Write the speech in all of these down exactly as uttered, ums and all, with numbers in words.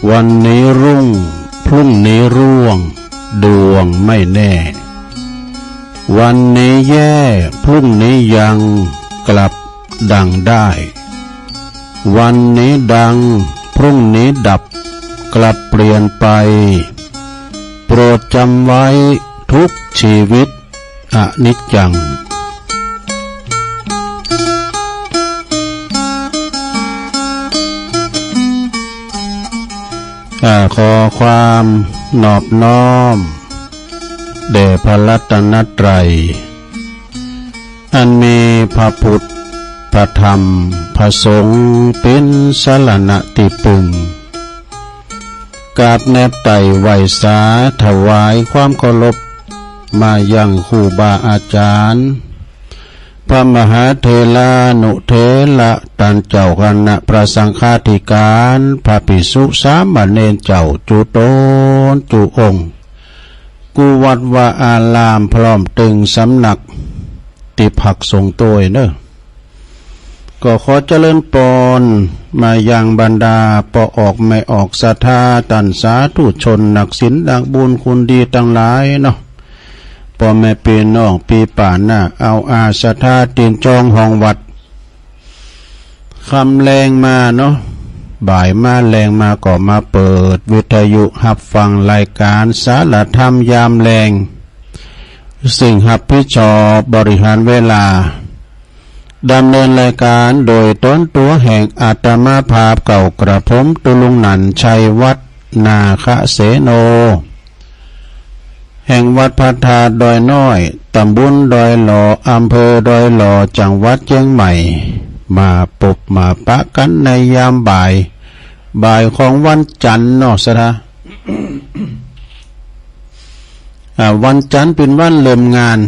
วันนี้รุ่ง พรุ่งนี้ร่วง ดวงไม่แน่ วันนี้แย่ พรุ่งนี้ยังกลับดังได้ วันนี้ดัง พรุ่งนี้ดับ กลับเปลี่ยนไป โปรดจำไว้ทุกชีวิต อนิจจัง อ่า ขอความนอบน้อม แด่พระรัตนตรัย อันมีพระพุทธ พระธรรม พระสงฆ์ เป็นสรณะที่พึ่ง กราบแนบไต่ไหว้สาถวายความเคารพ มายังครูบาอาจารย์ พระมหาเถรานุเถระ ต้านเจ้าคณะพระสังฆาธิการ พระภิกษุสามเณรเจ้า จุตนจุองค์ กู้วัดวาอาราม พร้อมตึงสำนัก ตี้พักสงฆ์โตยเนอะ ก็ขอเจริญปอนมายังบรรดาป้อออกแม่ออกศรัทธา ต้านสาธุชน นักศีลนักบุญคุณดีตังหลายเนาะ ป้อแม่ปี้น้องปี้ป้าน้าอาวอา ศรัทธาติดจองห้องวัด ค่ำแลงมาเนาะ บ่ายมาแลงมาก็มาเปิดวิทยุฮับฟังรายการสารธรรมยามแลง ซึ่งฮับผิดชอบบริหารเวลา ดำเนินรายการโดยตนตั๋วแห่งอาตมาภาพเก่ากระผม ตุลุงหนันชัยวัฒน์ นาคเสโน แห่งวัดพระธาตุดอยน้อย ตำบลดอยหล่อ อำเภอดอยหล่อ จังหวัดเชียงใหม่ มาปบมาปะกันในยามบ่าย บ่ายของวันจันทร์เนาะ ศรัทธา อ่า วันจันทร์เป็นวันเริ่มงาน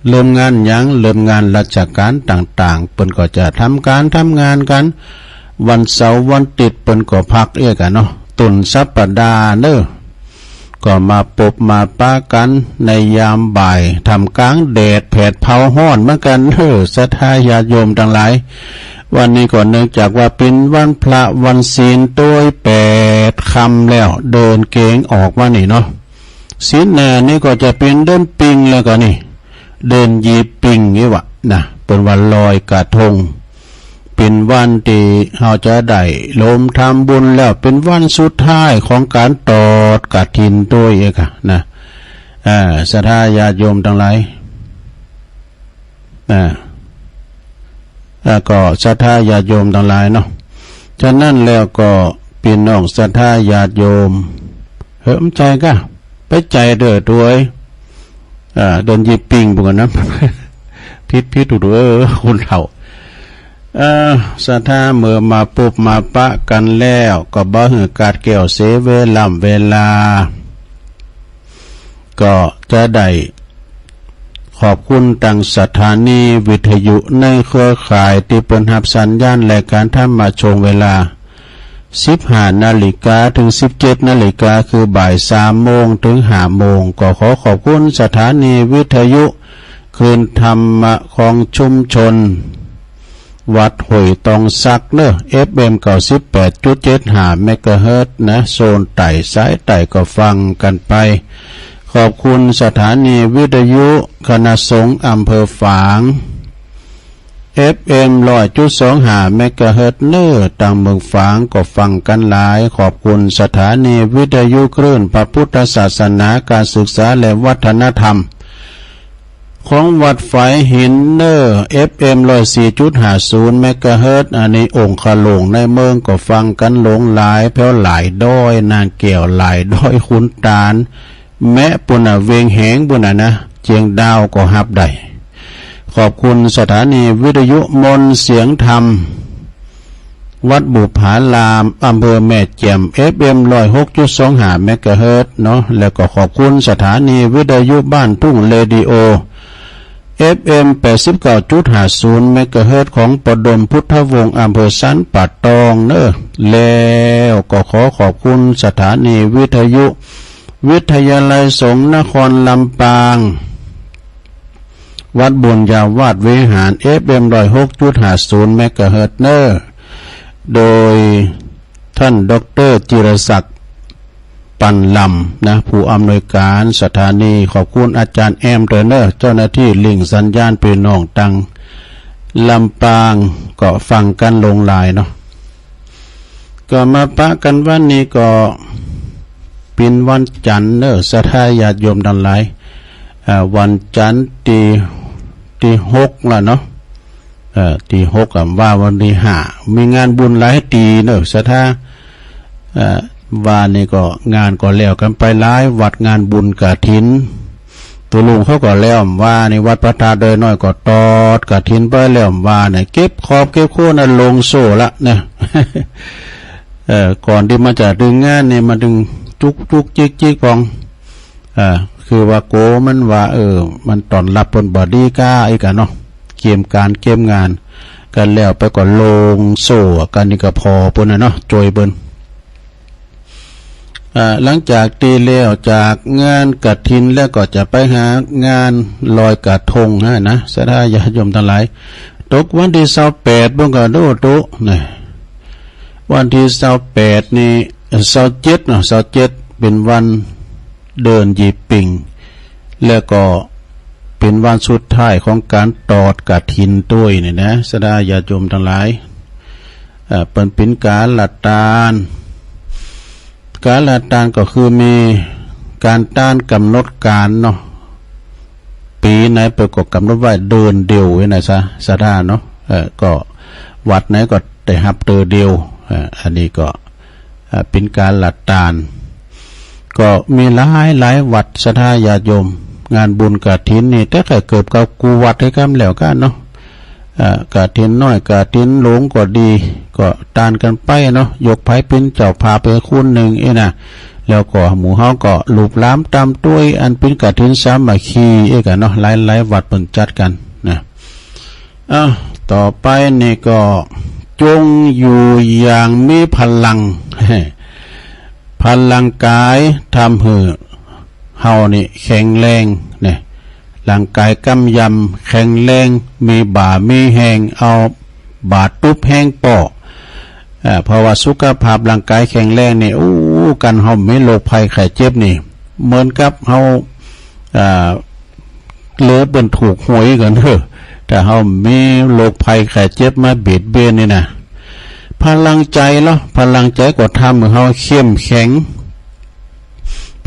เริ่มงานหยัง เริ่มงานราชการต่างๆ เปิ้นก็จะทำการทำงานกัน วันเสาร์วันอาทิตย์เปิ้นก็พักเอียกันเนาะ ต้นสัปดาห์เนอะ ก็มาปบมาปะกันในยามบ่าย ท่ามกลางแดดแผดเผาฮ้อนเหมือนกันเนอะ ศรัทธาญาติโยมตังหลาย วันนี้ก็เนื่องจากว่าเป็นวันพระวันศีลโตยแปดค่ำแล้ว เดือนเกณฑ์ออกมานี่เนาะ ศีลหน้านี่ก็จะเป็นเดือนปิงแล้วก็นี่ เดือนยี่ปิงนี่วะนะ เปิ้นว่าลอยกระทง เป็นวันที่เฮาจะได้รวมทำบุญแล้ว เป็นวันสุดท้ายของการทอดกฐินโตยเอกอะนะ อ่า ศรัทธาญาติโยมตังหลาย อ่า แล้วก็ศรัทธาญาติโยมตังหลายเนาะ ฉะนั้นแล้วก็พี่น้องศรัทธาญาติโยม เฮ้ย มันใจกะ ไปใจเด้อถวย อ่า เดือนยี่ปิงปุ้นนะ ผิดๆ ถูกๆ เออ คนเฒ่า เออ ศรัทธาเมื่อมาปบมาปะกันแล้ว ก็บ่หื้อขาดแคลนเสียเวล่ำเวลา ก็จะได้ขอบคุณตังสถานีวิทยุในเครือข่ายตี้เปิ้นฮับสัญญาณรายการธรรมะช่วงเวลา สิบห้านาฬิกาถึงสิบเจ็ดนาฬิกา คือบ่ายสามโมงถึงห้าโมง ก็ขอขอบคุณสถานีวิทยุคลื่นธรรมะของชุมชน วัดห้วยตองสักเนอะ เอฟเอ็ม เก้าสิบแปดจุดเจ็ดห้าเมกะเฮิรตซ์นะ โซนใต้สายใต้ก็ฟังกันไป ขอบคุณสถานีวิทยุคณะสงฆ์อำเภอฝาง เอฟเอ็ม ร้อยจุดสองห้าเมกะเฮิรตซ์เนอะ ตังเมืองฝางก็ฟังกันหลาย ขอบคุณสถานีวิทยุคลื่นพระพุทธศาสนา การศึกษาและวัฒนธรรม ของวัดฝายหินเนอร์ เอฟเอ็ม ร้อยสี่จุดห้าศูนย์เมกะเฮิรตซ์ อันนี้องค์ขะหลวงในเมืองก็ฟังกันหลงหลาย แผวหลายดอย นางแก้วหลายดอย ขุนตาล แมะปุ้นน่ะ เวียงแหงปุ้นน่ะนะ เจียงดาวก็ฮับได้ ขอบคุณสถานีวิทยุมนต์เสียงธรรม วัดบุปผาราม อำเภอแม่แจ่ม เอฟเอ็ม ร้อยหกจุดสองห้าเมกะเฮิรตซ์เนาะ แล้วก็ขอบคุณสถานีวิทยุบ้านทุ่งเรดิโอ เอฟเอ็ม แปดสิบเก้าจุดห้าศูนย์เมกะเฮิรตซ์ ของปดมพุทธวงศ์ อำเภอสันป่าตองเนอะ แล้วก็ขอขอบคุณสถานีวิทยุวิทยาลัยสงฆ์นครลำปาง วัดบุญญาวาสวิหาร เอฟเอ็ม ร้อยหกจุดห้าศูนย์เมกะเฮิรตซ์เนอะ โดยท่านด็อกเตอร์จิรศักดิ์ ปันลำนะ ผู้อำนวยการสถานี ขอบคุณอาจารย์แอมด้วยเนอะ เจ้าหน้าที่ลิงก์สัญญาณพี่น้องตังลำปางก็ฟังกันหลงหลายเนาะ ก็มาปะกันวันนี้ก็เป็นวันจันทร์เนอะ ศรัทธาญาติโยมทั้งหลาย อ่า วันจันทร์ที่ ที่หกแล้วเนาะ เอ่อ ที่หกอะ ว่าวันที่ห้า มีงานบุญหลายตี้เนอะ ศรัทธา เอ่อ ว่านี่ก็งานก็แล้วกันไปหลายวัด งานบุญกฐิน ตุลุงเขาก็แล้วว่านี่ วัดพระธาตุดอยน้อยก็ตอดกฐินไปแล้วว่านี่ เก็บขอบเก็บโคนน่ะ ลงโซ่ละเนี่ย เอ่อ ก่อนที่มันจะถึงงานนี่ มันถึงจุกจุกจิกจิกพอง อ่า คือว่าโกมันว่า เออ มันต้อนรับเปิ้นบ่ดีก้าอีกอะเนาะ เกียมการเกียมงานกันแล้วไปก็ลงโซ่กัน นี่ก็พอเปิ้นน่ะเนาะ จ่วยเปิ้น อ่า หลังจากตี้แล้วจากงานกฐินแล้วก็จะไปหางานลอยกระทงหั้นนะ ศรัทธาญาติโยมทั้งหลาย ตกวันที่ซาวแปด เปิ้นก็ดูตุนะ วันที่ซาวแปดนี่ เอ่อ ซาวเจ็ดเนาะ ซาวเจ็ด เป็นวันเดินหยีบปิ่ง แล้วก็เป็นวันสุดท้ายของการตอดกฐินด้วยนี่นะ ศรัทธาญาติโยมทั้งหลาย เอ่อ เปิ้นเป็นการละตาน การละตานก็คือมีการตานกำหนดการเนาะ ปี๋ไหนเปิ้นก็กำหนดไว้เดือนเดียวไว้นะ ศรัทธาเนาะ เอ่อ ก็วัดไหนก็ได้ฮับเดือนเดียว เอ่อ อันนี้ก็ เอ่อ เป็นการละตาน ก็มีหลายหลายวัด ศรัทธาญาติโยม งานบุญกฐินนี่ แต่ก็เกือบกับกู้วัดคือกันแล้วกันเนาะ เอ่อ กฐินน้อยกฐินหลวงก็ดี ก็ตานกันไปเนาะ ยกไผเป็นเจ้าภาพไปคนหนึ่งอี้นะ แล้วก็หมู่เฮาก็ลูบหลามตามตวย อันเป็นกฐินสามัคคีอี้กันเนาะ หลายๆวัดเปิ้นจัดกันนะ อ้าว ต่อไปนี่ก็ จงอยู่อย่างมีพลัง พลังกายทำหื้อ เฮานี่แข็งแรงเนี่ย ร่างกายกำยำแข็งแรง มีบ่ามีแฮง เอาบ่าตุ๊บแฮงป้อ เอ่อ เพราะว่าสุขภาพร่างกายแข็งแรงนี่ โอ้ กันเฮามีโรคภัยไข้เจ็บนี่ เหมือนกับเฮา เอ่อ เลือเปิ้นถูกหวยกันเถอะ ถ้าเฮามีโรคภัยไข้เจ็บมาเบียดเบียนนี่นะ พลังใจเหรอ พลังใจก็ทำให้เฮาเข้มแข็ง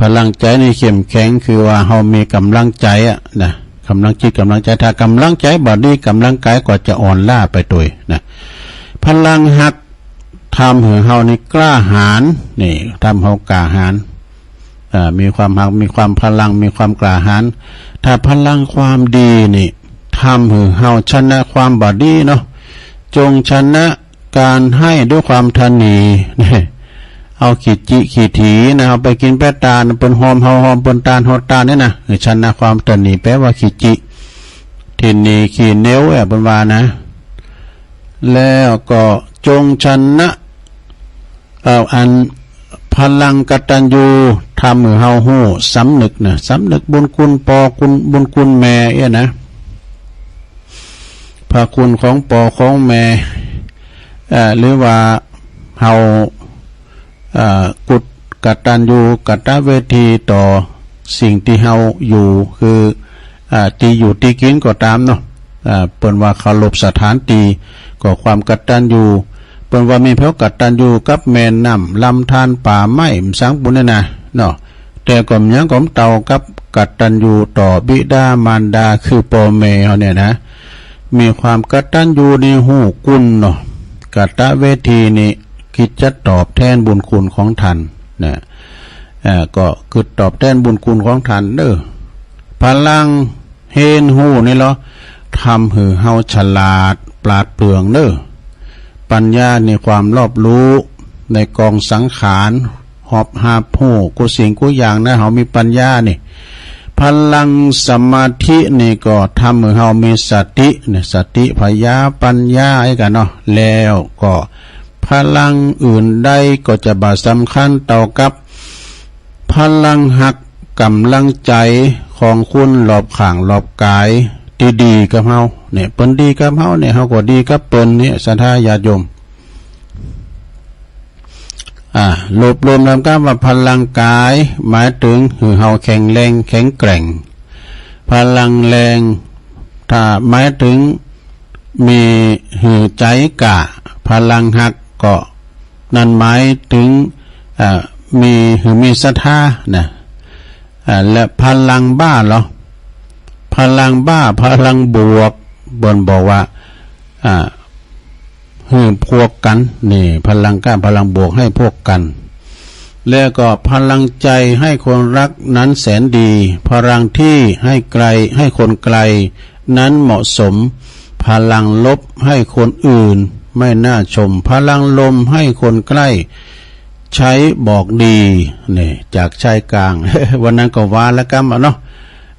พลังใจนี่เข้มแข็ง คือว่าเฮามีกำลังใจอะนะ กำลังจิตกำลังใจ ถ้ากำลังใจบ่ดี กำลังกายก็จะอ่อนล้าไปโดยนะ พลังฮักทำให้เฮานี่กล้าหาญ นี่ทำเฮากล้าหาญ อ่า มีความฮัก มีความพลัง มีความกล้าหาญ ถ้าพลังความดีนี่ทำให้เฮาชนะความบ่ดีเนาะ จงชนะ การให้ด้วยความตระหนี่ เอาขี้จิขี้ถีนะ เอาไปกินไปตาน เปิ้นหอมเฮาหอม เปิ้นตานเฮาตานนี่นะ เออ ชนะความตระหนี่ แปลว่าขี้จิ ตระหนี่ขี้เหนียว เออ เปิ้นว่านะ แล้วก็จงชนะ เอ่อ อันพลังกตัญญู ทำให้เฮาฮู้สำนึกนะ สำนึกบุญคุณป้อ คุณ บุญคุณแม่เอี้ยนะ พระคุณของป้อของแม่ เอ่อ หรือว่าเฮา เอ่อ กุต กตัญญูกตเวทีต่อสิ่งตี้เฮาอยู่ คือ เอ่อ ตี้อยู่ตี้กินก็ตามเนาะ เอ่อ เปิ้นว่าเคารพสถานที่ ก็ความกตัญญู เปิ้นว่ามีเฮากตัญญูกับแม่น้ำ ลำธาร ป่าไม้ สังปุ้นนี่นะ เนาะ แต่ก็ยังก็บ่เต่ากับกตัญญูต่อบิดามารดา คือป้อแม่เฮาเนี่ยนะ มีความกตัญญูนี่ฮู้คุณเนาะ กตเวทีนี่ คิดจะตอบแทนบุญคุณของท่านนะ เอ่อ ก็คือตอบแทนบุญคุณของท่านเด้อ พลังเฮียนฮู้นี่เหรอ ทำให้เฮาฉลาดปราดเปรื่องเด้อ ปัญญาในความรอบรู้ในกองสังขาร ฮอบฮับฮู้กู้สิ่งกู้อย่างนะ เฮามีปัญญานี่ พลังสมาธินี่ก็ทำให้เฮามีสตินะ สติพยาปัญญาไอ้กันเนาะ แล้วก็พลังอื่นใดก็จะบ่สำคัญเต่ากับ พลังฮักกำลังใจของคนรอบข้างรอบกายตี้ดีกับเฮาเนี่ย เปิ้นดีกับเฮาเนี่ย เฮาก็ดีกับเปิ้นเนี่ย ศรัทธาญาติโยม อ่า รวบรวมนำกำว่าพลังกาย หมายถึงหื้อเฮาแข็งแรงแข็งแกร่ง พลังแรง ถ้าหมายถึงมีหื้อใจกล้า พลังฮักก็ นั่นหมายถึง อ่า มี หื้อมีศรัทธานะ อ่า และพลังบ้าเหรอ พลังบ้า พลังบวก เปิ้นบอกว่า อ่า หื้อพวกกัน นี่ พลังกล้า พลังบวกให้พวกกัน แล้วก็พลังใจให้คนรักนั้นแสนดี พลังที่ให้ไกล ให้คนไกลนั้นเหมาะสม พลังลบให้คนอื่นไม่น่าชม พลังลมให้คนใกล้ ใช้บอกดี นี่ จากชายกลาง วันนั้นก็ว่าแล้วกำอะเนาะ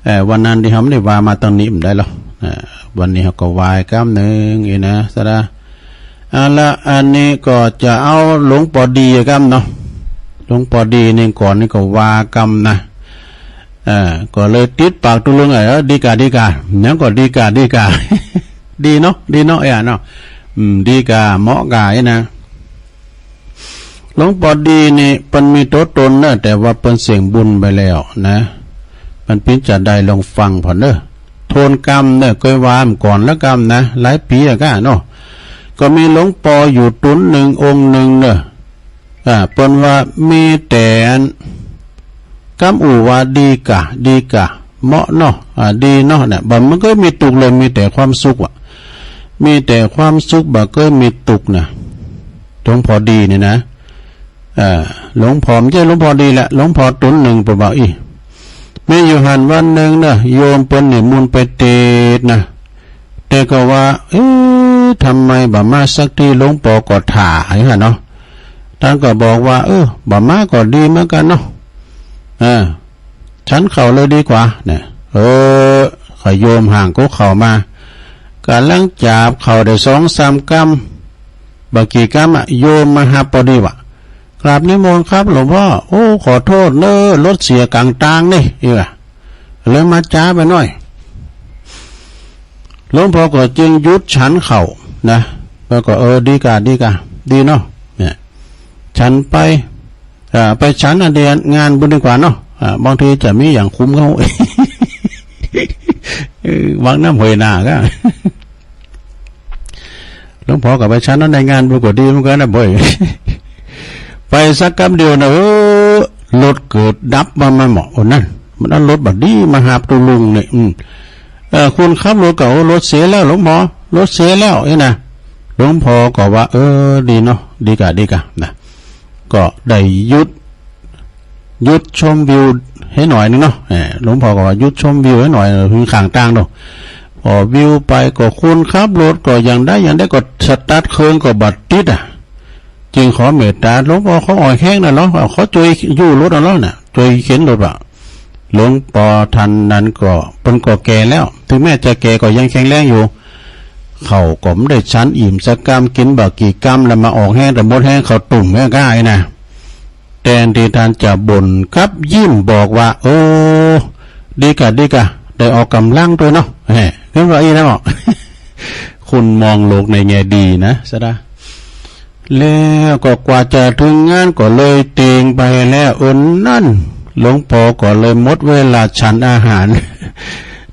เอ่อ วันนั้นตี้เฮาบ่ได้ว่ามาตอนนี้บ่ได้หรอก อ่า วันนี้เฮาก็ว่าอีกกำหนึ่งอีกนะ สะดา เอาละ อันนี้ก็จะเอาหลวงปอดีกำเนาะ หลวงปอดีนี่ก่อนนี่ก็ว่ากำนะ เอ่อ ก็เลยติดปากตุลุง เออ ดีกา ดีกา หยังก็ดีกา ดีกา ดีเนาะ ดีเนาะ เอ้ยเนาะ อืม ดีกา เหมาะกา เอ้ยนะ หลวงปอดีนี่เปิ้นมีตัวตนนะ แต่ว่าเปิ้นเสี้ยงบุญไปแล้วนะ มันปิ้นจะได้ลองฟังผ่อนเด้อ โทนกำเนอะ เคยว่ามาก่อนแล้วกำนะ หลายปีแล้วกะเนาะ ก็มีหลวงปออยู่ตนหนึ่งองค์หนึ่งเนอะ อ่า เปิ้นว่ามีแต่อันกำอู้ว่าดีกะ ดีกะ เหมาะเนาะ อ่า ดีเนาะเนี่ย บ่ มันก็มีตุกข์เลย มีแต่ความสุขอะ มีแต่ความสุข บ่เคยมีตุกข์นะ หลวงปอดีนี่นะ เอ่อ หลวงปอ บ่ใจ้หลวงปอดีแหละ หลวงปอตนหนึ่งเปิ้นว่าอี้ มีอยู่หั้นวันหนึ่งนะ โยมเปิ้นนิมนต์ไปเตสน์นะ แต่ก็ว่า เอ๊ะ ทำไมบ่มาสักที หลวงปอก็ถ่าอยู่หั้นเนาะ ท่านก็บอกว่า เออ บ่มาก็ดีเหมือนกันเนาะ เออ ฉันข้าวเลยดีกว่าเนี่ย เออ ข้อยโยมห่างกุ๊กข้าวมา ก่ำลังจาบข้าวได้สองสามกำ บ่กี่กำอะ โยมมาฮับปอดีว่า กราบนิมนต์ครับหลวงพ่อ โอ้ ขอโทษเน้อ รถเสียกลางตางนี่ เออ เลยมาจ๊าไปหน่อย หลวงปอก็จึงหยุดฉันข้าวนะ แล้วก็ เออ ดีกา ดีกา ดีเนาะ เนี่ย ฉันไป เอ่อ ไปฉันอันเดียวงานบุญดีกว่าเนาะ อ่า บางทีจะมีอย่างคุ้มเขา เออ วังน้ำห้วยนาก็ หลวงปอก็ไปฉันเนาะ ในงานบุญก็ดีเหมือนกันนะบ่อย ไปสักกำเดียวนะ เออ รถเกิดดับมา มาเหมาะ โอ้ นั่น มันเอารถบ่ดีมาฮับตุลุงเนี่ย อืม เออ คนขับรถก็ โอ้ รถเสียแล้วหลวงปอ รถเสียแล้ว เอ้ยนะ หลวงปอก็ว่า เออ ดีเนาะ ดีกา ดีกา นะ ก็ได้หยุด หยุดชมวิวให้หน่อยนึงเนาะ เออ หลวงปอก็ว่า หยุดชมวิวให้หน่อย คือข้างตางเนาะ พอวิวไปก็คนขับรถก็อย่างใดอย่างใดก็สตาร์ทเครื่องก็บ่ติดอะ จึงขอเมตตาหลวงปอ ขออ่อนแฮงนะเนาะ ขอจ้วยยู้รถเอาเนาะ น่ะ จ้วยเข็นรถว่ะ หลวงปอท่านนั้นก็ เปิ้นก็แก่แล้ว ถึงแม้จะแก่ก็ยังแข็งแรงอยู่ ข้าวก็บ่ได้ฉันอิ่มสักกำ กินบ่กี่กำ แล้วมาออกแฮงแต่หมดแฮงข้าวตุ่มแม่ก้าไอ้นะ แทนที่ท่านจะบ่นกลับยิ้มบอกว่า โอ้ ดีกา ดีกา ได้ออกกำลังตัวยเนาะ แหม เพิ่นว่าอี้นะหมอ คุณมองโลกในแง่ดีนะ สะดา แล้วก็กว่าจะถึงงานก็เลยเตียงไปแล้ว เอิ้นนั่น หลวงปอก็เลยหมดเวลาฉันอาหาร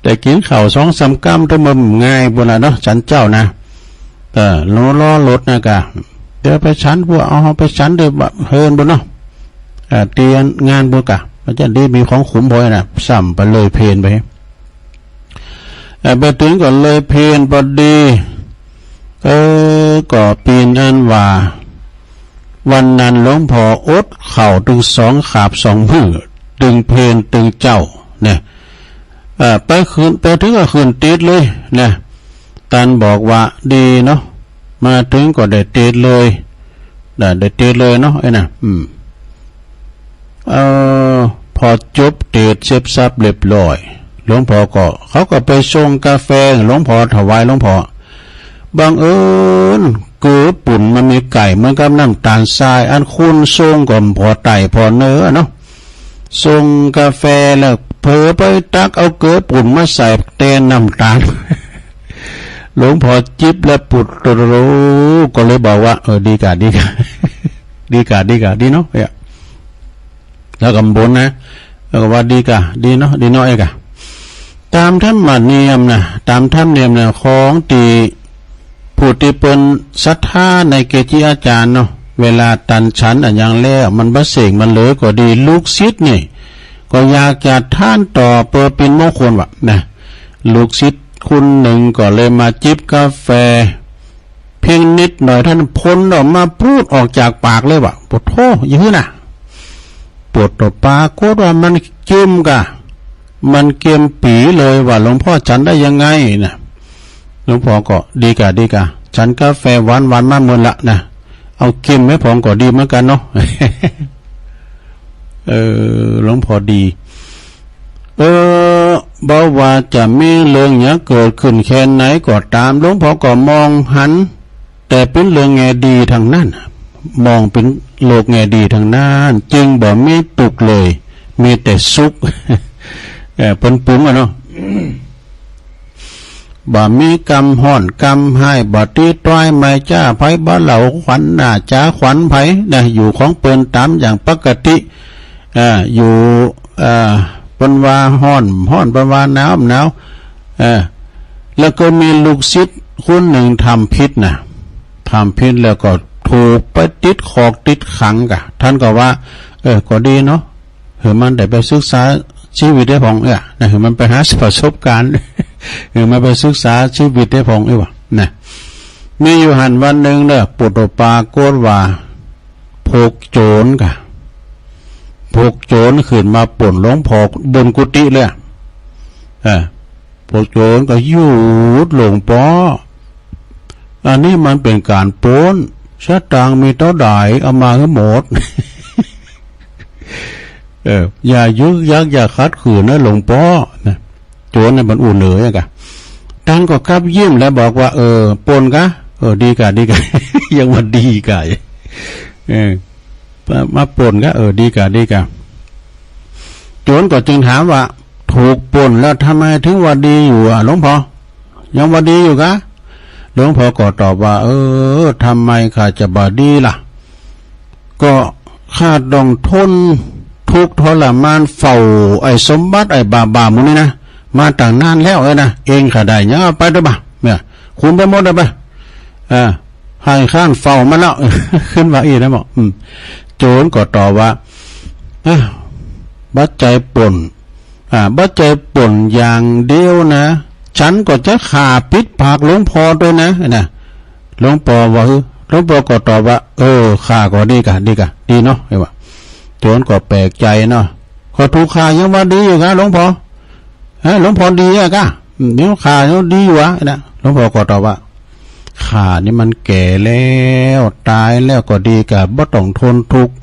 ได้กินข้าวสองสามกำ แต่มันง่ายพุ้นน่ะเนาะ ฉันเจ๊านะ เออ รอ รอรถนะกะ เดี๋ยวไปฉันพวก เอาไปฉันเดี๋ยวเฮินพุ้นเนาะ เออ เตียงงานพุ้นกะ มันจะได้มีของขมพอนะ ซ้ำไปเลยเพลนไป เอ่อ ไปถึงก็เลยเพลนพอดี เออ ก็เป๋นอันว่า วันนั้นหลวงปออดข้าวตึงสองคาบสองมื้อ ตึงเพลนตึงเจ๊า เนี่ย เอ่อ ไปขึ้น ไปถึงก็ขึ้นเตสน์เลย เนี่ย ท่านบอกว่าดีเนาะ มาถึงก็ได้เตสน์เลย ได้ ได้เตสน์เลยเนาะ ไอ้น่ะ อืม เอ่อ พอจบเตสน์เสร็จสับเรียบร้อย หลวงปอก็ เขาก็ไปส่งกาแฟ หลวงปอถวายหลวงปอ บังเอิญเกลือป่นมันมีไก่เหมือนกับน้ำตาลทราย อันคนส่งก็บ่ไต่ปอเน้อเนาะ ส่งกาแฟแล้วเผลอไปตักเอาเกลือป่นมาใส่แทนน้ำตาล หลวงปอจิบแล้วปุดโตโร ก็เลยบอกว่า เออ ดีกา ดีกา ดีกา ดีกา ดีเนาะ เอ้ย แล้วก็บ่นนะ แล้วก็ว่าดีกา ดีเนาะ ดีเนาะ เอ้ยกา ตามธรรมเนียมนะ ตามธรรมเนียมนะ ของตี้ผู้ตี้เปิ้นศรัทธาในเกจิอาจารย์เนาะ เวลาตันฉันอะหยังแล้ว มันบ่เส้งมันเหลือก็ดี ลูกศิษย์นี่ ก็อยากจะทานต่อเปื้อเป๋นมงคลวะนะ ลูกศิษย์คนหนึ่งก็เลยมาจิบกาแฟ เพียงนิดหน่อยเท่านั้นพ่นออกมาปรู๊ดออกจากปากเลยวะ โผดโธ่ อย่าหื้อนะ โผดโธ่ ปรากฏว่ามันเกรียมกา มันเกรียมปี๋เลยว่า หลวงพ่อฉันได้ยังไงนะ หลวงพ่อก็ดีกา ดีกา ฉันกาแฟหวานๆ มาเมินละนะ เอาเกรียมแม่ผองก็ดีเหมือนกันเนาะ เออ หลวงพ่อดี เออ บ่ว่าจะมีเรื่องหยังเกิดขึ้นแค่ไหนก็ตาม หลวงพ่อก็มองหัน แต่เป็นเรื่องแง่ดีทั้งนั้น มองเป็นโลกแง่ดีทั้งนั้น จึงบ่มีทุกข์เลย มีแต่สุข เออ เปิ้นปรุงอะเนาะ บ่มีกำฮ้อนกำฮ้าย บ่ตีต้อยไม้จ้าไผ บ่เหล่าขวัญหน้าจ๋าขวัญไผนะ อยู่ของเปิ้นตามอย่างปกติ เอ่อ อยู่ เอ่อ เปิ้นว่าฮ้อนฮ้อน เปิ้นว่าหนาวหนาว เอ่อ แล้วก็มีลูกศิษย์คนหนึ่งทำผิดนะ ทำผิดแล้วก็ถูกไปติดคุกติดขังกะ ท่านก็ว่า เออ ก็ดีเนาะ หื้อมันได้ไปศึกษาชีวิตได้ผ่องเอ้อนะ หื้อมันไปหาประสบการณ์ หื้อมันไปศึกษาชีวิตได้ผ่องเอ้อวะนะ มีอยู่หั้นวันหนึ่งเน่อ โผดโธ่ ปรากฏว่า พวกโจรกะ พวกโจรขึ้นมาปล้นหลวงพ่อบนกุฏิเลยอะ เออ พวกโจรก็หยุด หลวงพ่อ อันนี้มันเป็นการปล้น สตางค์มีเท่าใดเอามาให้หมด เออ อย่ายึกยัก อย่าขัดขืนนะหลวงพ่อนะ โจรเนี่ยมันอู้เหน่ออย่างกะ ท่านก็กับยิ้มแล้วบอกว่า เออ ปล้นกะ เออ ดีกะ ดีกะ ยังว่าดีกะ เออ มาปล้นกะ เออ ดีกะ ดีกะ โจรก็จึงถามว่า ถูกปล้นแล้วทำไมถึงว่าดีอยู่อะหลวงพ่อ ยังว่าดีอยู่กะ หลวงพ่อก็ตอบว่า เออ ทำไมข้าจะบ่ดีล่ะ ก็ข้าต้องทนทุกข์ทรมานเฝ้าไอ้สมบัติไอ้บาปๆ หมู่นี้นะ มาตั้งนานแล้วเอ้ยนะ เองข้าได้หยังเอาไปเถอะบ่า เนี่ย คุณไปหมดเลยบ่า เออ ให้ข้าเฝ้ามันแล้ว ขึ้นว่าอี้นะหมอ อืม โจรก็ตอบว่า เอ้อ บ่ใจ้ปล้น อ่า บ่ใจ้ปล้นอย่างเดียวนะ ฉันก็จะฆ่าปิดปากหลวงพ่อด้วยนะ นะ หลวงพ่อว่า เออ หลวงพ่อก็ตอบว่า เออ ฆ่าก็ดีกะ ดีกะ ดีเนาะ ไอ้วะ โจรก็แปลกใจเนาะ ก็ถูกฆ่ายังว่าดีอยู่กะหลวงพ่อ ฮะ หลวงพ่อดีอะกะ อืม เดี๋ยวฆ่าแล้วดีอยู่อะนะ หลวงพ่อก็ตอบว่า ข้านี่มันแก่แล้ว ตายแล้วก็ดีกะ บ่ต้องทนทุกข์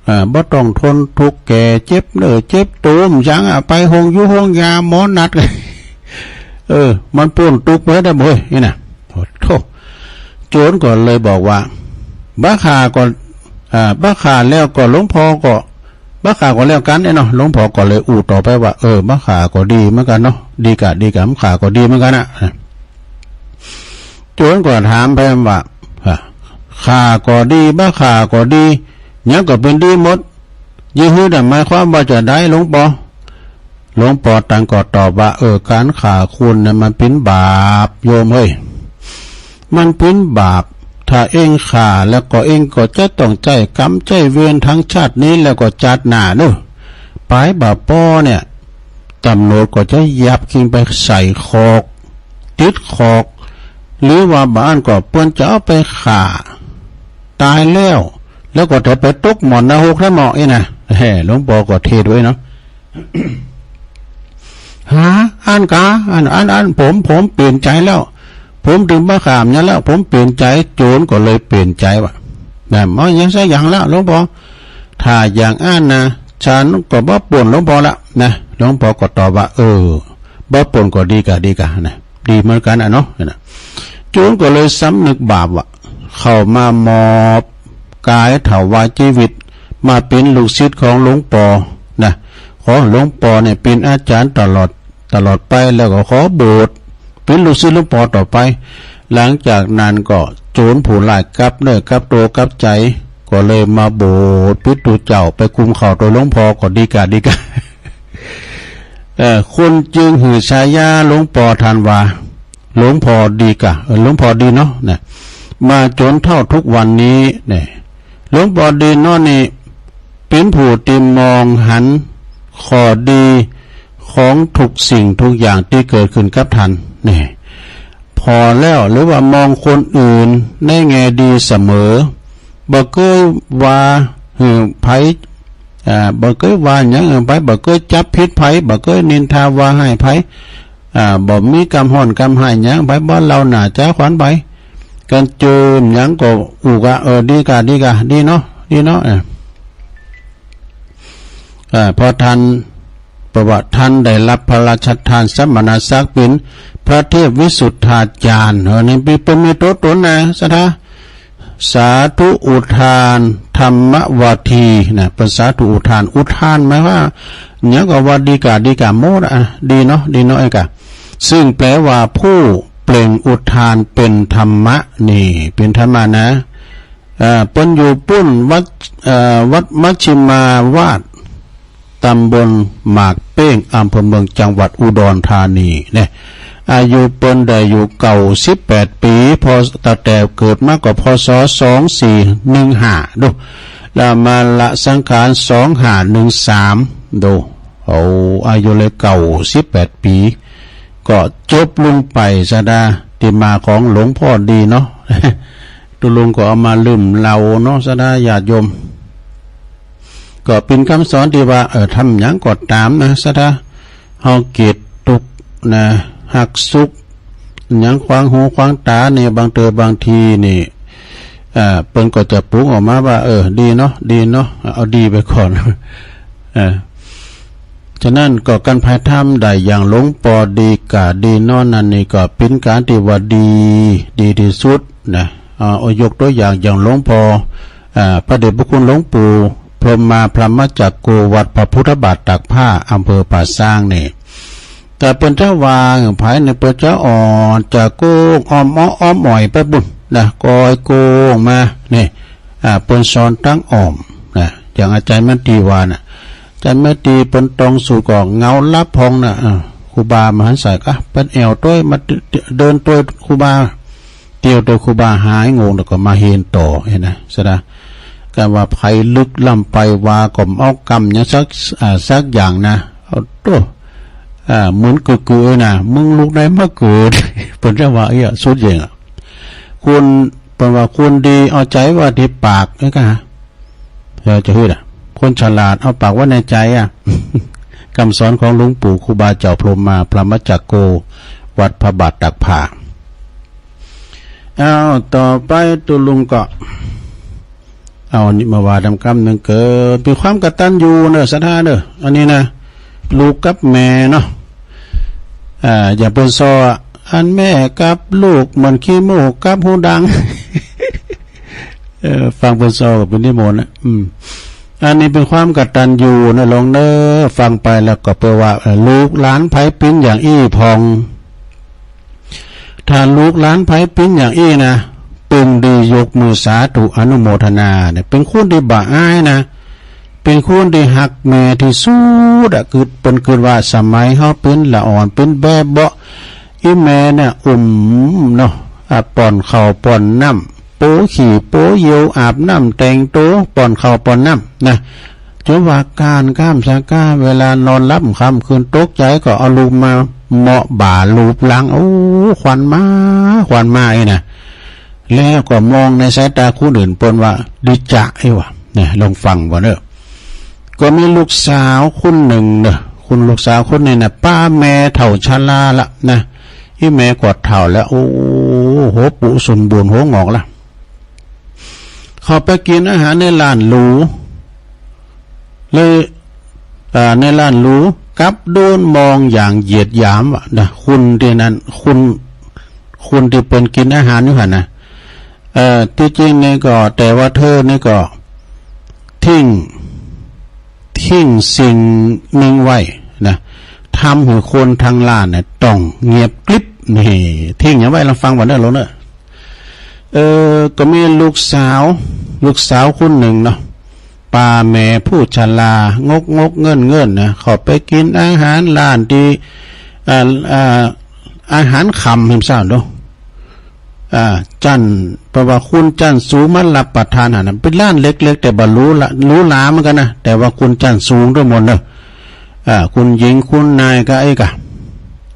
อ่า บ่ต้องทนทุกข์ แก่เจ็บเนื้อเจ็บตัว บ่ยังอะ ไปโฮงอยู่โฮงยา หมอนัด เออ มันปล้นทุกข์ไปได้บ่เฮ้ย นี่นะ โอ้โธ่ โจรก็เลยบอกว่า บ่ฆ่าก็ อ่า บ่ฆ่าแล้วก็หลวงพ่อก็ บ่ฆ่าก็แล้วกันเอ้ยเนาะ หลวงพ่อก็เลยอู้ต่อไปว่า เออ บ่ฆ่าก็ดีเหมือนกันเนาะ ดีกะ ดีกะ บ่ฆ่าก็ดีเหมือนกันนะ โจรก็ถามไปว่า อ่ะ ฆ่าก็ดี บ่ฆ่าก็ดี หยังก็เป็นดีหมด อย่างหื้อน่ะหมายความว่าจะใดหลวงปอ หลวงปอตังก็ตอบว่า เออ การฆ่าคนน่ะมันเป็นบาป โยมเฮ้ย มันเป็นบาป ถ้าเองฆ่าแล้วก็เองก็จะต้องใจ๊กรรมใจ๊เวรทั้งชาตินี้แล้วก็ชาติหน้าเนอะ ไปบ่ปอเนี่ย ตำรวจก็จะยับคิงไปใส่คอก ติดคอก หรือว่าบ่อั้นก็เปิ้นจะเอาไปฆ่า ตายแล้ว แล้วก็จะไปตกหม้อหนรกแท้หมอเอ้ยนะ แฮ่ หลวงปอก็เทศไว้เนาะ ฮะ อั้นกา อั้น อั้น อั้น ผม ผมเปลี่ยนใจแล้ว ผมถึงบ่ฆ่ามันแล้ว ผมเปลี่ยนใจ โจรก็เลยเปลี่ยนใจว่ะ นะ บ่ยังสักอย่างแล้ว หลวงปอ ถ้าอย่างอั้นนะ ฉันก็บ่ปล้นหลวงปอละ นะ หลวงปอก็ตอบว่า เออ บ่ปล้นก็ดีกะ ดีกะ นะ ดีเหมือนกันอะเนาะ นะ โจรก็เลยสำนึกบาปว่ะ เข้ามามอบกายถวายชีวิต มาเป็นลูกศิษย์ของหลวงปอนะ ขอหลวงปอเนี่ยเป็นอาจารย์ตลอด ตลอดไป แล้วก็ขอบวชเป็นลูกศิษย์หลวงปอต่อไป หลังจากนั้นก็โจรผู้ร้ายกลับเนื้อกลับตัวกลับใจ ก็เลยมาโบสถ์ปิดตูเจ้า ไปกุมข้าวโตหลวงพ่อก็ดีกาดีกา เอ่อ คนจึงหื้อฉายาหลวงปอท่านว่า หลวงพ่อดีกา เอ่อ หลวงพ่อดีเนาะนะ มาจนเฒ่าทุกวันนี้เนี่ย หลวงปอดีเนาะนี่ เป็นผู้ที่มองหันข้อดีของทุกสิ่งทุกอย่างที่เกิดขึ้นกับท่านเนี่ย พอแล้ว หรือว่ามองคนอื่นในแง่ดีเสมอ บ่เกยว่าหื้อไผ อ่า บ่เกยว่าหยังหื้อไผ บ่เกยจับผิดไผ บ่เกยนินทาว่าฮ้ายไผ อ่า บ่มีกำฮ้อนกำฮ้ายหยังไผ บ่เล่าหน้าจ๋าขวัญไผ กันเจิมหยังก็อู้กะ เออ ดีกา ดีกา ดีเนาะ ดีเนาะ เออ อ่า เพราะท่าน เพราะว่าท่านได้รับพระราชทานสมณศักดิ์เป็นพระเทพวิสุทธาจารย์ เออ นี่เปิ้นมีตัวตนนะ ศรัทธา สาธุอุทานธรรมวาทีนะ เปิ้นสาธุอุทาน อุทานหมายว่า หยังก็ว่าดีกา ดีกาหมดอะ ดีเนาะ ดีเนาะ ไอ้กะ ซึ่งแปลว่าผู้เปล่งอุทานเป็นธรรมะ นี่ เป็นธรรมะนะ เอ่อ เปิ้นอยู่ปุ้นวัด เอ่อ วัดมัชฌิมาวาส ตำบลหมากเป้ง อำเภอเมือง จังหวัดอุดรธานีเนี่ย อายุเปิ้นได้อยู่เก้าสิบแปดปี พอตั้งแต่เกิดมาก็ พ.ศ. สองสี่หนึ่งห้า ดู แล้วมาละสังขาร สองห้าหนึ่งสาม ดู โอ้ อายุเลยเก้าสิบแปดปี ก็จบลงไป ศรัทธา ที่มาของหลวงพ่อดีเนาะ ตุลุงก็เอามาลืมเล่าเนาะ ศรัทธาญาติโยม ก็เป็นคำสอนที่ว่า เออ ทำหยังก็ตามนะ ศรัทธา เฮาเกลียดทุกข์นะ ฮักสุข หยังขวางหูขวางต๋านี่ บางเทื่อบางทีนี่ เอ่อ เปิ้นก็จะปรุงออกมาว่า เออ ดีเนาะ ดีเนาะ เอาดีไปก่อน เออ ฉะนั้นก็การไพร่ธรรมได้อย่างหลวงปอดีกาดีเนาะนั้นนี่ก็เป็นการที่ว่าดี ดีที่สุดนะ อ่า เอายกตัวอย่างอย่างหลวงปอ อ่า พระเดชพระคุณหลวงปู่พรหมาพรหมจักโก วัดพระพุทธบาทตากผ้า อำเภอป่าซางนี่ แต่เปิ้นจะว่าไผนี่ เปิ้นจะอ่อนจะโก้งอ้อมอ้ออ้อมอ่อยไปบุ่นนะ กอยโก้งมานี่ อ่า เปิ้นสอนตังอ้อมนะ อย่างอาจารย์แม่นตีว่าน่ะ อาจารย์แม่นตีเปิ้นตองสูตรก็เงาลับพองน่ะ อ่า ครูบามาหันใส่ก็เปิ้นแอ่วตวยมาเดินตวยครูบา เตียวตวยครูบาหายงงแล้วก็มาเฮนต่อ หันนะ ศรัทธา กาว่าไผลึกล้ำไปว่าก็เอากำหยังสัก อ่า สักอย่างนะ เอาโต้ อ่า เหมือนกึกๆ นะ มึงลูกใดมาเกิด เปิ้นจะว่า เอี้ย สุดเย็นอะ คน เปิ้นว่าคนดีเอาใจไว้ที่ปากนี่กะ แล้วจะหื้อล่ะ คนฉลาดเอาปากไว้ในใจอะ คำสอนของหลวงปู่ครูบาเจ้าพรหมมาพรหมจักโก วัดพระบาทตากผ้า อ้าว ต่อไปตุลุงก็ เอาอันนี้มาว่าดำกำหนึ่งเกิด เป็นความกตัญญูเนอะ ศรัทธาเนอะ อันนี้นะ ลูกกับแม่เนาะ อ่า อย่างเปิ้นซออะ อันแม่กับลูกเหมือนขี้มูกกับหูดัง เออ ฟังเปิ้นซอก็เป็นนิมนต์นะ อืม อันนี้เป็นความกตัญญูนะ ลองเนอะ ฟังไปแล้วก็แปลว่า เออ ลูกหลานไผเป็นอย่างอี้พอง ถ้าลูกหลานไผเป็นอย่างอี้นะ เปิ้นดียกมือสาธุอนุโมทนาเนี่ย เป็นคนที่บ่อายนะ เป็นคนที่ฮักแม่ที่สุดอะ คือเปิ้นคิดว่าสมัยเฮาเป็นละอ่อน เป็นแบบเบาะ อีแม่เนี่ยอุ้มเนาะ อ่ะ ป้อนข้าวป้อนน้ำ โปะขี้โปะเยี่ยว อาบน้ำแต่งตัว ป้อนข้าวป้อนน้ำนะ จนว่าก้านก้ามสะก้า เวลานอนหลับค่ำคืนตกใจก็เอาลูกมาเหมาะบ่าลูบหลัง โอ้ ขวัญมา ขวัญมาไอ้นะ แล้วก็มองในสายตาคนอื่นเปิ้นว่าดีจะไอ้วะ เนี่ย ลองฟังก่อนเนอะ ก็มีลูกสาวคนหนึ่งเนอะ คุณลูกสาวคนนี้นะ ป้าแม่เฒ่าชราละนะ อีแม่ก็เฒ่าแล้ว โอ้ หัวปุสมบูรณ์หัวงอกละ เขาไปกินอาหารในร้านหรู เลย อ่า ในร้านหรู กลับโดนมองอย่างเหยียดหยามว่ะนะ คุณที่นั่น คุณ คุณที่เปิ้นกินอาหารอยู่หั่นนะ เอ่อ ที่จริงนี่ก็ แต่ว่าเธอนี่ก็ ทิ้ง ทิ้งสิ่งหนึ่งไว้นะ ทำให้คนทั้งร้านเนี่ยต้องเงียบกริบ นี่ ทิ้งหยังไว้ ลองฟังก่อนเด้อ ลองเด้อ เอ่อ ก็มีลูกสาว ลูกสาวคนหนึ่งเนาะ ปาแม่ผู้ชรา งกงกเงินเงินนะ เข้าไปกินอาหารร้านที่ เอ่อ เอ่อ อาหารค่ำแหมซ่านเนาะ อ่า ชั้น เพราะว่าคนชั้นสูงมารับประทานอาหารนะ เป็นร้านเล็กๆ แต่บ่หรูหรา หรูหราเหมือนกันนะ แต่ว่าคนชั้นสูงทั้งหมดเนาะ อ่า คุณหญิงคุณนายก็ไอ้กะ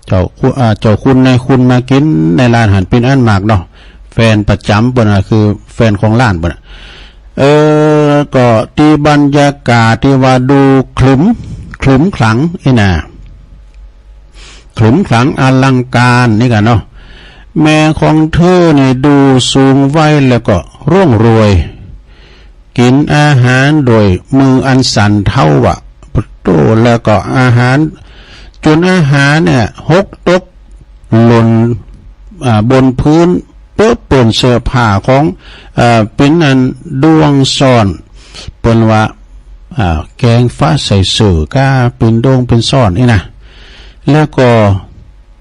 เจ้าคุณ อ่า เจ้าคุณนายคุณมากินในร้านหั้นเป็นอันมากเนาะ แฟนประจำเปิ้นน่ะ คือแฟนของร้านเปิ้นน่ะ เออ ก็ตี้บรรยากาศตี้ว่าดูขรึม ขรึมขรังอี้นะ ขรึมขรังอลังการนี่กะเนาะ แม่ของเธอนี่ดูสูงวัยแล้วก็ร่วงโรย กินอาหารโดยมืออันสั่นเทาอะ โต้แล้วก็อาหาร จนอาหารเนี่ยหกตกหล่น อ่า บนพื้น เปื้อนเปื้อนเสื้อผ้าของ เอ่อ เป๋นอันด้วงซ่อน เปิ้นว่า อ่า แกงฟ้าใส่เสื้อก้า เป๋นด้วงเป๋นซ่อนอี้นะ แล้วก็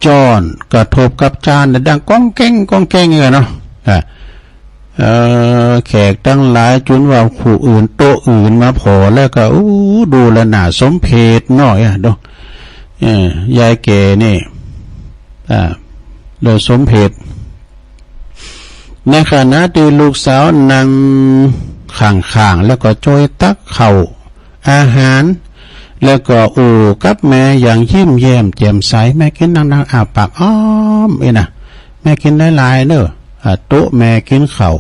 จ้อนกระทบกับจานดังก้องแก้งก้องแก้งอี้นะเนาะ อ่า เอ่อ แขกทั้งหลายจุนว่าผู้อื่นโต๊ะอื่นมาผ่อแล้วก็ อู้ ดูแลวน่าสมเพชเนาะ อ่ะ ดู เอ่อ ยายแก่นี่ อ่า โดยสมเพช ในขณะตี้ลูกสาวนั่งข้างๆ แล้วก็จ้อยตักข้าวอาหาร แล้วก็อู้กับแม่อย่างยิ้มแย้มแจ่มใส แม่กินนั่งๆ อ้าปากอ้อมอี้นะ แม่กินหลายๆ เนอะ อ่า โต๊ะแม่กินข้าว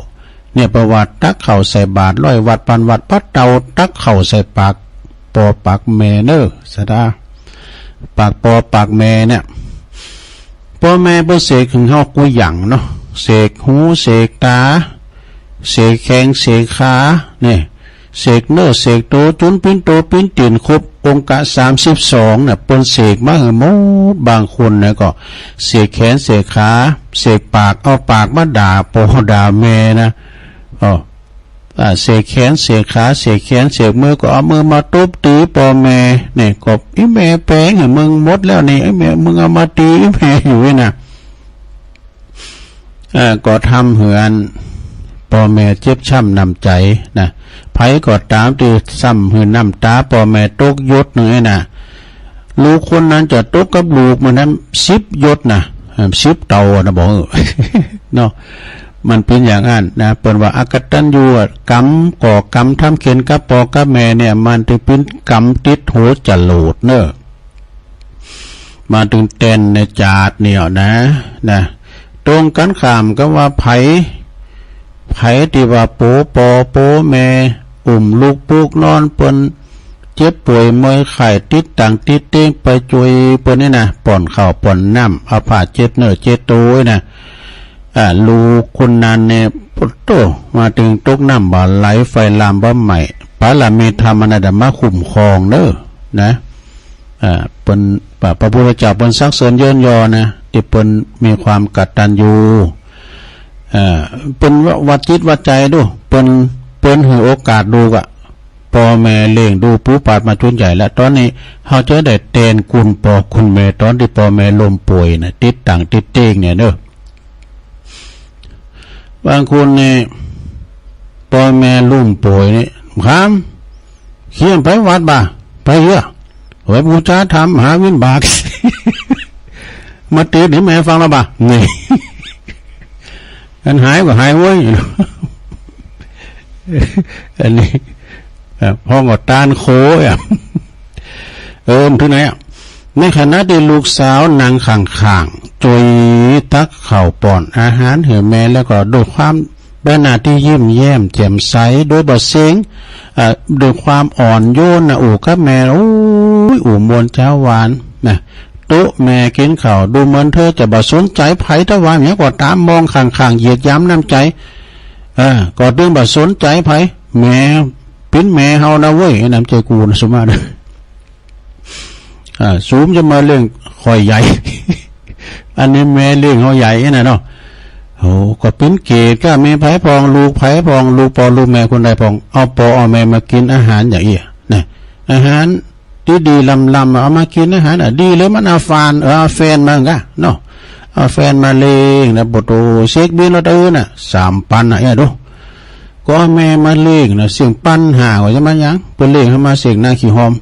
เนี่ย ประวัติตักข้าวใส่บาตรร้อยวัดพันวัด ปะเต่าตักข้าวใส่ปากปอปากแม่เน้อ สะดา ปากปอปากแม่เนี่ย ปอแม่เปิ้นเสกหื้อเฮากู้อย่างเนาะ เสกหู เสกตา เสกแข้ง เสกขา เนี่ย เสกเนื้อ เสกโต จุนปิ้นโตปิ้นตี๋น ครบองค์กะสามสิบสองเนี่ย เปิ้นเสกมาหื้อหมด บางคนเนี่ยก็เสกแขน เสกขา เสกปาก เอาปากมาด่าปอด่าแม่นะ อ้อ อ่า เสกแขน เสกขา เสกแขน เสกมือ ก็เอามือมาตบตี๋ปอแม่ เนี่ย ก็อีแม่แป๋งหื้อมึงหมดแล้วนี่ อีแม่ มึงเอามาตี๋อีแม่อยู่นี่นะ เอ่อ ก็ทำหื้ออันปอแม่เจ็บช้ำน้ำใจ๋นะ ใผก็ต๋ามตี้ซ้ำหื้อน้ำต๋าปอแม่ตกหยดนึ่งอี้นะ ลูกคนนั้นจะตกกับลูกมันนั้นสิบหยดนะ เอ่อ สิบเต่านะ บอก เนาะ มันเป๋นอย่างอั้นนะ เปิ้นว่าอกตัญญูอะ กรรมก่อกรรมทำเข็ญกับปอกับแม่เนี่ย มันจะเป๋นกรรมติดหัวจรวดเนอะ มาเถิงแตนในจาติเนี่ยนะ นะ ตรงกันข้ามกับว่าใผ ใผตี้ว่าโปปอโปแม่ อุ้มลูกปุกนอนเปิ้น เจ็บป่วยเมื่อยไข้ ติดตั๋งติดเตียง ไปจ้วยเปิ้นนี่นะ ป้อนข้าวป้อนน้ำ เอาผ้าเช็ดเนื้อเช็ดโตนี่นะ อ่า ลูกคนนั้นเนี่ย โอ้โต มาเถิงตกน้ำบ่าไหล ไฟลามบ่าไหม้ ปารามีธรรมอันนั้นมาคุ้มครองเนอะ นะ อ่า เปิ้น พระ พระพุทธเจ้าเปิ้นสรรเสริญเยินยอนะ ตี้เปิ้นมีความกตัญญู อ่า เปิ้นว่า ว่าจิตว่าใจ๋ดู เปิ้น เปิ้นหื้อโอกาสลูกอะ ปอแม่เลี้ยงดูปูปาดมาจุนใหญ่แล้ว ตอนนี้เฮาจะได้แตนคุณปอคุณแม่ ตอนตี้ปอแม่ล้มป่วยนะ ติดตั๋งติดเตียงเนี่ยเนอะ บางคนนี่ ปอแม่ล้มป่วยนี่ ถาม เคียนไปวัดบ่า ไปเถอะ ไว้บูชาธรรม หาวินบาก มาเทศน์หื้อแม่ฟังแล้วบ่า นี่ อันหายก็หายเว้ย อันนี้ อ่ะ ห้องก็ตานโขอ่ะ เออ มันถึงไหนอ่ะ ในขณะตี้ลูกสาวนั่งข้างๆ จ้อยตักข้าวป้อนอาหารหื้อแม่ แล้วก็ด้วยความใบหน้าตี้ยิ้มแย้มแจ่มใส โดยบ่เซ็ง อ่า ด้วยความอ่อนโยนนะ อู้กับแม่ โอ้ย อู้ม่วนเจ้าหวานนะ โต๊ะแม่กินข้าว ดูเหมือนเธอจะบ่สนใจ๋ใผ แต่ว่าแม่ก็ต๋ามมองข้างๆ เหยียดหยามน้ำใจ๋ เออ ก็เถิงบ่สนใจ๋ใผ แม่เป๋นแม่เฮานะเว้ย น้ำใจ๋กูนะ สมมาตร อ่า สูงจะมาเลี้ยงข้อยใหญ่ อันนี้แม่เลี้ยงเฮาใหญ่นะเนาะ โอ้ ก็เป๋นเกตก็มีใผพ่อง ลูกใผพ่อง ลูกปอลูกแม่คนใดพ่อง เอาปอเอาแม่มากินอาหารอย่างอี้นะ อาหาร ตี้ดีลำๆ เอามากินอาหารอ่ะ ดีเลยมันเอาฟาน เออ เอาแฟนมาก็เนาะ เอาแฟนมาเลี้ยงนะ บ่โต เช็คบิลแล้วเด้อน่ะ สามปันน่ะ เนี่ยดู ก็แม่มาเลี้ยงนะ เสี้ยงปัญหาว่าจะมาหยัง เปิ้นเลี้ยงให้มาเสี้ยงหน้าขี้หอม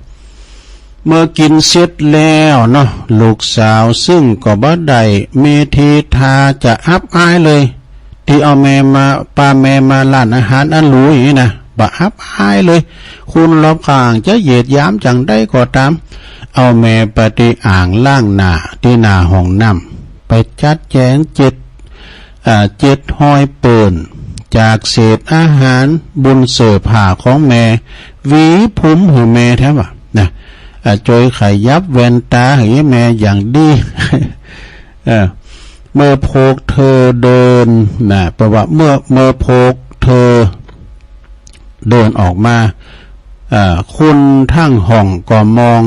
เมื่อกินเสร็จแล้วเนาะ ลูกสาวซึ่งก็บ่ได้มีทีท่าจะอับอายเลย ที่เอาแม่มา ปาแม่มาร้านอาหารอันหรูอย่างนี้นะ บ่อับอายเลย คนรอบข้างจะเหยียดหยามจั่งใดก็ตาม เอาแม่ไปตี้อ่างล้างหน้า ตี้หน้าห้องน้ำ ไปจัดแจงเจ็ด อ่า เจ็ดห้อยเปิ้น จากเศษอาหารบนเสื้อผ้าของแม่ หวีผมหื้อแม่แท้วะนะ อ่า จ้อยขยับแว่นตาหื้อแม่อย่างดี เออ เมื่อพวกเธอเดินนะ แปลว่าเมื่อ เมื่อพวกเธอเดินออกมา เอ่อ คนทั้งห้องก็มอง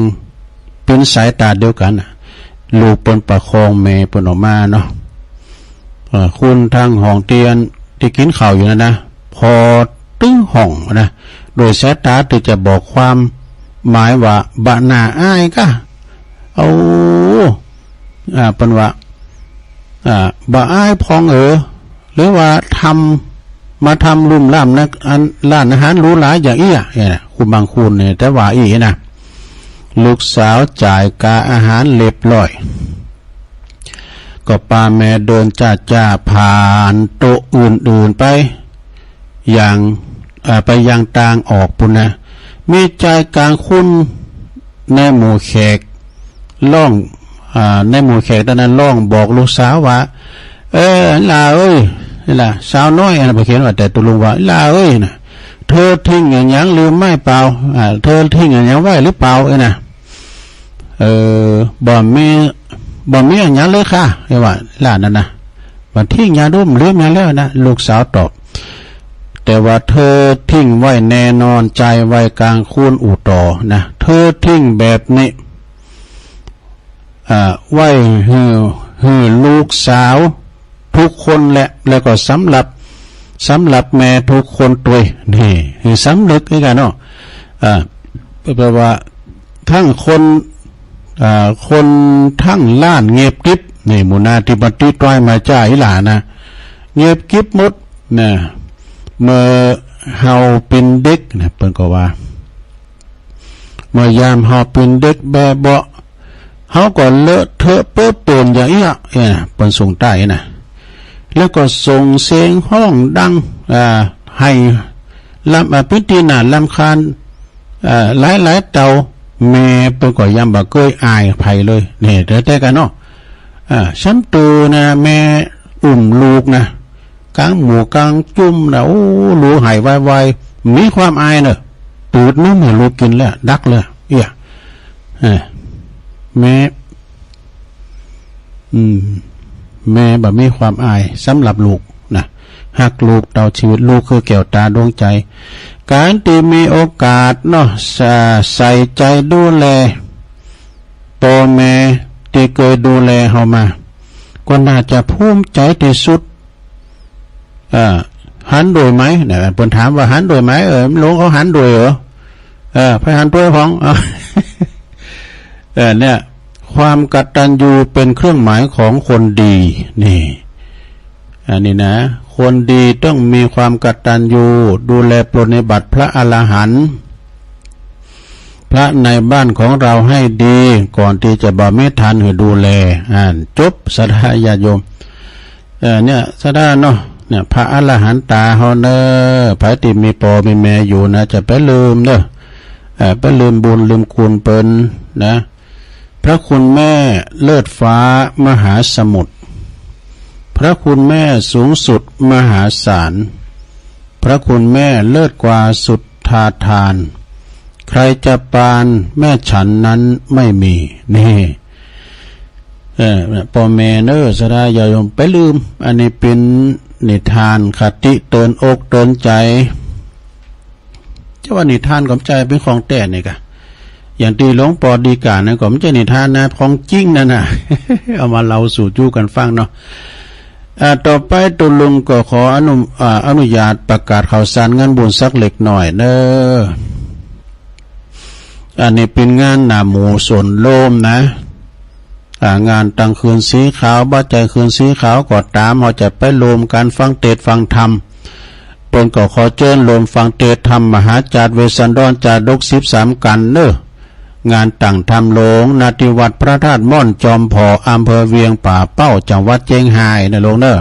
เป็นสายตาเดียวกันน่ะ ลูกเปิ้นประคองแม่เปิ้นออกมาเนาะ เอ่อ คนทั้งห้องเตียนที่กินข้าวอยู่นั่นนะ พอตึงห้องนะ โดยสายตาที่จะบอกความหมายว่าบ่น่าอายกะ เอา อ่า เปิ้นว่า อ่า บ่อายพองเออ หรือว่าทำ มาทำลุ่มล่ามนะ อันร้านอาหารหรูหราอย่างอี้อะ เนี่ยนะ คุณบางคนเนี่ย แต่ว่าอี้นะ ลูกสาวจ่ายค่าอาหารเรียบร้อย ก็ปาแม่เดินจ้าๆ ผ่านโต๊ะอื่นๆ ไป อย่าง อ่า ไปยังตางออกปู้นนะ มีจายกลางคนในหมู่แขกร้อง อ่า ในหมู่แขกตอนนั้นร้องบอกลูกสาวว่า เออ หล่าเอ้ย นี่ล่ะ สาวน้อยอันนั้น บ่เขียนว่า แต่ตกลงว่า หล่าเอ้ยนะ เธอทิ้งอะหยังหรือไม่เปล่า อ่า เธอทิ้งอะหยังไว้หรือเปล่า เอ้ยนะ เออ บ่มี บ่มีอะหยังเลยค่ะ เอ้ยว่า หล่านั่นนะ บ่ทิ้งหยัง ลืมหยังแล้วนะ ลูกสาวตอบ แต่ว่าเธอทิ้งไว้แน่นอน จายไว้กลางคนอู้ต่อนะ เธอทิ้งแบบนี้ อ่า ไว้หื้อ หื้อลูกสาวทุกคนแหละ แล้วก็สำหรับ สำหรับแม่ทุกคนตวย นี่ หื้อสำนึกคือกันเนาะ อ่า แปลว่า ทั้งคน อ่า คนทั้งร้านเงียบกริบ นี่ หมู่นาที่ปฏิตวยมาจ้าอีหล่านะ เงียบกริบหมดนะ เมื่อเฮาเป็นเด็กนะ เปิ้นก็ว่า เมื่อยามเฮาเป็นเด็กแบเบาะ เฮาก็เลอะเทอะเปอะปนอย่างอี้อะ เอ้ยนะ เปิ้นส่งใต้นะ แล้วก็ส่งเสียงฮ้องดัง อ่า ให้รำ อ่า เป็นตี้น่ารำคาญ อ่า หลายๆ เต้า แม่เปิ้นก็ยังบ่เกยอายไผเลย นี่ แท้ๆ กันเนาะ อ่า ซ้ำเติมนะ แม่อุ้มลูกนะ กลางหมู่กลางจุมนะ โอ้ ลูกไห้วายๆ มีความอายเนอะ ปืดนมหื้อลูกกินแล้ว ดักเลย เอี้ย เออ แม่ อืม แม่บ่มีความอายสำหรับลูกนะ ฮักลูกเต้าชีวิต ลูกคือแก้วตาดวงใจ การตี้มีโอกาสเนาะ สะ ใส่ใจดูแล พ่อแม่ตี้เกยดูแลเฮามา ก็น่าจะภูมิใจตี้สุด เอ่อ หันด้วยไหม เนี่ย เปิ้นถามว่าหันด้วยไหม เออ หลวงเขาหันด้วยเหรอ เออ ไปหันด้วยพอง เอา เออ เนี่ย ความกตัญญูเป็นเครื่องหมายของคนดี นี่ อันนี้นะ คนดีต้องมีความกตัญญู ดูแลปรนนิบัติพระอรหันต์ พระในบ้านของเราให้ดี ก่อนตี้จะบ่มีทานหื้อดูแล อ่านจบ ศรัทธาญาติโยม เอ่อ เนี่ย ศรัทธาเนาะ เนี่ย พระอรหันตาเฮาเนอะ ไผตี้มีพ่อมีแม่อยู่นะ จะไปลืมเนอะ เอ่อ ไปลืมบุญลืมคุณเปิ้นนะ พระคุณแม่เลิศฟ้ามหาสมุทร พระคุณแม่สูงสุดมหาศาล พระคุณแม่เลิศกว่าสุทธาทาน ใครจะปานแม่ฉันนั้นไม่มี นี่ เออ พ่อแม่เนอะ ศรัทธาญาติโยม ไปลืม อันนี้เป็นนิทานคติเตือนอกเตือนใจ จะว่านิทานก็บ่ใจ้ เป็นของแต๊นี่กะ อย่างตี้หลวงปอดีกานั่นก็บ่ใจ้นิทานนะ ของจริงนั่นน่ะ เอามาเล่าสู่จู้กันฟังเนาะ อ่า ต่อไปตุ๊ลุงก็ขออนุ อ่า อนุญาตประกาศข่าวสารงานบุญสักเล็กน้อยเนอะ อันนี้เป็นงานหน้าหมู่สนโลมนะ อ่า งานตั้งคืนสีขาว บ่ใจ้คืนสีขาวก็ตาม เฮาจะไปโลมกันฟังเตสน์ฟังธรรม เปิ้นก็ขอเจิญโฮมฟังเตสน์ธรรมมหาจักรเวสสันดรจาดกสิบสามกัณฑ์เน่อ งานตั้งธรรมหลวง ณ ที่วัดพระธาตุม่อนจอมผ่อ อำเภอเวียงป่าเป้า จังหวัดเจียงฮายเน่อโยมเน่อ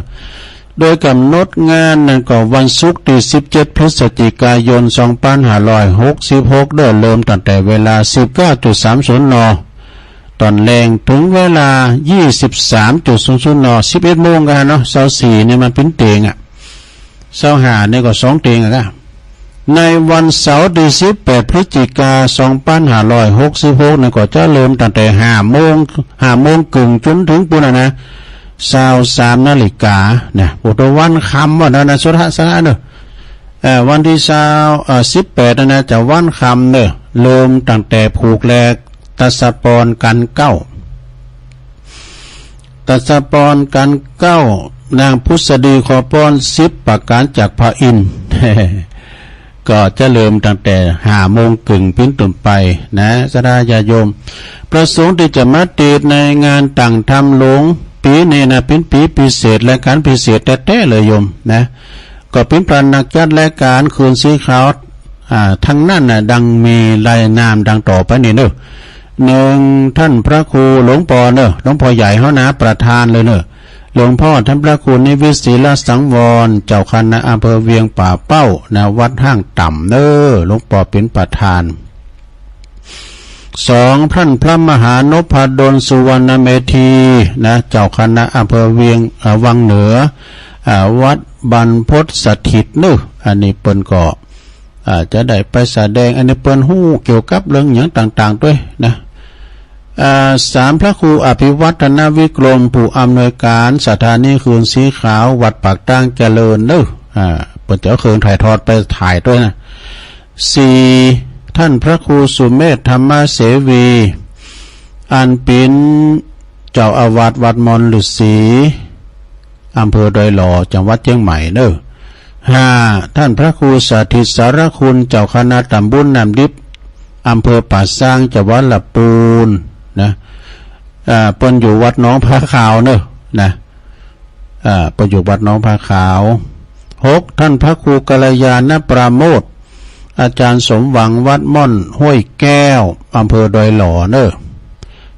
โดยกำหนดงานนั้นก็วันศุกร์ตี้สิบเจ็ดพฤศจิกายนสองพันห้าร้อยหกสิบหกเน่อ เริ่มตั้งแต่เวลาสิบเก้าจุดสามศูนย์ น. ตอนแลง ถึงเวลายี่สิบสามจุดศูนย์ศูนย์ น. สิบเอ็ดโมงกันเนาะ ซาวสี่นี่มันปิ้นเตงอะ ซาวห้านี่ก็สองเตงอะ ในวันเสาร์ตี้สิบแปดพฤศจิกาสองพันห้าร้อยหกสิบหกนี่ก็จะเริ่มตั้งแต่ห้าโมง ห้าโมงครึ่งจนถึงปู้นนะ ซาวสามนาฬิกานะ โอ้ ตัววันค่ำว่านั้นนะ สุทัศนะเนอะ เอ่อ วันตี้ซาว เอ่อ สิบแปดนั่นนะ จะวันค่ำเนอะ เริ่มตั้งแต่ผูกแล ตัสสะปอนกันเก้า ตัสสะปอนกันเก้า นางผุสดีขอปอนสิบประการจากพระอินทร์ ก็จะเริ่มตั้งแต่ห้าโมงครึ่งปิ้นต้นไปนะ ศรัทธาญาติโยม ประสงค์ตี้จะมาติดในงานตั้งธรรมหลวงปีนี้นะ ปิ้นปีพิเศษ รายการพิเศษแต๊ๆ เลยโยมนะ ก็ปิ้นพระนักจัดรายการคืนสีขาว อ่า ทั้งนั้นนะ ดังมีรายนามดังต่อไปนี้เนอะ หนึ่ง ท่านพระครูหลวงปอเนอะ หลวงพ่อใหญ่เฮานะ ประธานเลยเนอะ หลวงพ่อท่านพระครูนิวิตศิลสังวร เจ้าคณะอำเภอเวียงป่าเป้านะ วัดห้างต่ำเนอะ หลวงปอเป็นประธาน สอง ท่านพระมหานพดลสุวรรณเมธีนะ เจ้าคณะอำเภอเวียง เอ่อ วังเหนือ อ่า วัดบรรพตสถิตเนอะ อันนี้เปิ้นก็ อ่า จะได้ไปแสดง อันนี้เปิ้นฮู้เกี่ยวกับเรื่องหยังต่างๆ ด้วยนะ อ่า สาม พระครูอภิวัฒนวิกรม ผู้อำนวยการสถานีคืนสีขาววัดปากตางเจริญเนอะ อ่า เปิ้นจะเอาเครื่องถ่ายทอดไปถ่ายด้วยนะ สี่ ท่านพระครูสุเมธธรรมเสวี อันเป๋นเจ้าอาวาสวัดมอนฤๅษี อำเภอดอยหล่อ จังหวัดเชียงใหม่เนอะ ห้า ท่านพระครูสถิตสารคุณ เจ้าคณะตำบลน้ำดิบ อำเภอป่าซาง จังหวัดลำพูนนะ อ่า เปิ้นอยู่วัดหนองผาขาวเนอะนะ อ่า เปิ้นอยู่วัดหนองผาขาว หก ท่านพระครูกัลยาณปราโมทย์ อาจารย์สมหวัง วัดม่อนห้วยแก้ว อำเภอดอยหล่อเนอะ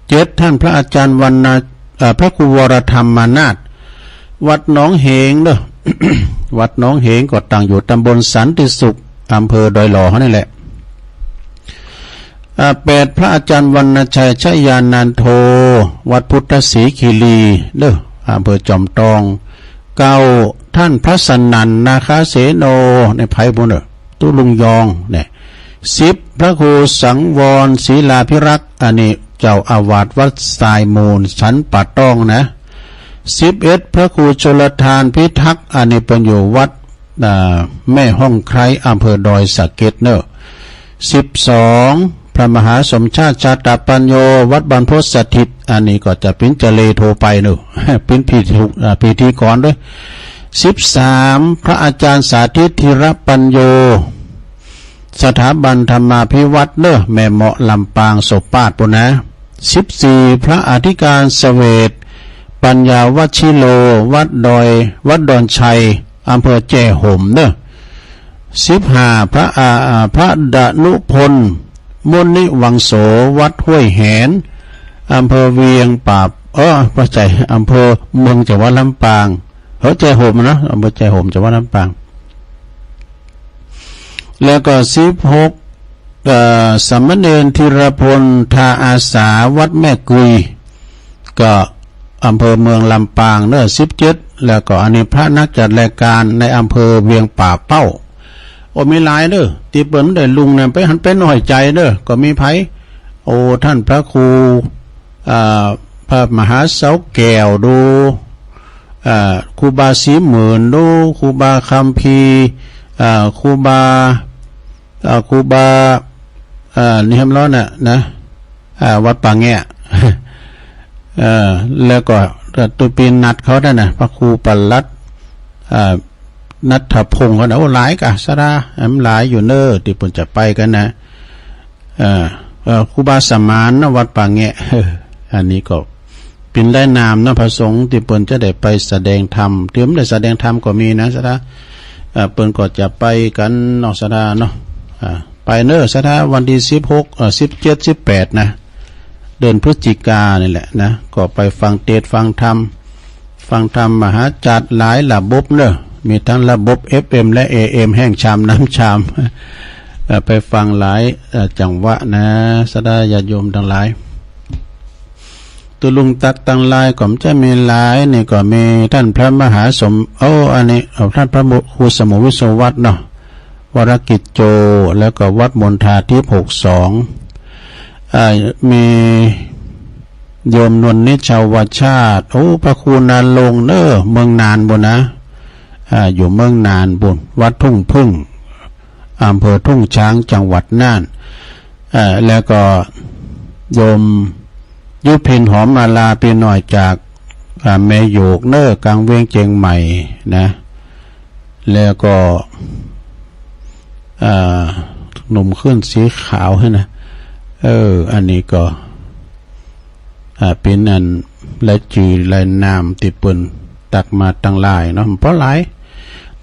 เจ็ด ท่านพระอาจารย์วรรณะ เอ่อ พระครูวรธรรมนาถ วัดหนองเหงเนอะ วัดหนองเหงก็ตั้งอยู่ตำบลสันติสุข อำเภอดอยหล่อเฮานี่แหละ อ่า แปด พระอาจารย์วรรณชัยชยานันโท วัดพุทธศรีคีรีเนอะ อำเภอจอมตอง เก้า ท่านพระสนั่นนาคาเสโน ในไพบุญเนอะ ตุลุงยองเนี่ย สิบ พระครูสังวรศิลาภิรักษ์ อันนี้เจ้าอาวาสวัดทรายมูล สันป่าตองนะ สิบเอ็ด พระครูชลทานพิทักษ์ อันนี้เปิ้นอยู่วัด อ่า แม่ห้องไคร้ อำเภอดอยสะเก็ดเนอะ สิบสอง พระมหาสมชาติชาตปัญโญ วัดบรรพตสถิต อันนี้ก็จะเป๋นเจเลโทไปเนอะ เป๋นพิธี อ่า พิธีกรด้วย สิบสาม พระอาจารย์สาธิตธีรปัญโญ สถาบันธรรมาภิวัฒน์เนอะ แม่เมาะลำปางโสภาคปู้นนะ สิบสี่ พระอธิการเสวต ปัญญาวัชชิโล วัดดอย วัดดอนชัย อำเภอแจ้ห่มเนอะ สิบห้า พระอา อ่า พระดนุพล มุนิวังโส วัดห้วยแหน อำเภอเวียงป่า เออ บ่ใจ้ อำเภอเมือง จังหวัดลำปาง เออ แจ้ห่มเนอะ อำเภอแจ้ห่ม จังหวัดลำปาง แล้วก็ สิบหก เอ่อ สามเณรธีรพล ทาอาสา วัดแม่กุย ก็อำเภอเมืองลำปางเนอะ สิบเจ็ด แล้วก็อันนี้พระนักจัดรายการในอำเภอเวียงป่าเป้า โอ้ มีหลายเนอะ ตี้เปิ้นได้ลุงเนี่ย ไปหันไปน้อยใจ๋เนอะ ก็มีไผ โอ้ ท่านพระครู อ่า พระมหาเสาแก้วดู อ่า ครูบาศรีหมื่นดู ครูบาคัมภีร์ อ่า ครูบา อ่า ครูบา อ่า นี่แหมล้อน่ะนะ อ่า วัดป่าแงะ เอ่อ แล้วก็ตุปีนัดเขานั่นน่ะ พระครูปลัด อ่า ณัฐพงศ์เขาน่ะ โอ้ หลายกะ ศรัทธา แหมหลายอยู่เนอะ ตี้เปิ้นจะไปกั๋นนะ เอ่อ เอ่อ ครูบาสมานเนาะ วัดป่าแงะ เออ อันนี้ก็เป๋นรายนามเนาะ พระสงฆ์ตี้เปิ้นจะได้ไปแสดงธรรม ตี้บ่ได้แสดงธรรมก็มีนะ ศรัทธา อ่า เปิ้นก็จะไปกั๋นเนาะ ศรัทธาเนาะ อ่า ไปเนอะ ศรัทธา วันตี้สิบหก เอ่อ สิบเจ็ด สิบแปด นะ เดือนพฤศจิกานี่แหละนะ ก็ไปฟังเทศน์ฟังธรรม ฟังธรรมมหาจักรหลายระบบเนอะ มีทั้งระบบ เอฟเอ็ม และ เอเอ็ม แห้งชามน้ำชาม เอ่อ ไปฟังหลาย เอ่อ จังหวะนะ ศรัทธาญาติโยมตังหลาย ตุ๊ลุงตั๊กตังหลายก็จะมีหลาย นี่ก็มีต้านพระมหาสม โอ้ อันนี้ เอ่อ ต้านพระครูสมุทรวิศวัตรเนาะ วรกิจโจ แล้วก็วัดมณฑาทิพย์ หกสอง อ่า มีโยมนวลนิชาวชาติ โอ้ พระครูนรงค์เนอะ เมืองน่านปู้นนะ อ่า อยู่เมืองน่านปู้น วัดทุ่งผึ้ง อำเภอทุ่งช้าง จังหวัดน่าน อ่า แล้วก็โยมยุพินหอมมาลา ปี๋น้อยจาก อ่า แม่โยกเนอะ กลางเวียงเจียงใหม่นะ แล้วก็ อ่า หนุ่มขึ้นสีขาวนะ เออ อันนี้ก็ อ่า เป๋นอันรายจื้อรายนามตี้เปิ้นตั๊กมาตังหลายเนาะ บ่หลาย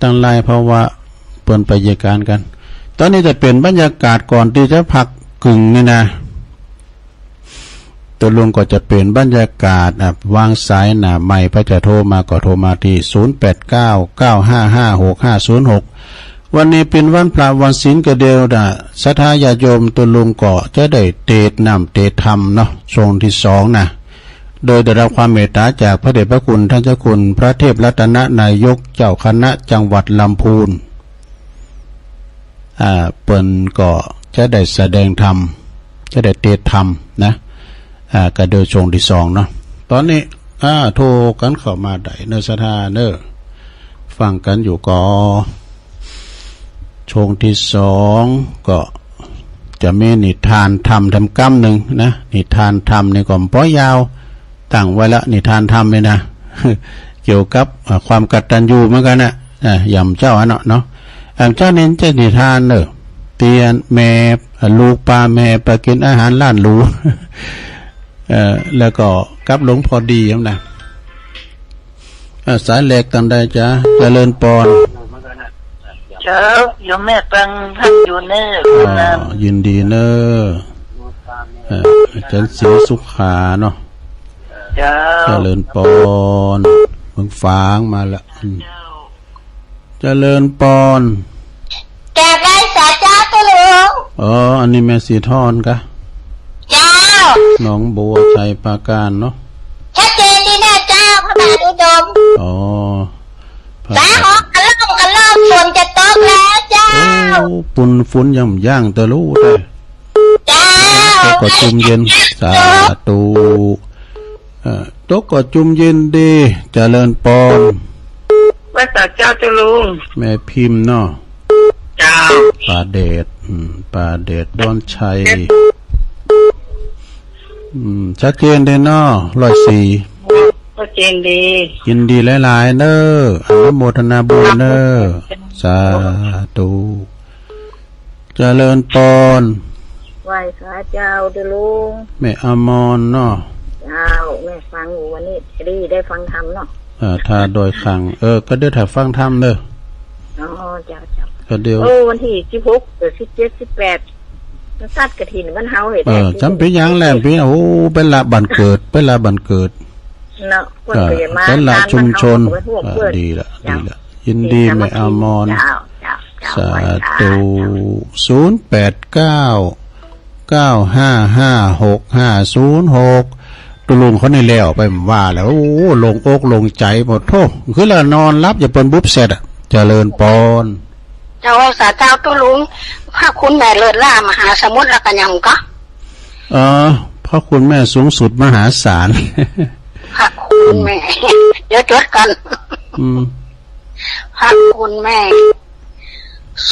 ตังหลาย เพราะว่าเปิ้นไปเยียะก๋านกั๋น ตอนนี้จะเป๋นบรรยากาศก่อนตี้จะพักกึ่งนี่นะ ตุ๊ลุงก็จะเป๋นบรรยากาศ อ่ะ วางสายหน้าไมค์ ใผจะโทรมาก็โทรมาตี้ ศูนย์แปดเก้า เก้าห้าห้า หกห้าศูนย์หก วันนี้เป๋นวันพระวันศีลก็เดียวนะ ศรัทธาญาติโยมตุ๊ลุงก็จะได้เตสน์น้ำเตสน์ธรรมเนาะ ช่วงที่สองนะ โดยได้รับความเมตตาจากพระเดชพระคุณท่านเจ้าคุณพระเทพรัตนนายกเจ้าคณะจังหวัดลำพูน อ่า เปิ้นก็จะได้แสดงธรรม จะได้เตสน์ธรรมนะ อ่า ก็โดยช่วงที่สองเนาะ ตอนนี้ อ่า โทรกั๋นเข้ามาได้เนอะ ศรัทธาเนอะ ฟังกั๋นอยู่ก็ ช่วงที่สองก็จะมีนิทานธรรมธรรมกำนึ่งนะ นิทานธรรมนี่ก็บ่ยาว ตั้งไว้ละ นิทานธรรมนี่นะ เกี่ยวกับ อ่า ความกตัญญูเหมือนกั๋นนะ อ่า ยำเจ้าอันเนาะ เนาะ อันเจ้านี่จะนิทานเนอะ ตี้แม่ อ่า ลูกปาแม่ไปกิ๋นอาหารร้านหรู เอ่อ แล้วก็กลับลงพอดีนะ อ่า สายแรกตังใดจ๊ะ เจริญปอน เจ้า โยมแม่ฟังธรรมอยู่เน่อ อ๋อ ยินดีเน่อ เอ่อ อาจารย์ศรีสุขาเนาะ เจ้า เจริญปอน เมืองฝางมาละ อืม เจ้า เจริญปอน กราบไหว้สาเจ้าตุ๊ลุง อ๋อ อันนี้แม่สีทอนกะ เจ้า หนองบัวไชยปราการเนาะ ชัดเจนดีนะเจ้า พระบาทอุดม อ๋อ พระบาท สาหอกกระล่อมกระล่อม ฝนจะตกแล้วเจ้า โอ้ ปุนฝนย่ำย่างตะลุเด้อ เจ้า ตกก็จุ่มเย็น สาธุ เอ่อ ตกก็จุ่มเย็นดี เจริญปอน ไหว้สาเจ้าตุ๊ลุง แม่พิมพ์เนาะ เจ้า ป่าเดช อืม ป่าเดชดอนชัย อืม ชัดเจนดีเนาะ ร้อยสี่ ชัดเจนดี ยินดีหลายๆ เน่อ อนุโมทนาบุญเน่อ สาธุ เจริญปอน ไหว้สาเจ้าตุ๊ลุง แม่อมรเนาะ เจ้า แม่ฟังอยู่วันนี้ ดีได้ฟังธรรมเนาะ อ่า ถ้าโดยขัง เออ ก็เดี๋ยวถ้าฟังธรรมเด้อ อ๋อ เจ้า เจ้า ก็เดี๋ยว โอ้ วันที่สิบหก เออ สิบเจ็ด สิบแปด มันทอดกฐินบ้านเฮาเห็น เออ จำเป็นอย่างแหละ เป็น โอ้ เป็นละบ้านเกิด เป็นละบ้านเกิด เนาะ เพิ่นก็จะมา เป็นละชุมชน งานบ้านเฮาก็ไปร่วม เออ เพิ่น ดีละ เจ้า ดีละ ยินดีแม่อมร เจ้า เจ้า เจ้า สาธุ ไหว้สา ศูนย์แปดเก้า เก้าห้าห้า หกห้าศูนย์หก ตุ๊ลุงคนนี้แล้วไปว่าแล้ว โอ้ โล่งอกโล่งใจหมด โธ่ คือละนอนหลับอย่าเปิ้นบุบเสร็จอะ เจริญปอน เจ้า สาเจ้าตุ๊ลุง พระคุณแม่เลิศล้ามหาสมุทรแล้วก็ยังก็ เออ พระคุณแม่สูงสุดมหาศาล พระคุณแม่ เดี๋ยวจดกัน อืม พระคุณแม่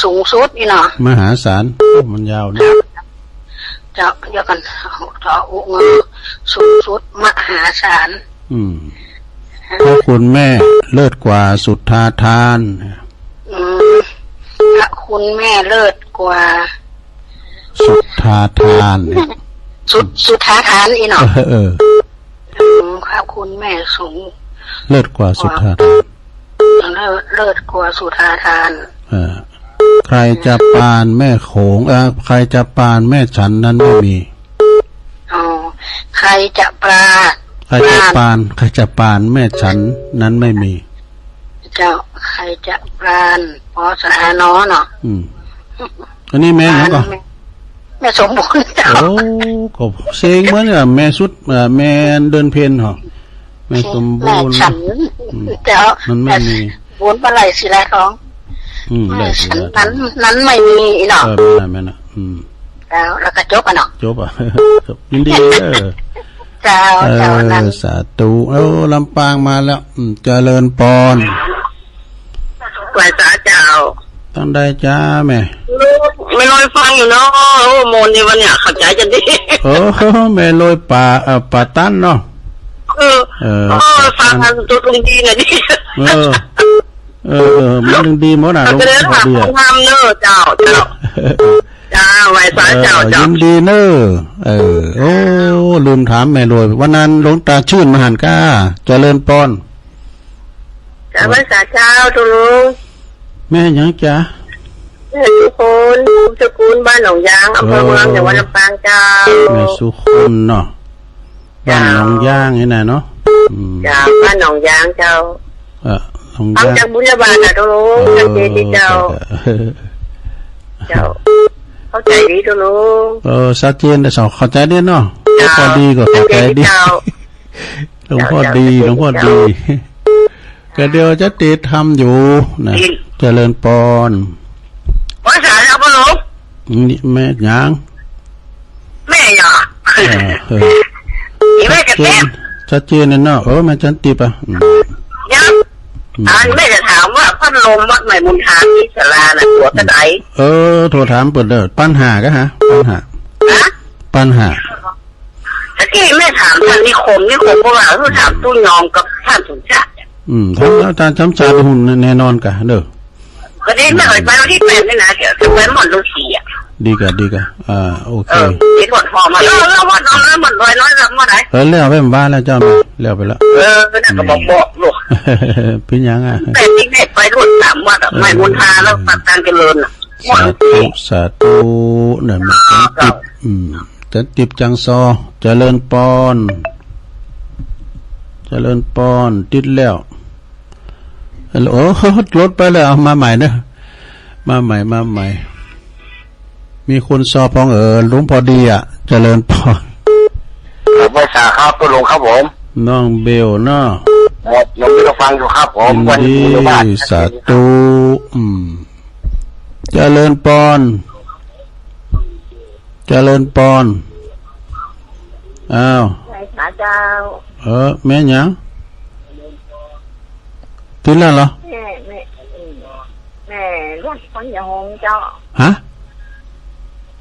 สูงสุดนี่เนาะ มหาศาล โอ้ มันยาวนะ เจ้า เดี๋ยวกัน เจ้า สูงสุดมหาศาล อืม พระคุณแม่เลิศกว่าสุทธาทาน อืม พระคุณแม่เลิศกว่า สุทธาทานเนี่ย สุด สุทธาทานอีเนาะ เออ เออ อืม พระคุณแม่สูง เลิศกว่าสุทธาทาน เอ เลิศ เลิศกว่าสุธาทาน เออ ใครจะปานแม่โขง เออ ใครจะปานแม่ฉันนั้นไม่มี อ๋อ ใครจะปรา ใครจะปาน ใครจะปานแม่ฉันนั้นไม่มี เจ้า ใครจะปราน ปอสระอา นอเนาะ อืม อันนี้แม่หยังก่อ แม่สมบูรณ์เจ้า โอ้ ก็เสียงเหมือนกับแม่สุด เอ่อ แม่เดือนเพ็ญเหรอ แม่สมบูรณ์ แม่ฉัน อืม เจ้า มันไม่มี บุญปลาไหลศิลาทอง อืม แม่ฉัน ไร่ศิลาทอง นั้น นั้นไม่มีเนาะ เออ แม่นน่ะ แม่นน่ะ อืม เจ้า แล้วก็จบอะเนาะ จบอะ จบ ยินดีเด้อ เจ้า เออ เจ้า นั้น สาธุ โอ้ ลำปางมาแล้ว อืม เจริญพร ไหว้สาเจ้า ตั้งใดจ้าแม่ ไม่ร้อยฟังอยู่เนาะ โอ้ โมนนี่วันเนี่ยเข้าใจจะดี โอ้ แม่ลอยป่า เอ่อ ป่าตันเนาะ เออ เออ โอ้ ฟังกันตัวตรงดีนะดิ เออ เออ เออ มันยังดีหมดน่ะ หลวงพ่อดีอะ ทำเนอะเจ้า เจ้า เจ้า ไหว้สาเจ้า เออ เจ้า ยินดีเนอะ เออ โอ้ ลืมถามแม่ลอย วันนั้นหลวงตาชื่นมาหันก้า เจริญพร กราบไหว้สาเจ้า ตุลุง แม่หยังจ๊ะ แม่สุคน สุคน บ้านหนองยาง อำเภอเมือง เออ จังหวัดลำปางเจ้า แม่สุคนเนาะ บ้านหนองยางนี่นะเนาะ อืม เจ้า บ้านหนองยางเจ้า เออ หนองยาง ฟังจากบุญญาบาตรนะตุลุง เออ ชัดเจนดีเจ้า เจ้า เข้าใจดีตุลุง เออ ชัดเจนเด้อ เข้าใจดีเนาะ เจ้า พอดีก็เข้าใจดี ชัดเจนดีเจ้า หลวงพ่อดี เจ้า หลวงพ่อดี เจ้า ก็เดี๋ยวจะติดทำอยู่นะ ดี เจริญพร ว่าสาแล้วพ่อหลวง นี่แม่หยัง แม่หยัง เออ เออ นี่แม่จะเต้น ชัดเจน ชัดเจนนะเนาะ เออ แม่จันติบอ่ะ อืม ยัง อืม อันแม่จะถามว่าพัดลมวัดใหม่มณฑาที่ศาลาน่ะ ตัวเท่าไหร่ เออ โทรถามเปิ้นเด้อ ปันห้าก็ฮะ ปันห้า ฮะ ปันห้า ตะกี้แม่ถามท่านนิคม นิคมบอกว่า เออ ถามตู้ยองกับท่านสมชาติ อืม ถามอาจารย์สมชาติ ฮู้แน่นอนกะเด้อ ก็ดี แม่ไปวันที่แปดนี่นะ เดี๋ยวจะไปหม่อนฤๅษีอ่ะ ดีกะ ดีกะ อ่า โอเค เออ เห็นหม่อนหอมมาแล้ว แล้วหม่อนน้อย หม่อนน้อย หม่อนน้อย เออ แล้วไปหมู่บ้านแล้วเจ้า แล้วไปแล้ว เออ นั่นก็บอก อืม บอกลูก เป็นหยังอ่ะ แต่ที่แม่ไปรวดสามวัดอ่ะ เออ ไม่มณฑาแล้วปัตตานเจริญอ่ะ สาธุ สาธุ เนี่ย มันเป็นติด อืม จันติบจังซอ เจริญปอน เจริญปอน ติดแล้ว ฮัลโหล โอ้ หลุดไปแล้ว เอามาใหม่เนอะ มาใหม่ มาใหม่ มีคนซอพอง เออ ลุงพอดีอะ เจริญปอน ครับ ไหว้สาครับ ตุลุงครับผม น้องเบลเนาะ ครับ น้องเบลฟังอยู่ครับผม ยินดี วันนี้อยู่บ้าน สาธุ อืม เจริญปอน เจริญปอน อ้าว ไหว้สาเจ้า เออ แม่หยัง ติดแล้วเหรอ แม่ แม่ อืม แม่รัฐคนจะหงเจ้า ฮะ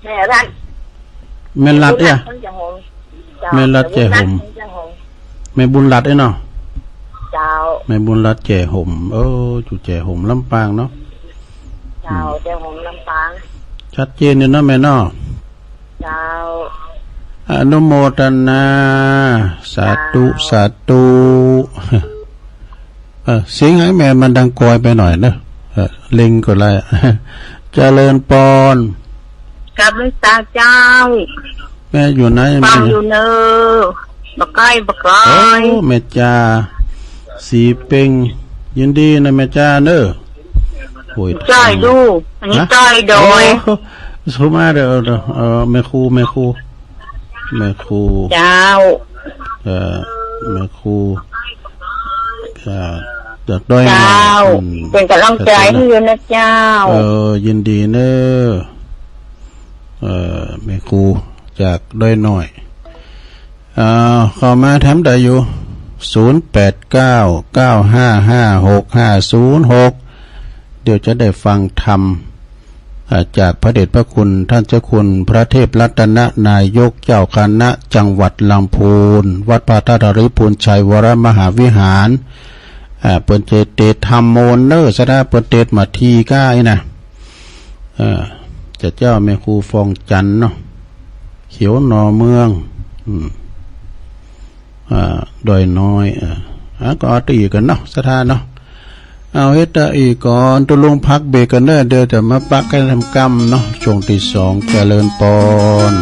แม่รัฐ แม่รัฐเนี่ย คนจะหงเจ้า แม่รัฐแจ่หง แม่บุญรัฐคนจะหง แม่บุญรัฐเอ้ยเนาะ เจ้า แม่บุญรัฐแจ่หง เออ อยู่แจ่หงลำปางเนาะ เจ้า อืม แจ่หงลำปาง ชัดเจนอยู่เนาะแม่เนาะ เจ้า อนุโมทนา สาธุ เจ้า สาธุ เออ เสียงให้แม่มันดังกอยไปหน่อยเนอะ เออ เล็งก็ได้ เจริญปอน กราบไหว้สาเจ้า แม่อยู่ไหน ฟังอยู่เนอะ บ่ใกล้ บ่ไกล โอ้ แม่จ่า สีเพ็ง ยินดีนะแม่จ่าเนอะ โอ้ย ใช่ลูก อันนี้ ฮะ ใช่โดย โอ้ สุมาเด้อ เออ แม่ครู แม่ครู แม่ครู เจ้า เอ่อ แม่ครู เอ่อ จากดอย เจ้า อืม เป็นกำลังใจให้อยู่นะเจ้า เออ ยินดีเนอะ เอ่อ แม่ครูจากดอยน้อย อ่า เข้ามาถามได้อยู่ ศูนย์แปดเก้า เก้าห้าห้า หกห้าศูนย์หก เดี๋ยวจะได้ฟังธรรม อ่า จากพระเดชพระคุณท่านเจ้าคุณพระเทพรัตนนายกเจ้าคณะจังหวัดลำพูน วัดพระธาตุหริภุญชัยวรมหาวิหาร อ่า เปิ้นจะเตสน์ธรรมโมเนอร์ สะดาเปิ้นเตสน์มาทีก้าอี้นะ เอ่อ จะเจ้าแม่ครูฟองจันทร์เนาะ เขียวหน่อเมือง อืม อ่า ดอยน้อย เอ่อ อ่ะ ก็เอาตัวอีกกันเนาะ สะดาเนาะ เอาเฮ็ดตะอี้ก่อน ตุ๊ลุงพักเบรกก่อนเด้อ เดี๋ยวจะมาปะกันทำกรรมเนาะ ช่วงที่สอง เจริญปอน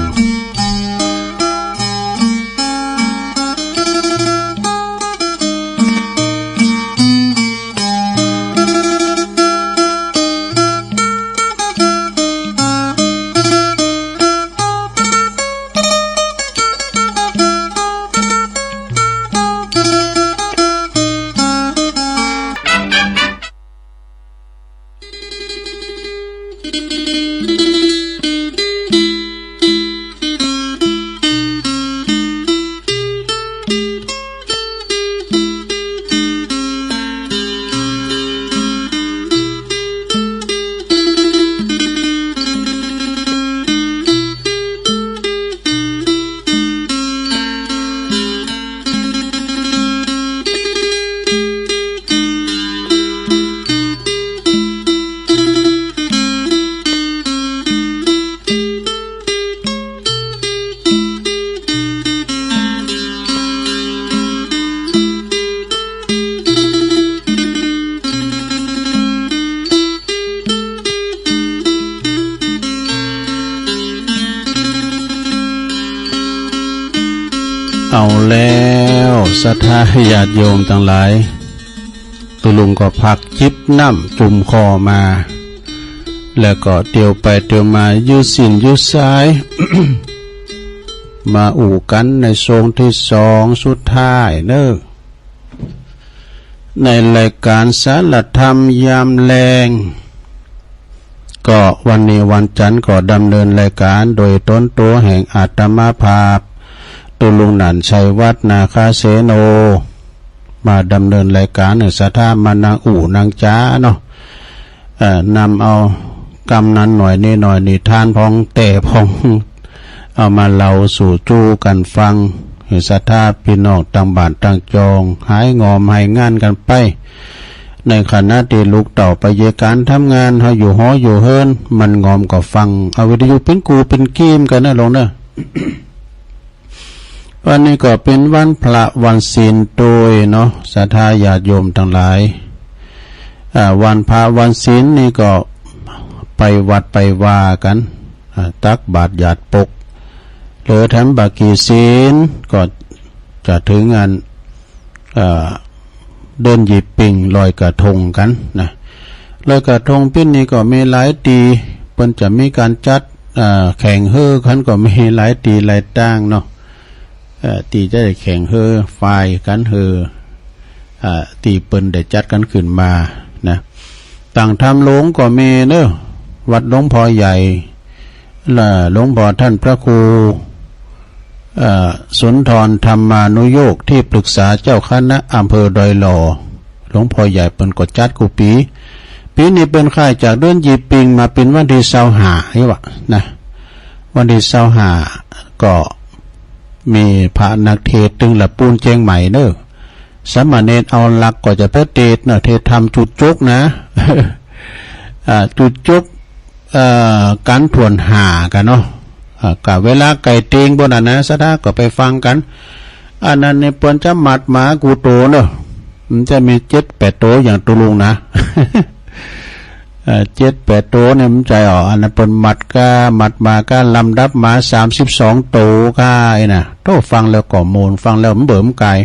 เอาแล้ว ศรัทธาญาติโยมตังหลาย ตุ๊ลุงก็พักจิบน้ำจุ่มคอมา แล้วก็เตียวไปเตียวมา ยืดสิ้นยืดสาย มาอู้กันในช่วงที่สองสุดท้ายเนอะ ในรายการสารธรรมยามแลง ก็วันนี้วันจันทร์ก็ดำเนินรายการโดยตนตัวแห่งอาตมาภาพ ตุ๊ลุงหนั่นชัยวัฒน์นาคาเสโน มาดำเนินรายการให้ศรัทธามานั่งอู้นั่งจ๋าเนาะ เอ่อ นำเอากำนั้นหน่อยนี้หน่อยนี้ ทานพองแต่พอง เอามาเล่าสู่จู้กันฟัง ให้ศรัทธาพี่น้องต่างบ้านต่างจอง หายงอมหายงานกันไป ในขณะที่ลูกเต้าไปเยียะการทำงาน เฮาอยู่หออยู่เฮือน มันงอมก็ฟัง เอาวิทยุเป็นกูเป็นกีมกันนะลงเนอะ วันนี้ก็เป็นวันพระวันศีลโตยเนาะ ศรัทธาญาติโยมทั้งหลาย อ่า วันพระวันศีลนี่ก็ไปวัดไปวากัน อ่า ตักบาตรหยาดปก หรือแถมบากีศีลก็จะถึงอัน อ่า เดือนยี่ปิงลอยกระทงกันนะ ลอยกระทงปีนี้ก็มีหลายตี้ เปิ้นจะมีการจัด อ่า แข่งเฮือกัน ก็มีหลายตี้หลายตางเนาะ เอ่อ ตี้จะได้แข่งเฮือฝ่ายกันเฮือ อ่า ตี้เปิ้นได้จัดกันขึ้นมานะ ต่างธรรมหลวงก็มีเนอะ วัดหลวงพ่อใหญ่ และหลวงพ่อท่านพระครู เอ่อ สุนทรธรรมานุโยค ที่ปรึกษาเจ้าคณะอำเภอดอยหล่อ หลวงพ่อใหญ่เปิ้นก็จัดกู้ปี ปีนี้เปิ้นขยายจากเดือนยี่ปิงมาเป็นวันที่ซาวห้า นี่หว่านะ วันที่ซาวห้า ก็มีพระนักเทศน์ตึงละปูนเจียงใหม่เนอะ สามเณรเอาหลักก็จะไปเทศน์เนอะ เทศน์ธรรมจุดจบนะ อ่า จุดจบ เอ่อ การถ้วนห้ากันเนาะ อ่า กะเวลาไก่เต็งบนนั้นนะ ศรัทธาก็ไปฟังกัน อันนั้นนี่เปิ้นจะมัดหมากู้โตเนอะ มันจะมีเจ็ดแปดโตอย่างตุ๊ลุงนะ เอ่อ เจ็ดแปดโตเนี่ยมันจะออก อันนั้นเปิ้นมัดก้า มัดหมาก้า ลำดับหมาสามสิบสองโตก้า ไอ้น่ะ โธ่ ฟังแล้วก็ม่วน ฟังแล้วมันเบิ่มกาย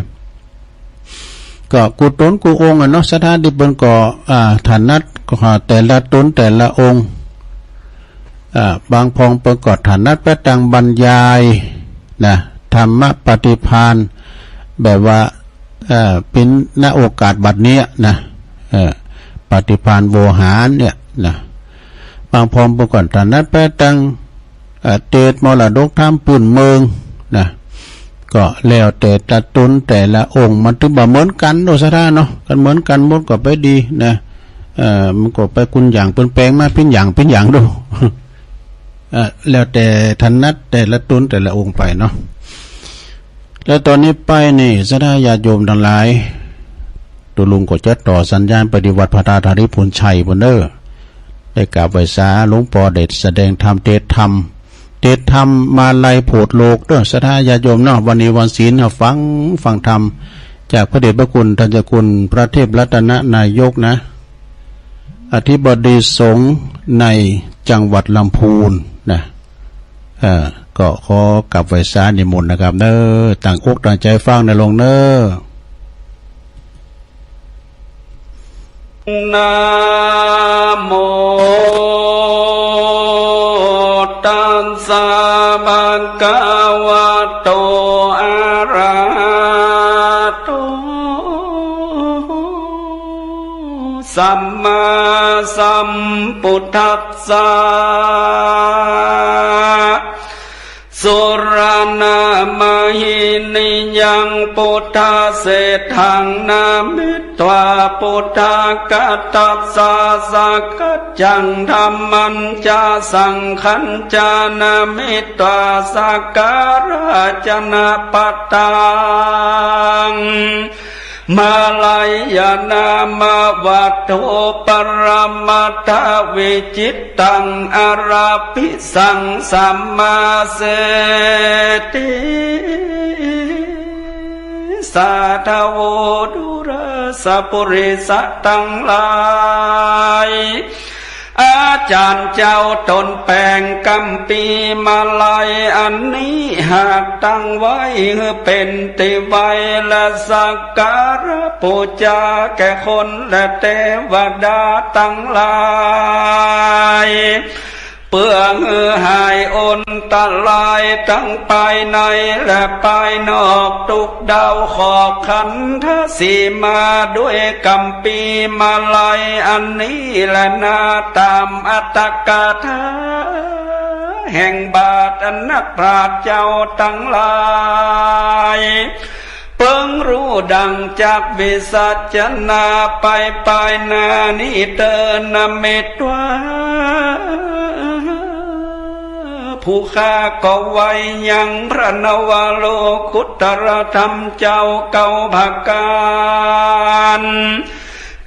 ก็กู้ตนกู้องค์อะเนาะ ศรัทธาตี้เปิ้นก็ อ่า ถนัดก็แต่ละตนแต่ละองค์ อ่า บางพองเปิ้นก็ถนัดไปตางบรรยายนะ ธรรมปฏิภาณ แบบว่า เอ่อ เป็นณโอกาสบัดเนี้ยนะ เอ่อ ปฏิภาณโวหารเนี่ยนะ บางพองเปิ้นก็ถนัดไปตาง เอ่อ เทศน์มรดกธรรมพื้นเมืองนะ ก็แล้วแต่ละตนแต่ละองค์ มันตึงบ่เหมือนกันเนาะ ศรัทธาเนาะ คันเหมือนกันหมดก็ไปดีนะ เอ่อ มันก็ไปคนอย่างเปิ้นแปลงมาเป็นอย่างเป็นอย่างดู เอ่อ แล้วแต่ถนัดแต่ละตนแต่ละองค์ไปเนาะ แล้วตอนนี้ไปนี่ ศรัทธาญาติโยมทั้งหลาย ตุ๊ลุงก็จะต่อสัญญาณไปที่วัดพระธาตุหริภุญชัยพุ้นเด้อ ได้กราบไหว้สาหลวงพ่อ ได้แสดงธรรม เทศน์ธรรม เทศน์ธรรมมาลัยโผดโลกเด้อ ศรัทธาญาติโยมเนาะ วันนี้วันศีลนะ ฟัง ฟังธรรม จากพระเดชพระคุณท่านเจ้าคุณพระเทพรัตนนายกนะ อธิบดีสงฆ์ในจังหวัดลำพูนนะ เอ่อ ก็ขอกราบไหว้สานิมนต์นะครับเนอะ ตั้งอกตั้งใจฟังนะโยมเนอะ นะโม ตัสสะ ภะคะวะโต อะระหะโต สัมมาสัมพุทธัสสะ สุรณะมะหินิยัง พุทธะเสฏฐัง นะมิตวา พุทธากัตตัสสะ สักกัจจัง ธัมมัญจะ สังฆัญจะ นะมิตวา สักการะจะ นะปะทัง มาลัยยะ นะมะ วัตถุปรมัตถวิจิตตัง อะระภิสัง สัมมาเสติ สาธโว ดูราสะ ปุริสะตังหลาย อาจ๋ารย์เจ้าตนแป๋งกัมภีร์มาลัยอันนี้ หากตั้งไว้หื้อเป๋นตี้ไหว้และสักการะปู๋จาแก่คนและเตวดาตังหลาย เปื้อหื้อหายอันตรายตังภายในและภายนอก ทุกข์ดาวเคราะห์ขันธสีมา ด้วยกัมภีร์มาลัยอันนี้แลนา ต๋ามอัตถกถาแห่งบาทอันนักปราชญ์เจ้าตังหลาย เปิงฮู้ดั่งจักวิสัชนา ไปภายหน้านี้เตอ นะมิตวา ผู้ข้าก็ไหว้ยังพระนวโลกุตตรธรรมเจ้าเก้าประก๋าน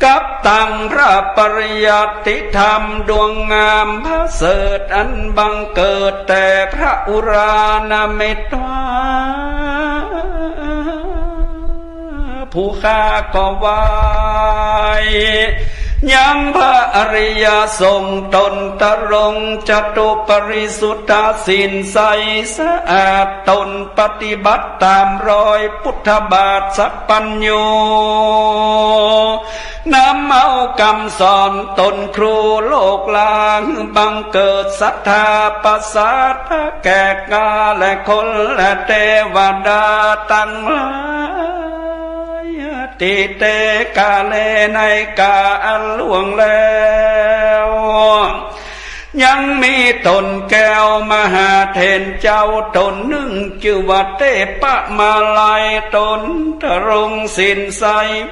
กับตังพระปริยัติธรรมดวงงามประเสริฐอันบังเกิดแต่พระอุรา นะมิตวา ผู้ข้าก็ไหว้ยังพระอริยสงฆ์ตนตรงจตุปริสุทธศีลใสสะอาด ตนปฏิบัติต๋ามรอยพุทธบาทสัพพัญญู นำเอากำสอนตนครูโลกลาหื้อบังเกิดศรัทธาประสาทแก่ข้าและคนและเตวดาตังหลาย ตี้เตกาเล ในกาอันล่วงแล้ว ยังมีต๋นแก้วมหาเถรเจ้าต๋นนึ่ง จื้อว่าเตปะมาลัย ต๋นตรงศีลใส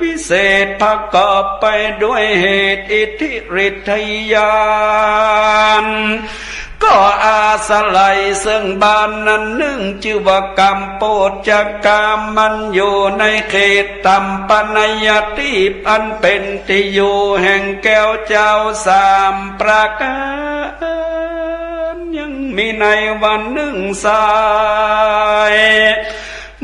วิเศษ ประกอบไปด้วยเหตุอิทธิฤทธิญาณ ก็อาศัยซึ่งบ้านนั้นนึ่ง จื้อว่ากัมโปจกามันอยู่ในเขตตัมปะนยตีป อันเป๋นตี้อยู่แห่งแก้วเจ้าสามประก๋าน ยังมีในวันนึ่งสาย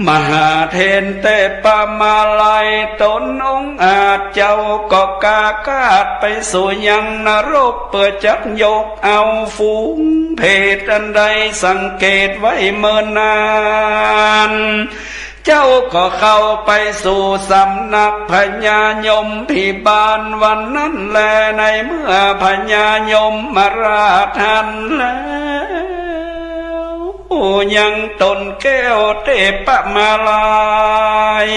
มหาเถรเตปะมาลัยต๋นองอาจเจ้าก็กล้าคาดไปสู่ยังนรก เปื้อจักยกเอาฝูงเปรตอันได้สังเกตไว้เมินนาน เจ้าก็เข้าไปสู่สำนักพญายมพิบาลวันนั้นแล ในเมื่อพญายมมาราชหันแล้ว ยังต๋นแก้วเตปะมาลัย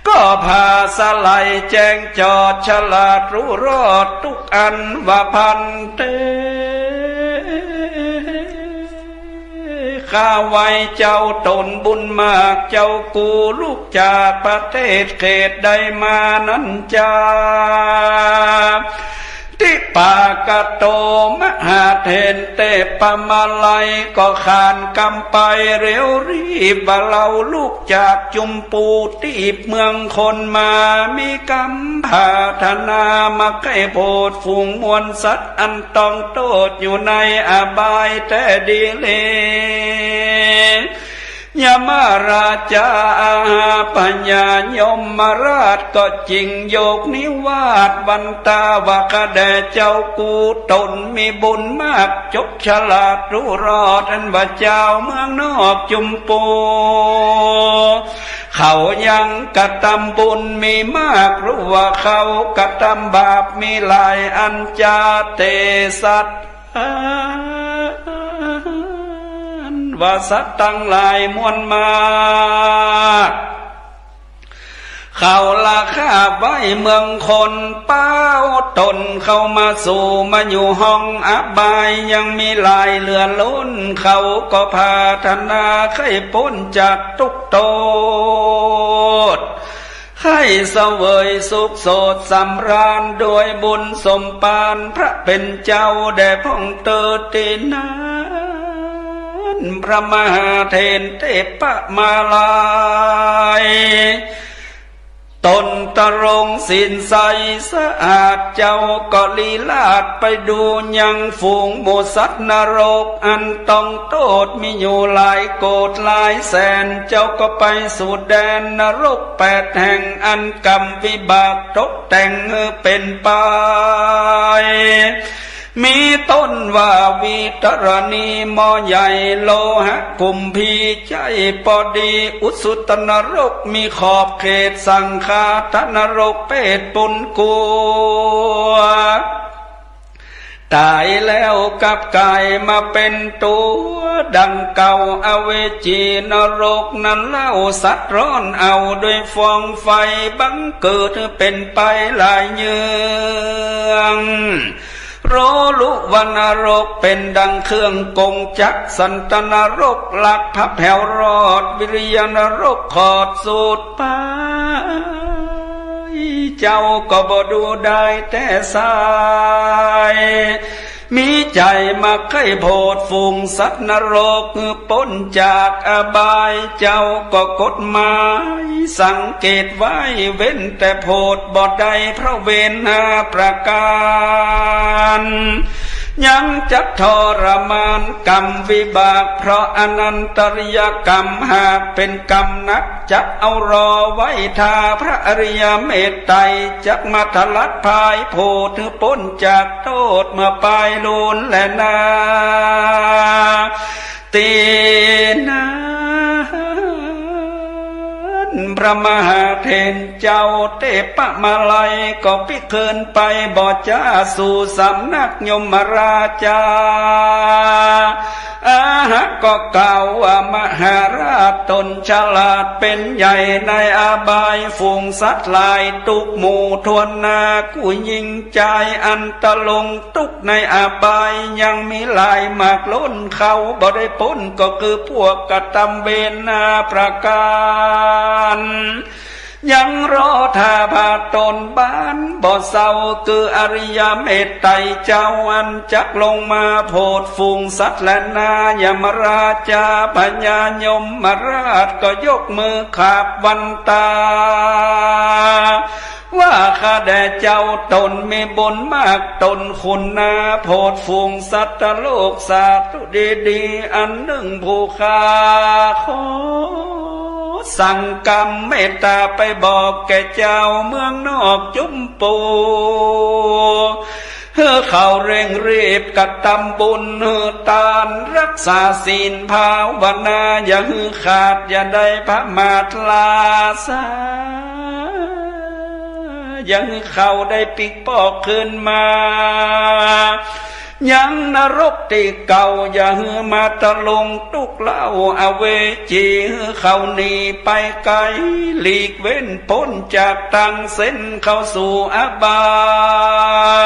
ก็ผ่าสลายแจ้งจอดฉลาดรู้รอดทุกอันว่าพันเต ข้าไหว้เจ้าต๋นบุญมาก เจ้ากู้ลุกจากประเทศเขตใดมานั้นจา ติปากะโต มหาเถรเตปะมาลัย ก็ขานกำไปเร็วรีบว่า เฮาลุกจากจุมปูตีบเมืองคนมา มีกำปรารถนามาใคร่โผดฝูงมวลสัตว์อันต้องโทษอยู่ในอบายแต๊ดีแล ยมราชา อาหาพญายมราชก็จึงยกนิวาสวันตาว่า ข้าแต่เจ้า กูตนมีบุญมาก จบฉลาดรู้รอด อันว่าเจ้าเมืองนอกจุมปู เขายังกระทำบุญมีมาก รู้ว่าเขากระทำบาปมีหลาย อันจะเตสัตว์ ว่าสัตว์ทั้งหลายมวลมาก เขาละข้าไว้เมืองคน เป้าตนเข้ามาสู่มาอยู่ห้องอบาย ยังมีหลายเหลือล้น เขาก็ปรารถนาใคร่พ้นจากทุกข์โทษ ใคร่เสวยสุขโสดสำราญ ด้วยบุญสมภารพระเป็นเจ้า แด่พระองค์เถิดเตนั้น พระมหาเถรเทพมาลัย ตนตรงศีลใสสะอาด เจ้าก็ลีลาดไปดูยังฝูงหมู่สัตว์นรก อันต้องโทษมีอยู่หลายโกดหลายแสน เจ้าก็ไปสู่แดนนรกแปดแห่ง อันกรรมวิบากตกแต่งให้เป็นไป มีต้นว่าวิตรณี หม้อใหญ่โลหะคุมภี ใหญ่พอดี อุสุตนรกมีขอบเขต สังฆาทนรกเปรตปุนกัว ตายแล้วกลับกลายมาเป็นตัวดังเก่า อเวจีนรกนั้นเล่า สัตว์ร้อนเอาด้วยฟองไฟ บังเกิดเป็นไปหลายเยื้อง รู้ลุว่านรกเป็นดังเครื่องกงจักร สันตนรกลักพระแผวรอด วิริยนรกขอดสูดไป เจ้าก็บ่ดูได้แต่สาย มีใจมาใคร่โผดฝูงสัตว์นรก พ้นจากอบาย เจ้าก็กฎหมายสังเกตไว้ เว้นแต่โผดบ่ได้เพราะเวรห้าประการ ยังจะทรมานกรรมวิบาก เพราะอนันตริยกรรม หากเป็นกรรมหนัก จักเอารอไว้ ถ้าพระอริยเมตไตร จักมาทลัดพายโผด ให้พ้นจากโทษมาปายลูนแลนา ตีนั้น พระมหาเถรเจ้าเทพมาลัย ก็พิกเขินไปบ่จ้าสู่สำนักยมราชา อาหะก็กล่าวว่า มหาราชตนฉลาดเป็นใหญ่ในอบาย ฝูงสัตว์หลายทุกหมู่ถ้วนหน้า กู้ยิ่งจายอันตรงทุกข์ในอบาย ยังมีหลายมากล้น เขาบ่ได้พ้น ก็คือพวกกระทำเวรห้าประการ ยังรอถ้าพระตนบ้านบ่เศร้า คืออริยเมตไตรเจ้า อันจักลงมาโผดฝูงสัตว์แลนา ยมราชาพญายมราชก็ยกมือขาบวันตา ว่าข้าแต่เจ้าตนมีบุญมาก ตนคุณนาโผดฝูงสัตว์โลกสาธุดีๆ อันหนึ่งผู้ข้าขอสั่งกำเมตตาไปบอกแก่เจ้าเมืองนอกจุมปู ให้เขาเร่งรีบกระทำบุญให้ทาน รักษาศีลภาวนา อย่าหื้อขาด อย่าได้ประมาทลาซา อย่าหื้อเขาได้ปิ๊กปอกคืนมา ยังนรกตี้เก่า อย่าหื้อมาทลงทุกข์เล่า อเวจีหื้อเขาหนีไปไกล หลีกเว้นพ้นจากทางเส้นเข้าสู่อบา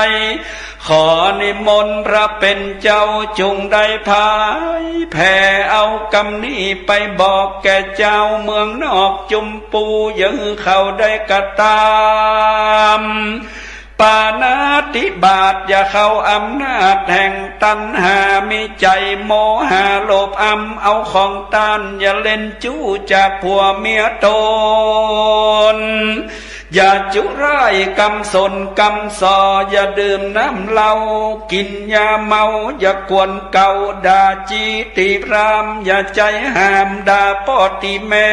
ย ขอนิมนต์พระเป็นเจ้าจงได้พายแผ่เอากำนี้ไปบอกแก่เจ้าเมืองนอกจุมปู อย่าหื้อเขาได้กระทำปาณาติบาต อย่าเข้าอำนาจแห่งตัณหา มีใจโมหะโลภอำเอาของต้าน อย่าเล่นจู้จากผัวเมียตน อย่าจุร้ายกำสนกำส่อ อย่าดื่มน้ำเหล้า กินยาเมา อย่ากวนเกา ด่าจี้ติพร่ำ อย่าใจห้าม ด่าป้อติแม่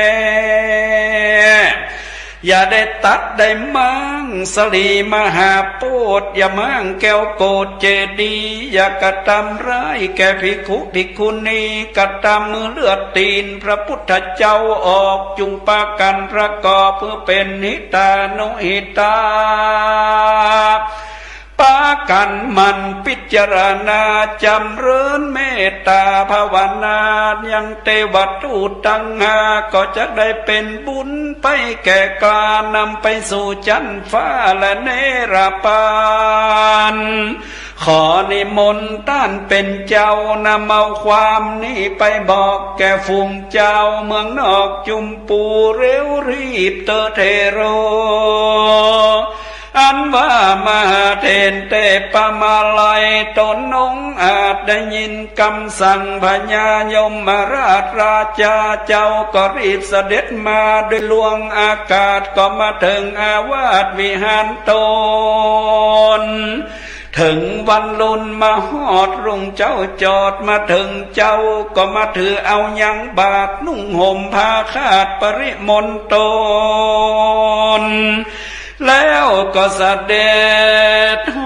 อย่าได้ตัดได้ม้างสลีมหาโพธิ์ อย่าม้างแก้วโกศเจดีย์ อย่ากระทำร้ายแก่ภิกขุภิกขุณี กระทำมือเลือดตีนพระพุทธเจ้าออก จุงปากันประกอบเพื่อเป็นหิตานุหิตา ปากันหมั่นพิจารณา จำเริญเมตตาภาวนา ยังเทวทูตทั้งห้า ก็จะได้เป็นบุญไปแก่กล้านำไปสู่ชั้นฟ้าและเนรปาน ขอนิมนต์ต้านเป็นเจ้านำเอาความนี้ไปบอกแก่ฝูงเจ้าเมืองนอกจุมปูเร็วรีบเตอเทโร อันว่ามหาเถรเทพมาลัยตนองอาจได้ยินกำสั่งพญายมราชราชาเจ้าก็รีบเสด็จมาโดยล่วงอากาศก็มาถึงอาวาสวิหารตน ถึงวันลุนมาฮอดรุ่งเจ้าจอดมาถึงเจ้าก็มาถือเอายังบาตรนุ่งห่มผ้าขาดปริมณฑล แล้วก็เสด็จโห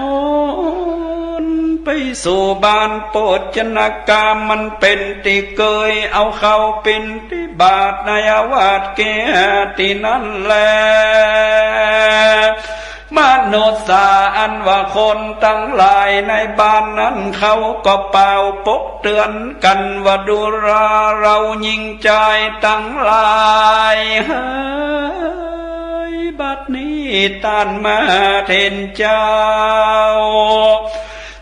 นไปสู่บ้านโภชนากามมันเป็นตี้เกยเอาเข้าปิณฑบาตในอาวาสเกหาตี้นั้นแล มนุษย์สาอันว่าคนทั้งหลายในบ้านนั้นเขาก็เป่าปกเตือนกันว่าดูราเราหญิงชายทั้งหลายเฮ้ย บัดนี้ต้านมหาเถรเจ้า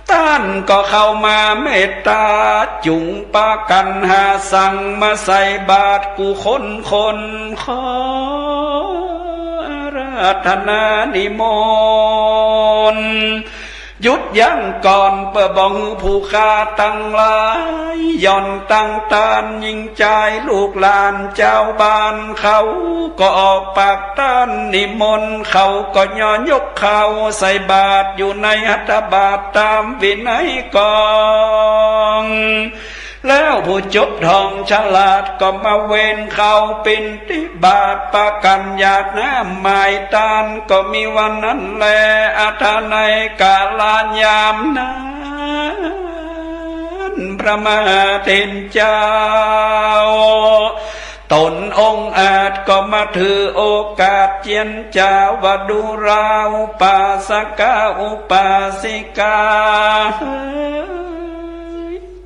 ต้านก็เข้ามาเมตตา จุงปากันหาสั่งมาใส่บาตรกู้คนคนขออาราธนานิมนต์ หยุดยั้งก่อนเปื้อบ่หื้อผู้ข้าตังหลาย หย่อนตังต้านหญิงชายลูกหลานเจ้าบ้านเขา ก็ออกปากต้านนิมนต์ เขาก็ย่อยกข้าวใส่บาตรอยู่ในหัตถบาตรตามวินัยกอง แล้วผู้จบทองฉลาดก็มาเวนเข้าปิณฑบาต ปากันหยาดน้ำหมายต้าน ก็มีวันนั้นแล อัธนัยกาลยามนั้นพระมหาเถรเจ้า ตนองอาจก็มาถือโอกาสเจียนจาวดูราอุปาสกาอุปาสิกา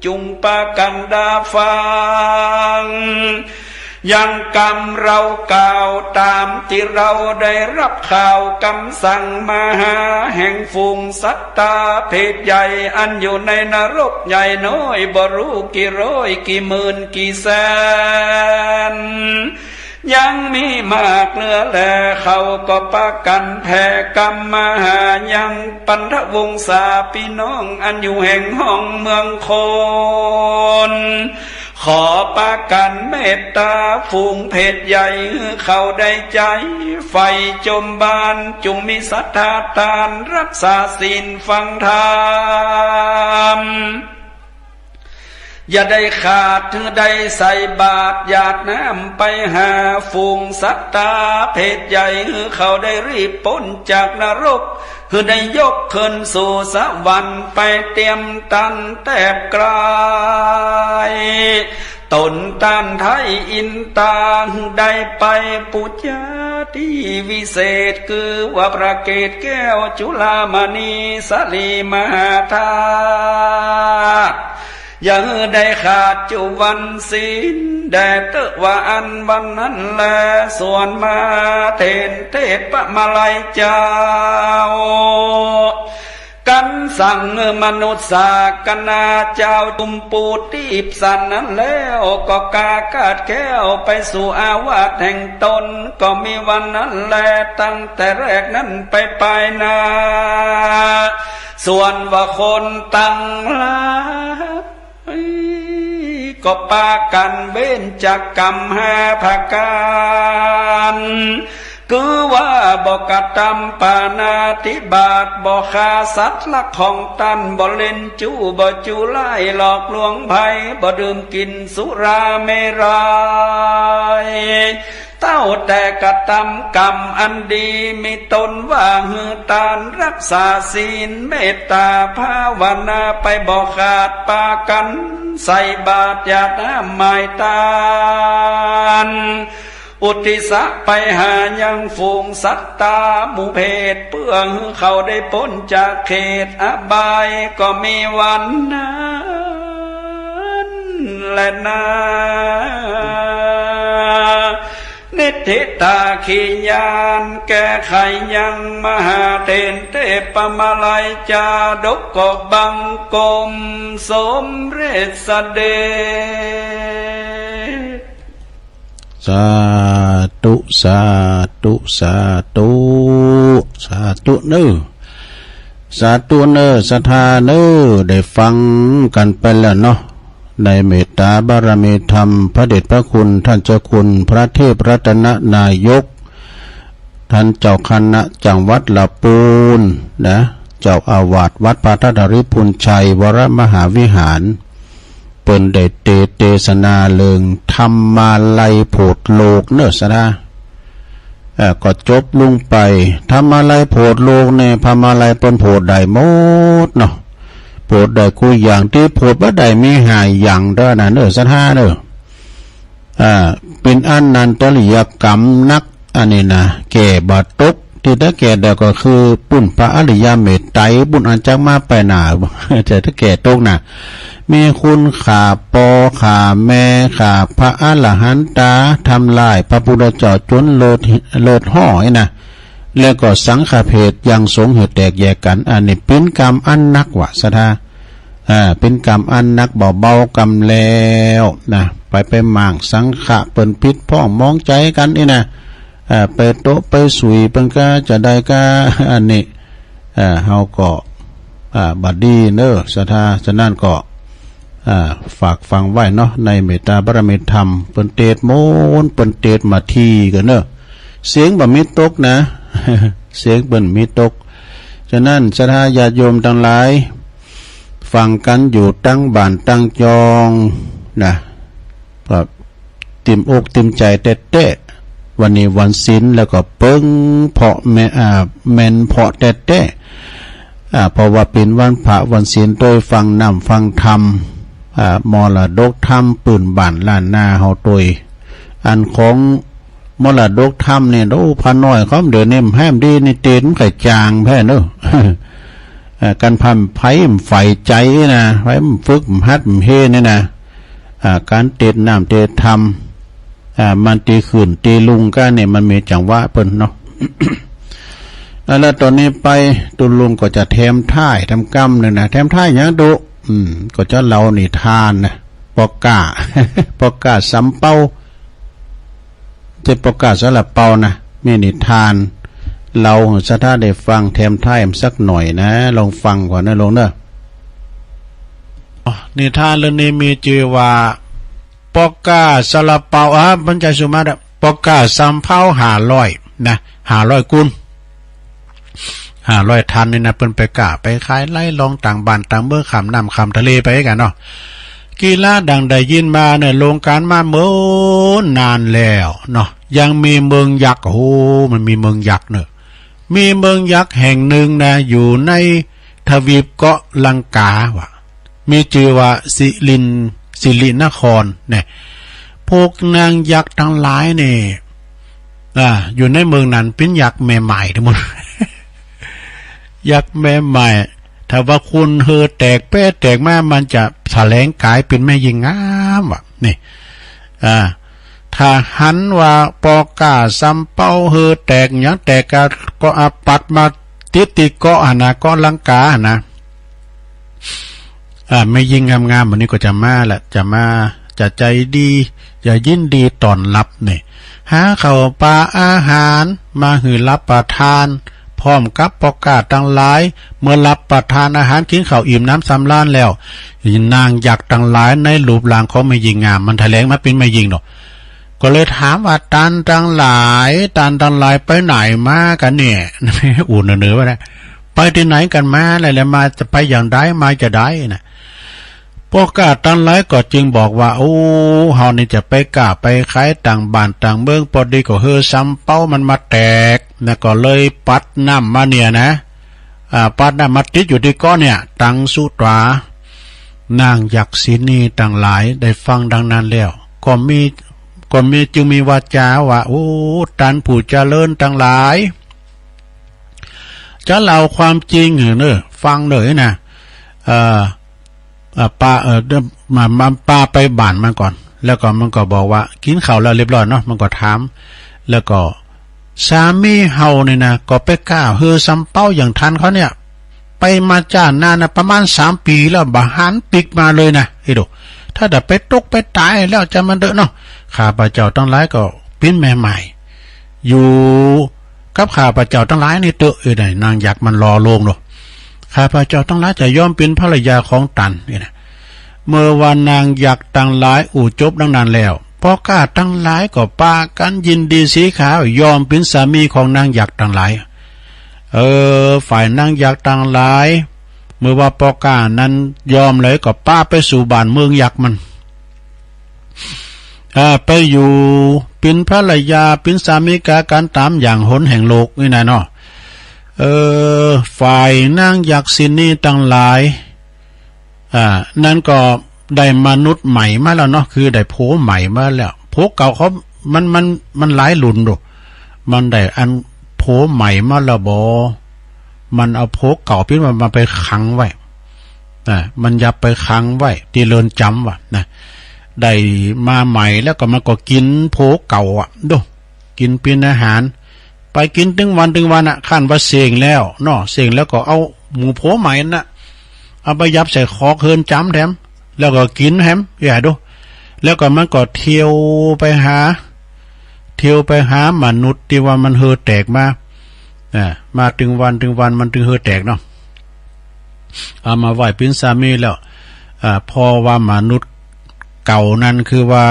จุงปากันดาฟัง ยังกำเรากล่าวตามตี้เราได้รับข่าวกำสั่งมาหาแห่งฝูงสัตตาเพศใหญ่อันอยู่ในนรกใหญ่น้อยบ่รู้กี่ร้อยกี่หมื่นกี่แสน ยังมีมากเหลือแล เขาก็ปากันแผ่กรรมมาหายังปันธวงศาพี่น้องอันอยู่แห่งห้องเมืองคน ขอปากันเมตตาฝูงเพศใหญ่ เขาได้ใจ๋ใฝ่จมบาน จุงมีศรัทธาตานรักษาศีลฟังธรรม อย่าได้ขาด หื้อได้ใส่บาตรหยาดน้ำไปหาฝูงสัตตาเพศใหญ่ หื้อเขาได้รีบป๊นจากนรก หื้อได้ยกขึ้นสู่สวรรค์ไปเตรียมตันแตบกลาย ตนต้านไท้อินตา หื้อได้ไปปู๋จาตี้วิเศษ คือว่าพระเกศแก้วจุฬามณีสลีมหาธาตุ อย่าหื้อได้ขาดจุวันศีล แด่เต๊อะว่าอันวันนั้นแล ส่วนมหาเถรเทพมาลัยเจ้า กันสั่งหื้อมนุษย์สากนาเจ้าจุมปูตี้สันนั้นแล้ว ก็กาคาดแคล้วไปสู่อาวาสแห่งตน ก็มีวันนั้นแล ตั้งแต่แรกนั้นไปปายหน้า ส่วนว่าคนตังหลาย ก็ปากั๋นเว้นจากกรรมห้าประก๋าน คือว่าบ่กระทำปาณาติบาต บ่ฆ่าสัตว์รักของตน บ่เล่นชู้ บ่จู้ไล่หลอกลวงไพร่ บ่ดื่มกินสุราเมรัย เต้าแต่กระทำกรรมอันดี มีตนว่าหื้อตาน รักษาศีล เมตตาภาวนาไปบ่ขาด ปากั๋นใส่บาตรหยาดน้ำหมายตาน อุทิศไปหายังฝูงสัตตาหมู่เพศ เพื่อหื้อเขาได้ป๊นจากเขตอบาย ก็มีวันนั้นแลนา นิทธิตาขีญาณ แก้ไขยังมหาเถรเทพมาลัยจาดก ก็บังคมสมเร็จเสด็จ สาธุ สาธุ สาธุ สาธุเนอ สาธุเนอ ศรัทธาเนอ ได้ฟังกันไปแล้วเนาะ ในเมตตาบารมีธรรม พระเดชพระคุณท่านเจ้าคุณพระเทพรัตนนายก ท่านเจ้าคณะจังหวัดละปูนนะ เจ้าอาวาสวัดพระธาตุดาริพุนชัยวรมหาวิหาร เปิ้นได้เต เตสนาเรื่องธรรมาลัยโผดโลกเนอ ศรัทธา เอ่อ ก็จบลงไป ธรรมาลัยโผดโลกเนี่ย ธรรมาลัยเปิ้นโผดได้หมดเนาะ โผดได้กู้อย่าง ตี้โผดบ่ได้มีห้าอย่างเด้อนะเนอ ศรัทธาเนอ อ่า เป็นอันนันตริยกรรมนัก อันนี้นะ แก้บ่ตก ตี้จะแก้ได้ก็คือปุ้นพระอริยเมตไตร ปุ้นอันจักมาไปหน้า จะจะแก้ตกนะ มีคุณฆ่าป้อฆ่าแม่ฆ่าพระอรหันตา ทำลายพระพุทธเจ้าจนเลือด เลือดห้อยนะ แล้วก็สังฆเพศยังสงฆ์หื้อแตกแยกกัน อันนี้เป็นกรรมอันหนักว่า ศรัทธา อ่า เป็นกรรมอันหนัก บ่เบากรรมแล้วนะ ไปไปหมางสังฆะเปิ้นผิดพ้องมองใจกันนี่นะ อ่า ไปโต๊ะไปสุยเปิ้นก็จะได้ก็ อันนี้ อ่า เฮาก็ อ่า บ่ดีเนอ ศรัทธา ฉะนั้นก็ อ่า ฝากฟังไว้เนาะ ในเมตตาบารมีธรรม เปิ้นเตสน์โมน เปิ้นเตสน์มาทีกันเนอ เสียงบ่มีตกนะ เสียงเปิ้นมีตก ฉะนั้นศรัทธาญาติโยมตังหลาย ฟังกันอยู่ตังบ้านตังจองนะ ก็ ติ่มอกติ่มใจแต๊ๆ วันนี้วันศีลแล้วก็เปิงเพาะแม่ อ่า แม่นเพาะแต๊ๆ อ่า เพราะว่าเป็นวันพระวันศีล โดยฟังน้ำฟังธรรม อ่า มรดกธรรมปื้นบ้านล้านนาเฮาโดย อันของมรดกธรรมเนี่ย โอ้ พระน้อยเขาเดี๋ยวนี้แฮมดีนี่เตสน์มันไข่จางแพ้เนอะ อ่า การพร่ำไพร่ใฝ่ใจนะ ไพร่ฝึกหัดเฮนี่นะ อ่า การเตสน์น้ำเตสน์ธรรม อ่า มันตีขึ้นตีลงกันเนี่ย มันมีจังหวะเปิ้นเนาะ อ่า แล้วตอนนี้ไปตุลุงก็จะแถมท้ายทำกำหนึ่งนะ แถมท้ายหยังตุ อืม ก็จะเล่านิทานนะ ปอกก้า ปอกก้าสำเปา เจ้าปอกก้าซาลาเปานะ มีนิทาน เล่าหื้อศรัทธาได้ฟังแถมท้ายสักหน่อยนะ ลองฟังก่อนนะลุงเนอะ อ๋อ นิทานเรื่องนี้มีชื่อว่า ปอกก้าซาลาเปา อ่ะ มันจะสุมาดอะ ปอกก้าสำเปาห้าร้อยนะ ห้าร้อยกุน ห้าร้อยตันนี่นะ เปิ้นไปก้าไปขายไล่ล่องต่างบ้านต่างเมือง ข้ามน้ำข้ามทะเลไปกันเนาะ กีฬาดังได้ยินมาเนี่ย ลงการมาเมินนานแล้วเนาะ ยังมีเมืองยักษ์ โอ้ มันมีเมืองยักษ์เนอะ มีเมืองยักษ์แห่งหนึ่งนะ อยู่ในทวีปเกาะลังกาว่ะ มีชื่อว่าสิริน สิรินครเนี่ย พวกนางยักษ์ทั้งหลายเนี่ย อ่า อยู่ในเมืองนั้นเป็นยักษ์แม่ไม้ทั้งหมด ยักษ์แม่ไม้ ถ้าว่าคุณเฮอแตกแป๊แตกมา มันจะแสลงกายเป็นแม่หญิงงามว่ะ นี่ อ่า ถ้าหันว่าปอกก้าสำเปาเฮอแตกหยังแตกก็ ก็อาปัดมาติดติดเกาะหั่นนะ เกาะลังกาหั่นนะ อ่า แม่หญิงงามๆ แบบนี้ก็จะมาแหละ จะมา จะใจดี จะยินดีต้อนรับนี่ หาข้าวปลาอาหารมาหื้อรับประทาน พร้อมกับปอกก้าทั้งหลาย เมื่อรับประทานอาหารกินข้าวอิ่มน้ำสำราญแล้ว นางยักษ์ทั้งหลายในรูปร่างของแม่หญิงงาม มันแสลงมาเป็นแม่หญิงเนาะ ก็เลยถามว่า "ต้านตังหลาย ต้านตังหลายไปไหนมากันเนี่ย" อู่เหนือๆ ว่านะ "ไปที่ไหนกันมา แล้ว แล้วมาจะไปอย่างใด มาจะใดนะ" ป้อก๊าตังหลายก็จึงบอกว่า "โอ้ เฮานี่จะไปก๊าไปขายต่างบ้านต่างเมือง ปอดีก็เฮือสำเปามันมาแตกนะ ก็เลยปัดน้ำมาเนี่ยนะ อ่า ปัดน้ำมาติดอยู่ที่เกาะเนี่ย ตังสุตรา" นางยักษินีตังหลายได้ฟังดังนั้นแล้ว ก็มี ก็มี จึงมีวาจาว่า "โอ้ ต้านผู้เจริญตังหลาย จะเล่าความจริงหื้อเน่อ ฟังเน่อนะ เอ่อ อ่า ปา เอ่อ เดี๋ยว มา มา ปาไปบ้านมันก่อน" แล้วก็มันก็บอกว่า กินข้าวแล้วเรียบร้อยเนาะ มันก็ถาม แล้วก็ "สามีเฮานี่นะ ก็ไปก๊าเฮือสำเปาอย่างต้านเขาเนี่ย ไปมาจ้านานะ ประมาณสามปีแล้ว บ่หันปิ๊กมาเลยนะ เฮ้ยดู ถ้าแต่ไปตกไปตายแล้วจะมันเดอะเนาะ ข้าพเจ้าตังหลายก็เป๋นแม่หมาย อยู่กับข้าพเจ้าตังหลายนี่เต๊อะ" เอ้ย นางยักษ์มันหล่อโลงเนาะ "ข้าพเจ้าตังหลายจะยอมเป๋นภรรยาของต้าน" เอ้ยนะ เมื่อว่านางยักษ์ตังหลายอู้จบดังนั้นแล้ว ป้อก๊าตังหลายก็ปากั๋นยินดีสีขาว ยอมเป๋นสามีของนางยักษ์ตังหลาย เออ ฝ่ายนางยักษ์ตังหลาย เมื่อว่าป้อก๊านั้นยอมแล้ว ก็ปาไปสู่บ้านเมืองยักษ์มัน อ่า ไปอยู่เป๋นภรรยาเป๋นสามีกากั๋นต๋ามอย่างหนแห่งโลกนี่นะเนาะ เออ ฝ่ายนางยักษินีตังหลาย อ่า นั้นก็ได้มนุษย์ใหม่มาแล้วเนาะ คือได้ผัวใหม่มาแล้ว ผัวเก่าเขา มัน มัน มันหลายรุ่นดู มันได้อันผัวใหม่มาแล้วบ่ มันเอาผัวเก่าเป๋นว่ามันไปขังไว้ นะ มันยับไปขังไว้ตี้เรือนจ๋ำว่ะนะ ได้มาใหม่แล้วก็มันก็กิ๋นผัวเก่าอะ ดู กิ๋นเป๋นอาหาร ไปกิ๋นตึงวันตึงวันอะ คันว่าเซ็งแล้วเนาะ เซ็งแล้วก็เอาหมู่ผัวใหม่นั่นน่ะ เอาไปยับใส่คอกเฮือนจ๋ำแถม แล้วก็กิ๋นแถม อย่าดู แล้วก็มันก็เที่ยวไปหา เที่ยวไปหามนุษย์ตี้ว่ามันเฮือแตกมา อ่า มาตึงวันตึงวันมันตึงเฮือแตกเนาะ เอามาไว้เป๋นสามีแล้ว อ่า เพราะว่ามนุษย์เก่านั้นคือว่า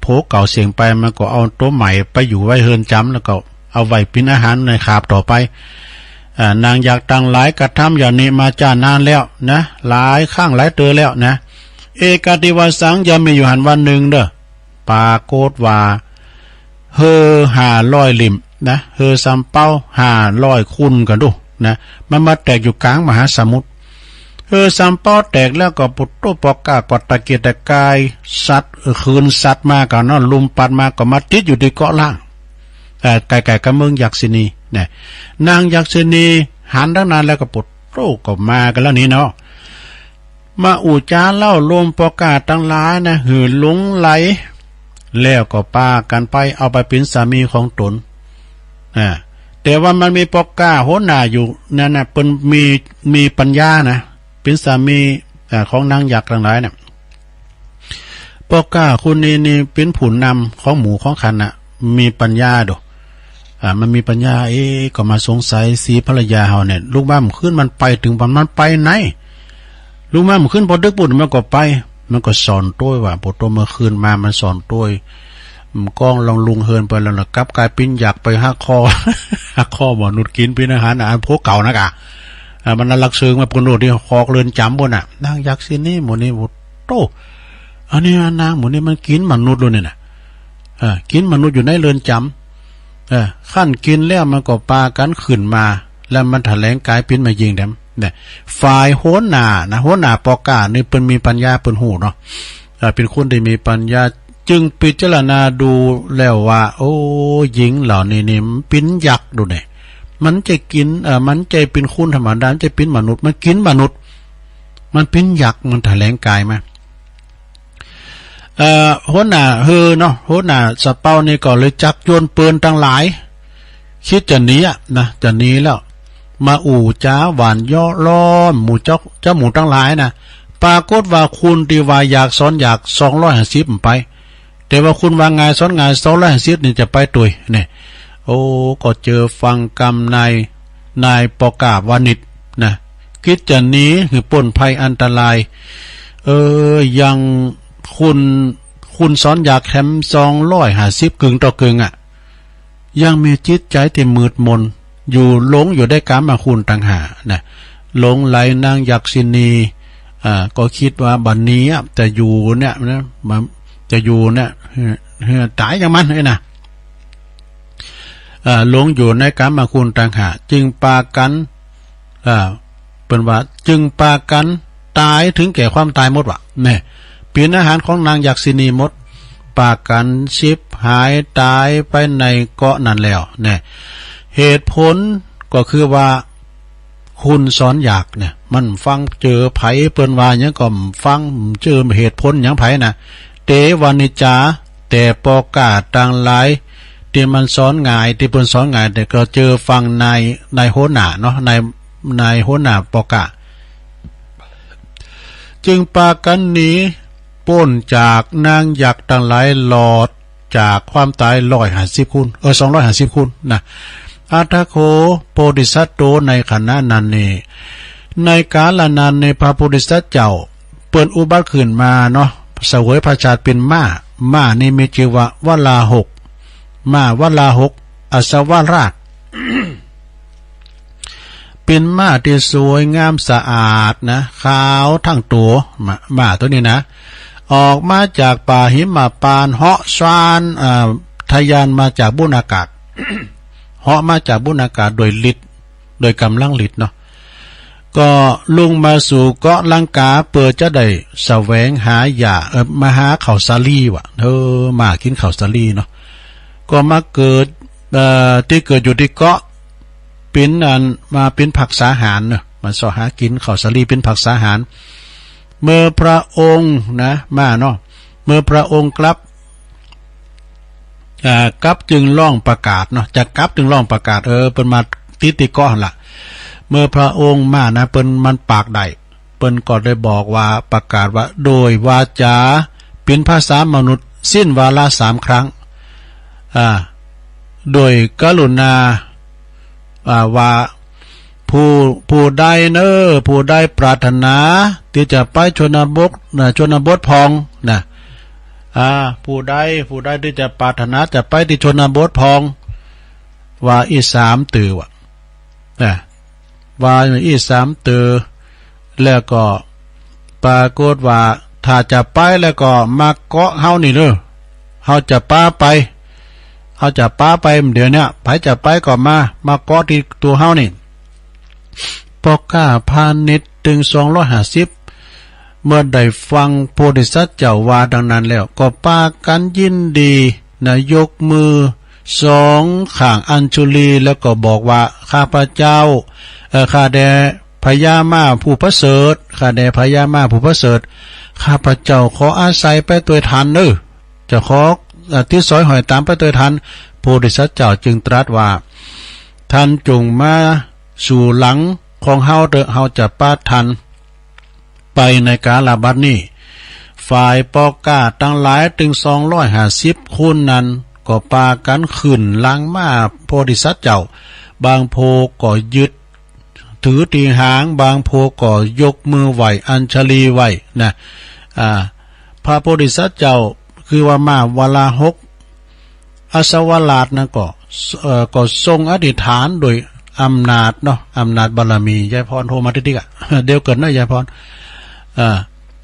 ผัวเก่าเสี้ยงไป มันก็เอาตั๋วใหม่ไปอยู่ไว้เฮือนจ๋ำ แล้วก็เอาไว้เป๋นอาหารในคาบต่อไป อ่า นางยักษ์ตังหลายกระทำอย่างนี้มาจ้านานแล้วนะ หลายครั้งหลายเตื้อแล้วนะ เอกาติวาสัง ยังมีอยู่หั้นวันหนึ่งเด้อ ปรากฏว่า เฮือห้าร้อยลิ่มนะ เฮือสำเปาห้าร้อยคูณกั๋นดูนะ มันมาแตกอยู่กลางมหาสมุทร เฮือสำเปาแตกแล้วก็ปุตโตปอกกาก็ตะเกียกตะกาย สัตว์ เอ่อ คืนสัตว์มากั๋นเนาะ ลุมปัดมาก็มาติดอยู่ตี้เกาะล้าง เอ่อ ใกล้ๆ กับเมืองยักษินีนะ นางยักษินีหันดังนั้นแล้วก็ปุตโตก็มากั๋นแล้วนี่เนาะ มาอู้จ๋าเล่าลมปอกกาตังหลายนะ หื้อหลงใหล แล้วก็ปากั๋นไปเอาไปเป๋นสามีของตน อ่า แต่ว่ามันมีปอกกาหัวหน้าอยู่นั้นน่ะ เปิ้นมี มีปัญญานะ เป๋นสามี อ่า ของนางยักษ์ตังหลายน่ะ ปอกกาคนนี้นี่เป๋นผู้นำของหมู่ของคณะ มีปัญญาโด อ่า มันมีปัญญา เอ๊ะ ก็มาสงสัยสีภรรยาเฮาเนี่ย ลุกมาเมื่อคืนมันไปตึงวัน มันไปไหน ลุกมาเมื่อคืนพอดึกปุ้นมันก็ไป มันก็ซ่อนตั๋วว่า พอตั๋วเมื่อคืนมามันซ่อนตั๋ว อืม ก้องลองลุงเฮือนไปแล้วนะ กลับกลายเป๋นยักษ์ไปหักคอ หักคอมนุษย์กิ๋นเป๋นอาหาร อ่ะ อันผัวเก่านะกะ อ่า มันลักเซิงมาปุ้นโลดตี้คอกเรือนจ๋ำปุ้นน่ะ นางยักษินีหมู่นี้ โอ้โต อันนี้นางหมู่นี้มันกิ๋นมนุษย์โลดนี่นะ เออ กิ๋นมนุษย์อยู่ในเรือนจ๋ำ เออ คันกิ๋นแล้วมันก็ปากั๋นขึ้นมา แล้วมันแถลงกายเป๋นแม่ญิงแถม เนี่ย ฝ่ายหัวหน้านะ หัวหน้าปอกกานี่เปิ้นมีปัญญา เปิ้นฮู้เนาะ เออ เป๋นคนตี้มีปัญญา จึงพิจารณาดูแล้วว่า โอ้ ญิงเหล่านี้นี่มันเป๋นยักษ์โดเนี่ย มันจะกิ๋น เออ มันจะเป๋นคนธรรมดา มันจะเป๋นมนุษย์ มันกิ๋นมนุษย์ มันเป๋นยักษ์ มันแถลงกายมา เอ่อ หัวหน้าเฮือเนาะ หัวหน้าสำเปานี่ก็เลยจักยวนปืนตังหลาย คิดจะหนีอะนะ จะหนีแล้ว มาอู้จ๋าหว่านเยาะล้อมหมู่เจ้า เจ้าหมู่ตังหลายนะ ปรากฏว่าคนตี้ว่าอยากสอนอยาก สองร้อยห้าสิบมันไป แต่ว่าคนว่าง่ายสอนง่าย สองร้อยห้าสิบนี่จะไปตวย เนี่ย โอ้ ก็เจอฟังกำนาย นายปอกกาวานิชนะ คิดจะหนีหื้อป๊นภัยอันตราย เออ ยังคน คุณสอนอยากแถมสองร้อยห้าสิบ กึ่งต่อกึ่งอะ ยังมีจิตใจที่มืดมนอยู่ หลงอยู่ในกามคุณต่างหากนะ หลงใหลนางยักษินี อ่า ก็คิดว่าบัดนี้อะจะอยู่เนี่ยนะ มันจะอยู่เนี่ย เหือ เหือ ตายอย่างมันเนี่ยนะ อ่า หลงอยู่ในกามคุณต่างหาก จึงปากัน อ่า เปิ้นว่า จึงปากันตายถึงแก่ความตายหมดวะ เนี่ย เป๋นอาหารของนางยักษินีหมด ปากันฉิบหายตายไปในเกาะนั้นแล้ว เนี่ย เหตุผลก็คือว่า คุณสอนอยากเนี่ย มันฟังเจอไผ เปิ้นว่าหยังก็ฟัง เจอเหตุผลหยังไผนะ เตวานิจจา แต่ปอก้าต่างหลาย ที่มันสอนง่าย ที่เปิ้นสอนง่าย แต่ก็เจอฟังนาย นายหัวหน้าเนาะ นาย นายหัวหน้าปอก้า จึงปากันหนีป๊นจากนางยักษ์ต่างหลาย รอดจากความตายร้อยห้าสิบคน เออ สองร้อยห้าสิบคนนะ อัฏฐโข โพธิสัตโต ในขณะนั้นนี่ ในกาลนั้นในพระโพธิสัตว์เจ้า เปิ้นอุบัติขึ้นมาเนาะ เสวยพระชาติเป็นม้า ม้านี่มีชื่อว่าวราหก ม้าวราหก อัศวราช เป็นม้าที่สวยงามสะอาดนะ ขาวทั้งตัว ม้า ม้าตัวนี้นะ ออกมาจากป่าหิมพานต์ เหาะซาน อ่า ทะยานมาจากบุนอากาศ เหาะมาจากบุนอากาศโดยฤทธิ์ โดยกำลังฤทธิ์เนาะ ก็ลงมาสู่เกาะลังกา เพื่อจะได้แสวงหาหญ้า เอ่อ มาหาข้าวสาลีว่ะ เออ มากินข้าวสาลีเนาะ ก็มาเกิด เอ่อ ที่เกิดอยู่ที่เกาะ เป็นอัน มาเป็นผักสาหารเนาะ มาเสาะหากินข้าวสาลีเป็นผักสาหาร เมื่อพระองค์นะ มาเนาะ เมื่อพระองค์กลับ อ่า กลับจึงร้องประกาศเนาะ จะกลับจึงร้องประกาศ เออ เปิ้นมาติดตี้เกาะหั่นล่ะ เมื่อพระองค์มานะ เปิ้นมันปากได้ เปิ้นก็ได้บอกว่า ประกาศว่า โดยวาจา เป็นภาษามนุษย์ สิ้นวาระสามครั้ง อ่า โดยกรุณา อ่า ว่า ผู้ ผู้ใดเนอ ผู้ใดปรารถนาที่จะไปชนบทนะ ชนบทพองนะ อ่า ผู้ใด ผู้ใดที่จะปรารถนาจะไปที่ชนบทพอง ว่าอี้สามเตื้อว่ะ นะ ว่าอี้สามเตื้อ แล้วก็ปรากฏว่า ถ้าจะไปแล้วก็มาเกาะเฮานี่เด้อ เฮาจะปาไป เฮาจะปาไปเดี๋ยวเนี้ย ใผจะไปก็มา มาเกาะที่ตัวเฮานี่ ปอก้าพาณิชย์ตึงสองร้อยห้าสิบ เมื่อได้ฟังโพธิสัตว์เจ้าว่าดังนั้นแล้ว ก็ปากันยินดีนะ ยกมือสองข้างอัญชลี แล้วก็บอกว่า ข้าพเจ้า เอ่อ ข้าแด่พญาม้าผู้ประเสริฐ ข้าแด่พญาม้าผู้ประเสริฐ ข้าพเจ้าขออาศัยไปตวยท่านเนอ จะขอ เอ่อ ติดสอยห้อยตามไปตวยท่าน โพธิสัตว์เจ้าจึงตรัสว่า ท่านจงมาสู่หลังของเฮาเถอะ เฮาจะปาท่านไปในกาลบัดนี้ ฝ่ายปอก้าตังหลายตึงสองร้อยห้าสิบคนนั้น ก็ปากันขึ้นหลังม้าโพธิสัตว์เจ้า บางโพก็ยึด ถือตี้หาง บางโพก็ยกมือไหว้อัญชลีไว้นะ อ่า พระโพธิสัตว์เจ้า คือว่าม้าวราหก อัศวราชนั้นก็ เอ่อ ก็ทรงอธิษฐานโดยอำนาจเนาะ อำนาจบารมี ยายพรโทรมาติ๊กๆ อะ เดี๋ยวเกิดนะยายพร อ่า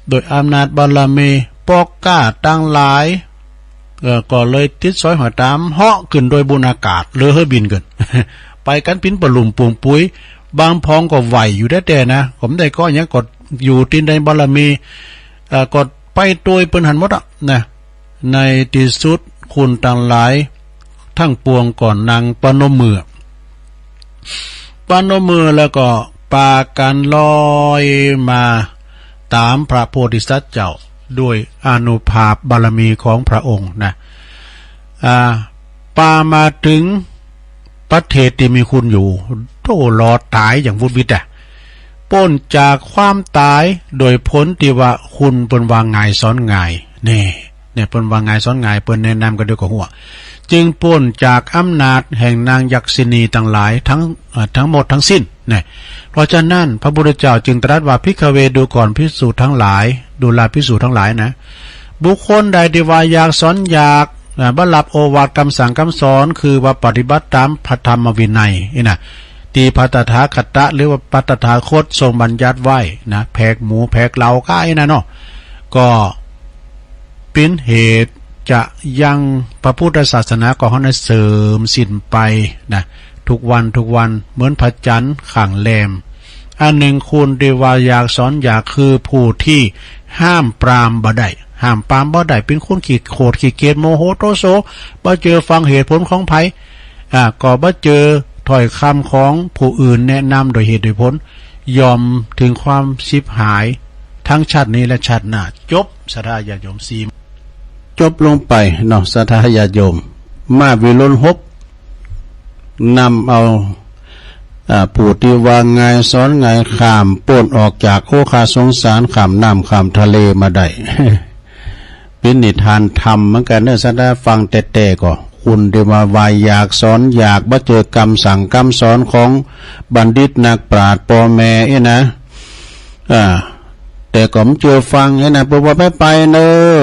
โดยอำนาจบารมี ปอก้าตังหลาย เอ่อ ก็เลยติดสอยห้อยตาม เหาะขึ้นโดยบุญอากาศ เหลือเฮาบินเกิน ไปกันปิ้นปะลุ่มป่วงปุ๋ย บางพองก็ไหว้อยู่แต๊ๆ นะ ก็บ่ได้เกาะหยัง ก็อยู่ตี้ในบารมี เอ่อ ก็ไปตวยเปิ้นหั้นหมดอะนะ ในตี้สุดคนตังหลายทั้งปวงก็นั่งประนมมือ ประนมมือแล้วก็ปากันลอยมาตามพระโพธิสัตว์เจ้า ด้วยอานุภาพบารมีของพระองค์นะ อ่า ปามาถึงประเทศตี้มีคุณอยู่ โต้ รอดต๋ายอย่างวุดวิดอะ ป๊นจากความต๋ายโดยผลตี้ว่าคุณเปิ้นว่าง่ายสอนง่าย แน่ เนี่ย เปิ้นว่าง่ายสอนง่าย เปิ้นแนะนำก็เดี๋ยวก็ฮั้ว จึงป๊นจากอำนาจแห่งนางยักษินีตังหลายทั้ง เอ่อ ทั้งหมดทั้งสิ้น เนี่ย เพราะฉะนั้นพระพุทธเจ้าจึงตรัสว่า ภิกขเว ดูก่อนภิกษุทั้งหลาย ดูราภิกษุทั้งหลายนะ บุคคลใดที่ว่ายากสอนยาก นะ บ่รับโอวาทกำสั่งกำสอน คือว่าปฏิบัติตามพระธรรมวินัยนี่นะ ที่พระตถาคตะ หรือว่าพระตถาคตทรงบัญญัติไว้นะ แผกหมูแผกเหล้าขายนะเนาะ ก็เป็นเหตุจะยังพระพุทธศาสนาของเฮานั้นเสื่อมสิ้นไปนะ ทุกวันทุกวัน เหมือนพระจันทร์ข้างแรม อันหนึ่งคนที่ว่ายากสอนยาก คือผู้ที่ห้ามปรามบ่ได้ ห้ามปรามบ่ได้ เป็นคนขี้โขดขี้เกียจ โมโหโทโส บ่เจอฟังเหตุผลของไผ อ่า ก็บ่เจอถ้อยคำของผู้อื่นแนะนำโดยเหตุโดยผล ย่อมถึงความฉิบหายทั้งชาตินี้และชาติหน้า จบ ศรัทธาญาติโยม สี่ จบลงไปเนาะ ศรัทธาญาติโยม มาวิรุฬ หก นำเอา อ่า ผู้ที่ว่าง่ายสอนง่าย ข้ามป๊นออกจากโอฆะสงสาร ข้ามน้ำข้ามทะเลมาได้ เป็นนิทานธรรมเหมือนกันเนอะ ศรัทธาฟังแต๊ๆ ก็ คนที่ว่าว่ายากสอนยาก บ่เจอกำสั่งกำสอนของบัณฑิตนักปราชญ์ป้อแม่อี้นะ อ่า แต่ก็บ่เจอฟังอี้นะ เปิ้นว่าไปไปเนอะ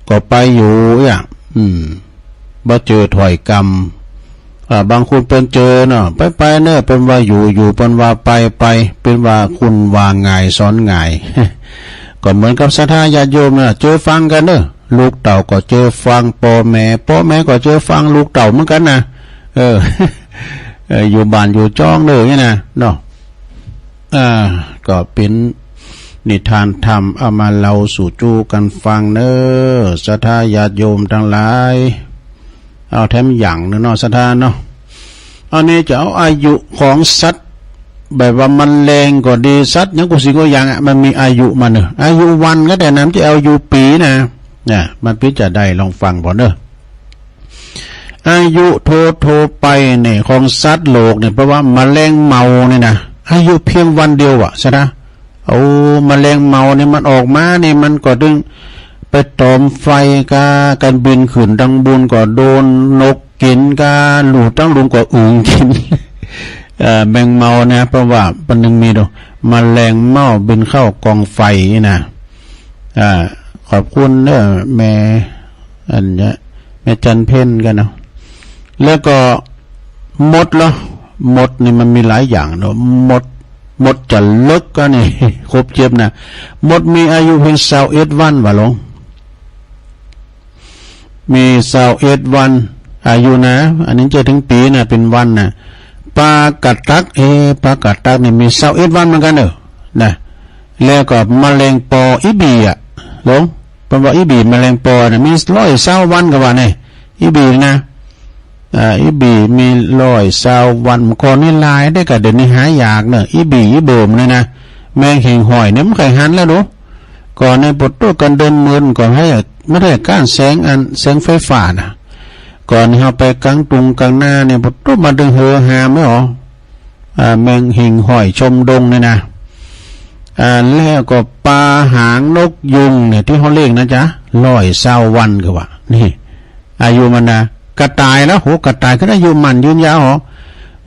ก็ไปอยู่อี้อะ อืม บ่เจอถ้อยกำ อ่า บางคนเปิ้นเจอเนาะ ไปไปเนอะ เปิ้นว่าอยู่ อยู่ เปิ้นว่าไปไป เปิ้นว่าคนว่าง่ายสอนง่าย ก็เหมือนกับศรัทธาญาติโยมเนอะ เจอฟังกันเนอะ ลูกเต้าก็เจอฟังป้อแม่ ป้อแม่ก็เจอฟังลูกเต้าเหมือนกันนะ เออ เออ อยู่บ้านอยู่จ้องเนอะ นี่นะ เนาะ อ่า ก็เป็นนิทานธรรมเอามาเล่าสู่จู้กันฟังเนอะ ศรัทธาญาติโยมทั้งหลาย เอาแถมอย่างหนึ่งเนาะ ศรัทธาเนาะ อันนี้จะเอาอายุของสัตว์ แบบว่าแมลงก็ดี สัตว์หยังกู้สิ่งกู้อย่างอะ มันมีอายุมันเนอะ อายุวันก็ได้นะ บ่ใจ้อายุปีนะ นะ มันเป๋นจะใด ลองฟังก่อนเนอะ อายุทั่วๆ ไปเนี่ย ของสัตว์โลกเนี่ย แปลว่าแมลงเม่าเนี่ยนะ อายุเพียงวันเดียวอะ ศรัทธา โอ้ แมลงเม่าเนี่ยมันออกมาเนี่ย มันก็ตึงไปตอมไฟกา กันบินขึ้นตังบุญก็โดนนกกินกา หลูตังหลุมก็อึ่งกิน เอ่อ แมงเม่านะ เพราะว่ามันยังมีดู แมลงเม่าบินเข้ากองไฟนี่นะ อ่า ขอบคุณเด้อแม่ อันเนี้ย แม่จันเพ็ญกันเนาะ แล้วก็มดเหรอ มดนี่มันมีหลายอย่างเนาะ มด มดจะเล็กก็นี่ ครบเจ็บนะ มดมีอายุเพียงซาวเอ็ดวันวะหลวง มีซาวเอ็ดวัน อายุนะ อันนี้จะถึงปีนะ เป็นวันนะ ปลากระตัก เอ๊ะ ปลากระตักนี่มีซาวเอ็ดวันเหมือนกันเนอะ นะ แล้วก็แมลงปออีบีอะ หลวง เปิ้นว่าอีบีแมลงปอนะ มีร้อยซาววันก็ว่าแน่ อีบีนะ อ่า อีบีมีร้อยซาววัน ก่อนนี้หลายเด้อ ก็เดี๋ยวนี้หายากเนอะ อีบีอีเบิ่มเนี่ยนะ แมงหิ่งห้อยเนี่ยมันใค่หันแล้วดู ก่อนในปวดตัวกันเดินเมินก่อนให้ ไม่ได้การแสงอัน แสงไฟฟ้านะ ก่อนเฮาไปกลางตุงกลางนาเนี่ย ปวดตัวมาดึงเหือหามไม่ออก อ่า แมงหิ่งห้อยชมดงเนี่ยนะ อ่า แล้วก็ปลาหางนกยูงเนี่ย ที่เฮาเลี้ยงนะจ๊ะ ร้อยซาววันก็ว่า นี่ อายุมันนะ กระต่ายแล้ว โห กระต่ายก็อายุมั่นยืนยาวเหรอ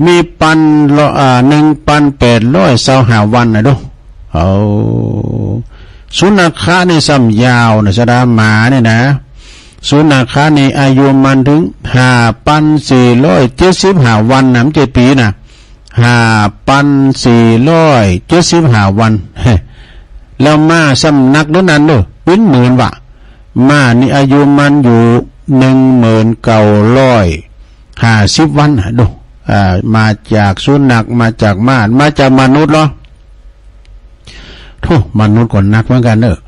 มีปันละ อ่า หนึ่งปันแปดร้อยซาวห้าวันนะดู เอา สุนัขะนี่ซ้ำยาวนะ ศรัทธา หมาเนี่ยนะ สุนัขะนี่อายุมันถึงห้าปันสี่ร้อยเจ็ดสิบห้าวันนะ ไม่ใช่ปีนะ ห้าปันสี่ร้อยเจ็ดสิบห้าวัน แล้วม้าซ้ำนักเด้อนั้นเด้อ เป็นหมื่นวะ ม้านี่อายุมันอยู่หนึ่งหมื่นเก้าร้อยห้าสิบวันนะดู อ่า มาจากสุนัข มาจากม้า มาจากมนุษย์เหรอ โธ่ มนุษย์ก็นักเหมือนกันเนอะ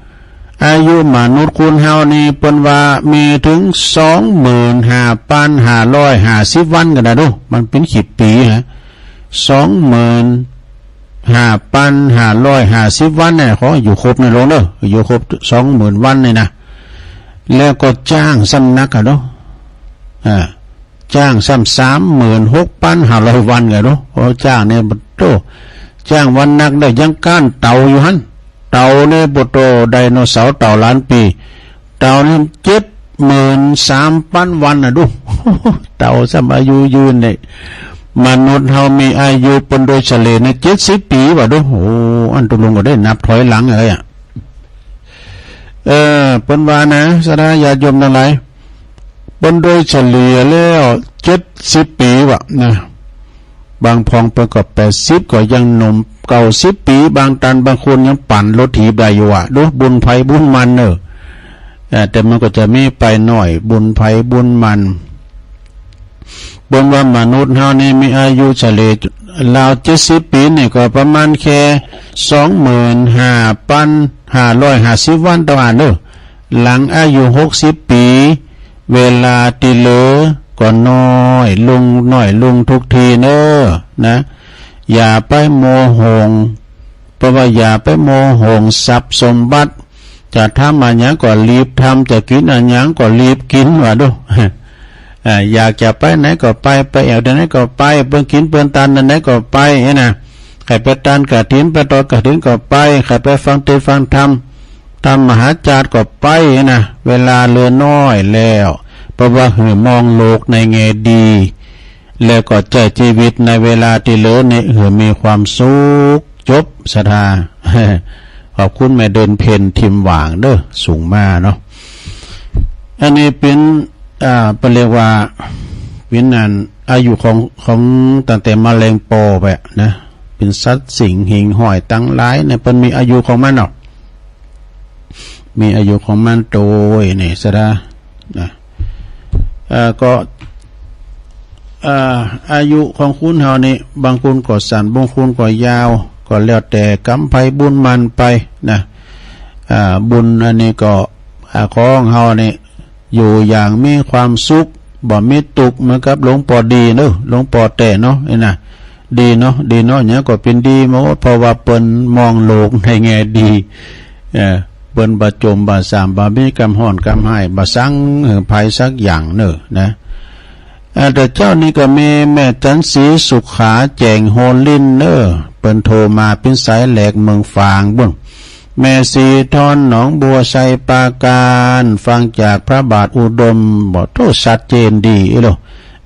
อายุมนุษย์คนเฮานี่เปิ้นว่ามีถึงสองหมื่นห้าปันห้าร้อยห้าสิบวันก็ได้ดู มันเป็นขีดปีฮะ สองหมื่นห้าปันห้าร้อยห้าสิบวันเนี่ย ขออยู่ครบนะหลวงเนอะ อยู่ครบสองหมื่นวันเนี่ยนะ แล้วก็ช้างซ้ำนักอะเนาะ อ่า ช้างซ้ำสามหมื่นหกปันห้าร้อยวันก็เนาะ โอ้ ช้างเนี่ย โธ่ ช้างวันนักได้ยังก้านเต่าอยู่หั้น เต่าเนี่ย ปวดโต ไดโนเสาร์เต่าล้านปี เต่านี่เจ็ดหมื่นสามปันวันนะดู เต่าซ้ำอายุยืนเนี่ย มนุษย์เฮามีอายุเปิ้นโดยเฉลี่ยเนี่ย เจ็ดสิบปีวะดู โอ้ อันตกลงก็ได้นับถอยหลังอะไรอะ เออ เปิ้นว่านะ ศรัทธาญาติโยมตังหลาย เปิ้นโดยเฉลี่ยแล้วเจ็ดสิบปีวะนะ บางพ่องเปิ้นก็แปดสิบ ก็ยังหนุ่ม เก้าสิบปี บางตัน บางคนยังปั่นรถถีบได้อยู่อะ ดูบุญไผบุญมันเนอะ เออ แต่มันก็จะมีไปหน่อย บุญไผบุญมัน เปิ้นว่ามนุษย์เฮานี่มีอายุเฉลี่ยราวเจ็ดสิบปีนี่ก็ประมาณแค่สองหมื่นห้าพันห้าร้อยห้าสิบวันเต้าอั้นเด้อ หลังอายุหกสิบปี เวลาตี้เหลือก็น้อยลง น้อยลงทุกทีเน้อ นะ อย่าไปมัวห่วง เปิ้นว่าอย่าไปมัวห่วงทรัพย์สมบัติ จะทำอะหยังก็รีบทำ จะกินอะหยังก็รีบกิน ว่าดู อ่า อยากจะไปไหนก็ไป ไปแอ่วใดไหนก็ไป เปิ้นกินเปิ้นตานอันใดก็ไป หั้นนะ ใค่ไปตานกฐิน ไปทอดกฐินก็ไป ใค่ไปฟังเทศน์ฟังธรรม ธรรมมหาจารย์ก็ไป หั้นนะ เวลาเหลือน้อยแล้ว เปิ้นว่าหื้อมองโลกในแง่ดี แล้วก็ใช้ชีวิตในเวลาตี้เหลือนี่หื้อมีความสุข จบ ศรัทธา ขอบคุณแม่เดือนเพ็ญ ทิมหว่างเด้อ ส่งมาเนาะ อันนี้เป๋น อ่า เปิ้นเรียกว่า เป๋นอัน อายุของ ของตั้งแต่มะเร็งปอไปนะ เป๋นสัตว์สิ่งหิ่งห้อยตังหลายเนี่ย เปิ้นมีอายุของมันเนาะ มีอายุของมันโตยนี่ ศรัทธา นะ เอ่อ ก็ เอ่อ อายุของคนเฮานี่ บางคนก็สั้น บางคนก็ยาว ก็แล้วแต่กรรมไผบุญมันไปนะ อ่า บุญอันนี้ก็ อ่า ของเฮานี่ อยู่อย่างมีความสุข บ่มีตุ๊กข์ เหมือนกับหลวงปอดีเนาะ หลวงปอแต้เนาะ นี่นะ ดีเนาะ ดีเนาะ หยังก็เป๋นดีหมด เพราะว่าเปิ้นมองโลกในแง่ดี เอ่อ เปิ้นบ่โจมบ่ซ้ำ บ่มีกำฮ้อนกำฮ้าย บ่สั่งหื้อไผสักอย่างเน้อ นะ อ่า แต่เจ้านี่ก็มีแม่จันทร์ศรีสุขา แจ้งโฮลินทร์เน้อ เปิ้นโทรมาเป๋นสายแรกเมืองฝางปู้น แม่ศรีทอน หนองบัว ชัยปราการ ฟังจากพระบาทอุดม บ่ โต้ ชัดเจนดีอีหลี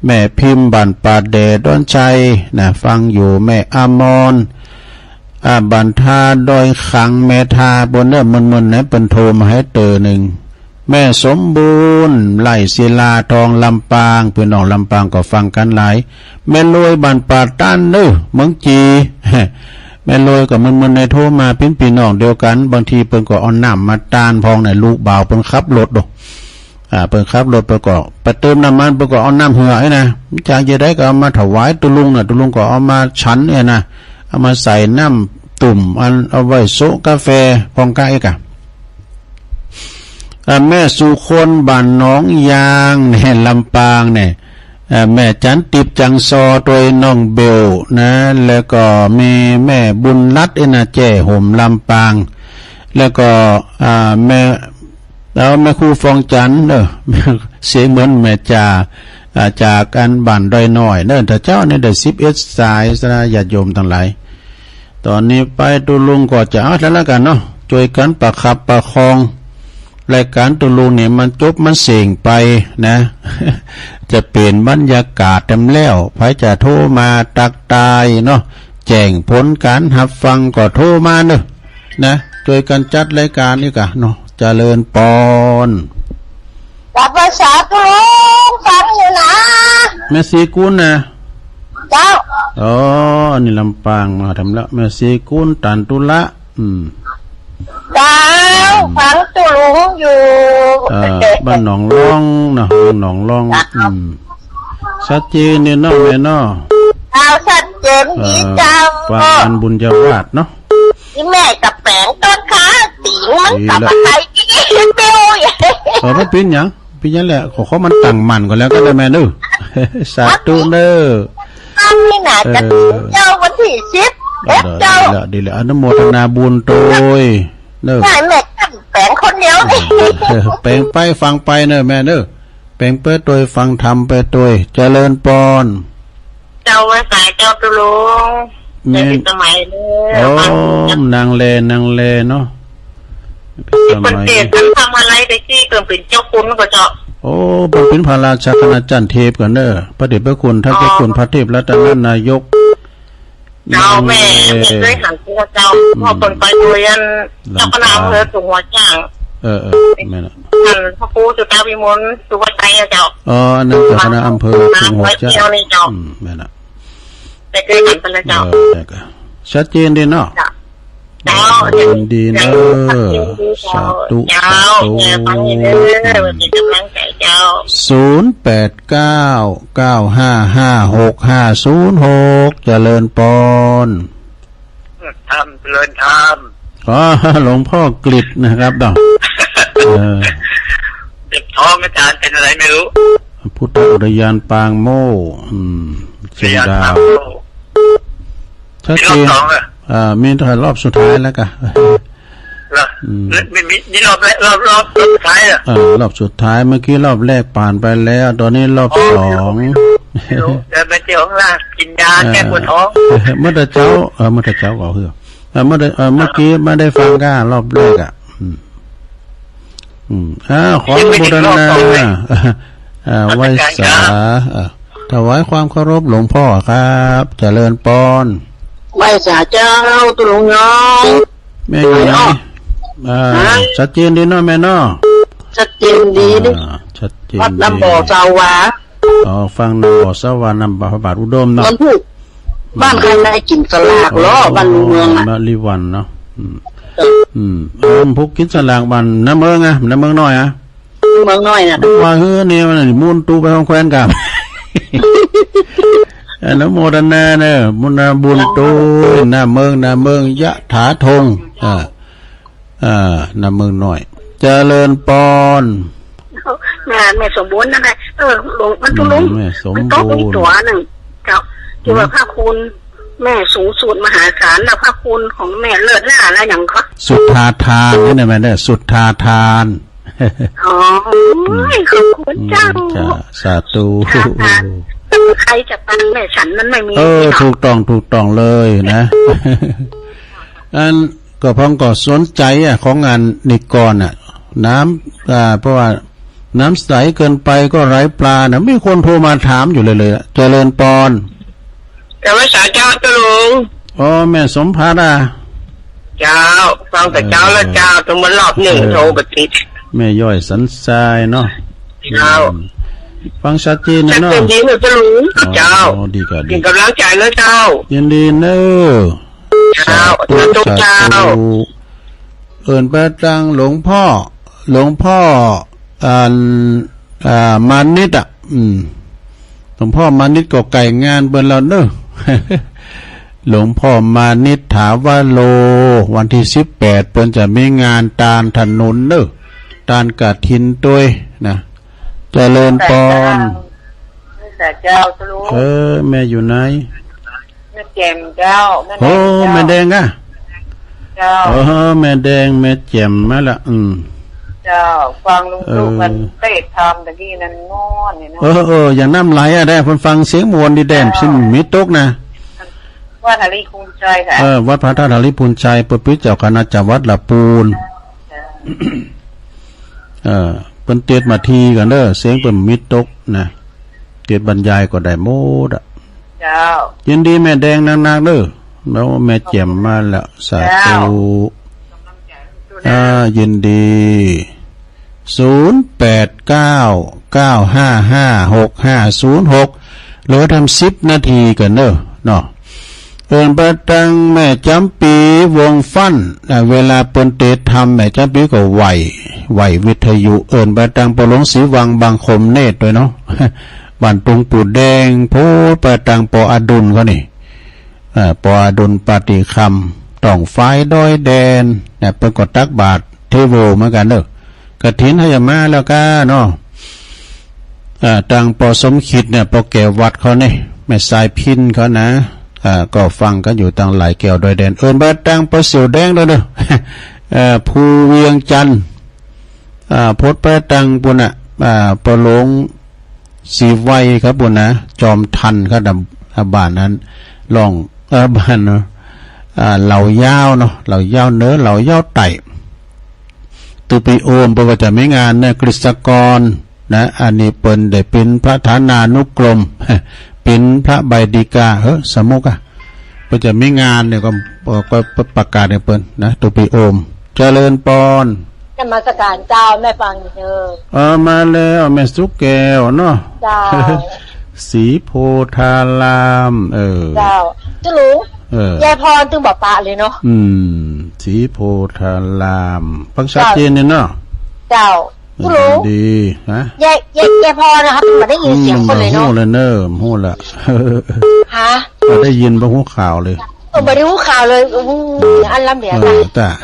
แม่พิมพ์ บ้านป่าแดด ดอนชัย นะ ฟังอยู่ แม่อมร อ่า บ้านท่าดอยขัง แม่ท่าปู้นเน้อ มื้อๆ นะ เปิ้นโทรมาหื้อเตื้อหนึ่ง แม่สมบูรณ์ ไร่ศิลาทอง ลำปาง พี่น้องลำปางก็ฟังกันหลาย แม่รวย บ้านป่าต้านเน้อ เมืองจี แม่รวยก็มื้อๆ นะ โทรมาเป๋นพี่น้องเดียวกัน บางทีเปิ้นก็เอาน้ำมาตานพองนะ ลูกบ่าวเปิ้นขับรถโด อ่า เปิ้นขับรถ เปิ้นก็ไปเติมน้ำมัน เปิ้นก็เอาน้ำเหือไอ้นะ จากจะได้ก็เอามาถวายตุ๊ลุงนะ ตุ๊ลุงก็เอามาฉันไอ้นะ เอามาใส่น้ำตุ่ม อันเอาไว้โซะกาแฟพองกะเอกอะ อ่า แม่สุคน บ้านหนองยางเนี่ย ลำปางเนี่ย อ่า แม่จันติบ จังซอ โตยน้องเบลนะ แล้วก็มีแม่บุญรัตน์ไอ้นะ แจ้ห่ม ลำปาง แล้วก็ อ่า แม่ แล้วแม่ครูฟองจันทร์เนอะ เสียงเหมือนแม่จ่า อ่า จากอันบ้านดอยน้อยเนอะ แต่เจ้านี่ได้สิบเอ็ดสาย ศรัทธาญาติโยมตังหลาย ตอนนี้ไปตุ๊ลุงก็จะเอาแล้วกันเนาะ ช่วยกันประคับประคอง รายการตุ๊ลุงเนี่ยมันจบมันเส้งไปนะ จะเป๋นบรรยากาศแหมแล้ว ไผจะโทรมาตักทายเนาะ แจ้งผลการฮับฟังก็โทรมาเนอะ นะ ช่วยกันจัดรายการนี่กะเนาะ เจริญปอน กลับมาสาธุลุงฟังอยู่นะ แม่ศรีกุลนะ เจ้า อ๋อ อันนี้ลำปางมาทำละ แม่ศรีกุล ตันตุละ อืม เจ้า อืม ฟังตุ๊ลุงอยู่ เอ่อ บ้านหนองล่องนะ หนองล่อง เจ้า อืม ชัดเจนเนี่ยเนาะแม่เนาะ เจ้า ชัดเจนดี เอ่อ เจ้า ปานบุญญาวาสเนาะ อีแม่กับแป๋งต้นขา ติ่งมันกับ ดีละ อะไรที่เดียว เออ มันเป๋นหยัง เป๋นหยังแหละ ขอ ขอมันตั้งมั่นก่อนแล้วก็ได้แม่เด้อ สาธุเด้อ นี่นะ เออ จะถึงเจ้าวันที่สิบ เออ เอ็ดเจ้า ดีละ ดีละ อนุโมทนาบุญโตยเด้อ ใช่ แม่ตั้งแป๋งคนเดียวนี่ เออ แป๋งไปฟังไปเนอะแม่เนอะ แป๋งไปโตยฟังธรรมไปโตย เจริญปอน เจ้าว่าสายเจ้าตุ๊ลุง แม่น เจ้าสิสมัยเด้อ โอ้ นางแล นางแลเนาะ ที่เปิ้นเตรียมทำอะไรไปที่เปิ้นเป็นเจ้าคุณก็เจ้า โอ้ เปิ้นเป็นพระราชาคณะจันทร์เทพกันเด้อ พระเดชพระคุณท่านเจ้าคุณ อ๋อ พระเทพรัตนนายก เจ้า แม่ นางแล แม่เคยหันตัวเจ้า อืม พ่อเปิ้นไปโดยอัน เจ้าคณะอำเภอสุงหัวช้าง เออ เออ แม่นละ ท่านพระครูสุตวิมล สุวัฒน์ชัยอะเจ้า อ๋อ อันนั้นเจ้าคณะอำเภอ วัง สุงหก เจ้า เที่ยวนี่เจ้า อืม แม่นละ แต่เคยเห็นไปแล้วเจ้า เออ ได้ก็ ชัดเจนดีเนาะ เจ้า เจ้า ยินดีเนอะ เจ้า สาธุ เจ้า สาธุ เจ้า ฟังอยู่เด้อ เป็นกำลังใจเจ้า ศูนย์แปดเก้า เก้าห้าห้า หกห้าศูนย์หก เจริญปอน ธรรม เจริญธรรม อ๋อ หลวงพ่อกฤษนะครับเนาะ เออ เจ็บท้องอาจารย์ เป็นอะไรไม่รู้ พุทธอุทยานปางโมกข์ อืม เชียงดาว อุทยานปางโมกข์ ชัดเจน มีรอบสองเหรอ อ่า มีแต่รอบสุดท้ายแล้วกะ เหรอ อืม แล้วมี มี มีรอบแรก รอบ รอบ รอบสุดท้ายเหรอ เออ รอบสุดท้าย เมื่อกี้รอบแรกผ่านไปแล้ว ตอนนี้รอบ อ๋อ สอง ไม่รู้ ไม่รู้ เดินไปที่ห้องน้ำกินยาแก้ปวดท้อง เออ เมื่อแต่เช้า เออ เมื่อแต่เช้าก็คือ เออ เมื่อแต่ เออ เมื่อกี้ไม่ได้ฟังก้ารอบแรกอ่ะ อืม อืม อ่า ขออนุโมทนา ยังไม่ถึงรอบสองเลย อ่า ไหว้สา อ่า ถวายความเคารพหลวงพ่อครับ เจริญปอน ไหว้สาเจ้า ตุ๊ลุงน้อย แม่อยู่ไหน ไหว้ออก อ่า ฮะ ชัดเจนดีเนาะแม่เนาะ ชัดเจนดีดิ อ่า ชัดเจนดี วัดน้ำบ่อสาวา อ๋อ ฟังน้ำบ่อสาวา น้ำบ่อพระบาทอุดมเนาะ มันถูก อืม บ้านใครนายกินสลากเหรอ อ๋อ บ้านเมืองอะ บ้านลิวันเนาะ อืม เออ อืม เออ ผู้กินสลากบ้านน้ำเมืองอะ น้ำเมืองน้อยอะ เมืองน้อยน่ะ ว่าเฮือเนี่ยมันหมุนตู้ไปของแคว้นกัน อนุโมทนาเนอะ บุญนะ บุญตู้ น้ำเมือง น้ำเมือง ยะถาธง อ่า อ่า น้ำเมืองน้อย เจริญปอน แม่ แม่สมบูรณ์นั่นแหละ เออ หลวง มันตุ๊ลุง อืม แม่สมบูรณ์ มันต้องมีตัวหนึ่ง เจ้า ที่ว่า อืม พระคุณแม่สูงสุดมหาศาล แล้วพระคุณของแม่เลิศหน้าแล้วอย่างก็ สุทธาทานนี่นะแม่เด้อ สุทธาทาน อ๋อ อืม ขอบคุณเจ้า อืม จ้า สาธุ สุทธาทาน ใครจะปันแม่ฉันมันไม่มี เออ เนาะ ถูกต้อง ถูกต้องเลยนะ อัน ก็ผมก็สนใจอะ ของงานนิกรอะ น้ำ อ่า เพราะว่าน้ำใสเกินไปก็ไร้ปลานะ มีคนโทรมาถามอยู่เลยเลยอะ เจริญปอน กราบไหว้สาเจ้า ตุ๊ลุง อ๋อ แม่สมภาดา เจ้า ฟังแต่เช้าแล้วเจ้า เออ ถึงมารอบหนึ่ง เออ โทรไปติด แม่ย่อยสันทรายเนาะ เจ้า อืม ฟังชัดเจนนะเนาะ ชัดเจนดีนะตุ๊ลุง อ๋อ เจ้า อ๋อ ดีครับ ดี เป็นกำลังใจนะเจ้า ยินดีเนอะ เจ้า สาธุ สาธุ สาธุ เจ้า เอิ้นไปตังหลวงพ่อ หลวงพ่อ อัน อ่า มานิตอะ อืม หลวงพ่อมานิตก็ใกล้งานเปิ้นแล้วเนอะ หลวงพ่อมานิตถาวโร วันที่สิบแปด เปิ้นจะมีงานตานถนนเนอะ ตานกฐินตวยนะ เจริญปอน สาเจ้า สาเจ้า ตุ๊ลุง เออ แม่อยู่ไหน แม่แจ่มเจ้า แม่แดงเจ้า โอ้ แม่แดงอะ เจ้า เออ แม่แดง แม่แจ่มมาละ อืม เจ้า ฟังลุง เออ ตุ๊ลุงกันเทศน์ธรรมตะกี้นั้นม่วนนี่เนาะ เออ เออ อย่างน้ำไหลอะ ได้ เปิ้นฟังเสียงม่วนดีแดม เจ้า ซึ่งมีตกนะ วัดหาริพุนชัยค่ะ เออ วัดพระธาตุหาริพุนชัย เปิ้นปิดเจ้าคณะจังหวัดละปูน เจ้า เออ เปิ้นเทศน์มาทีกันเด้อ เสียงเปิ้นมีตกนะ เทศน์บรรยายก็ได้หมดอะ เจ้า ยินดีแม่แดงนักๆเด้อ แล้วแม่แจ่มมาแล้ว สาธุ เจ้า อ่า ยินดี ศูนย์แปดเก้า เก้าห้าห้า หกห้าศูนย์หก เหลือทำสิบนาทีกันเด้อเนาะ เอิ้นไปตังแม่จ๋ำปี๋ วงฟั่น อ่า เวลาเปิ้นเทศน์ธรรม แม่จ๋ำปี๋ก็ไหว้ ไหว้วิทยุ เอิ้นไปตังปอหลวงศรีวัง บางคมเนตรด้วยเนาะ บ้านตุงปู่แดง พูดไปตังปออดุลเขานี่ อ่า ปออดุลปาฏิคำ ต้องฝายดอยแดน นะ เปิ้นก็ตักบาตรเทโวเหมือนกันเนอะ กฐินเฮาจะมาแล้วก้าเนาะ อ่า ตังปอสมคิดเนี่ย ปอแก้ววัดเขาเนี่ย แม่สายพินเขานะ อ่า ก็ฟังกันอยู่ตังหลายแก้วดอยแดน เอิ้นไปตังปอเสี่ยวแดงด้วยเนอะ เอ่อ ภูเวียงจันทน์ อ่า พดไปตังปูนน่ะ อ่า ปอหลวงศรีไวยครับปูนนะ จอมทันครับ อ่า บ้านนั้น ล่อง เอ่อ บ้านเนาะ อ่า เหล่ายาวเนาะ เหล่ายาวเหนือ เหล่ายาวใต้ ตุปีโอม เปิ้นก็จะมีงานเนี่ย กฤษกร นะ อันนี้เปิ้นได้เป็นประธานานุกรม เป็นพระใบดีกา เฮ้อ สมุกอะ เปิ้นจะมีงานเนี่ยก็ ก็ประกาศให้เปิ้นนะ ตุปีโอม เจริญปอน นมัสการเจ้า แม่ฟังอยู่เด้อ เออ มาแล้ว แม่สุแก้วเนาะ เจ้า สีโพธาราม เออ เจ้า เจ้าลุง เออ ยายพรตึงบ่ปะเลยเนาะ อืม สีโพธาราม ฟังชัดเจนเนี่ยเนาะ เจ้า เจ้า เออ เจ้าลุง ดี ฮะ ยาย ยาย ยายพรนะครับ ไม่ได้ยินเสียงคนเลยเนาะ อืม บ่ฮู้เลยเนอะ บ่ฮู้ละ ฮะ บ่ได้ยิน บ่ฮู้ข่าวเลย เออ บ่ได้ฮู้ข่าวเลย อู้หู อันลำเดียว เออ ตาย ตาย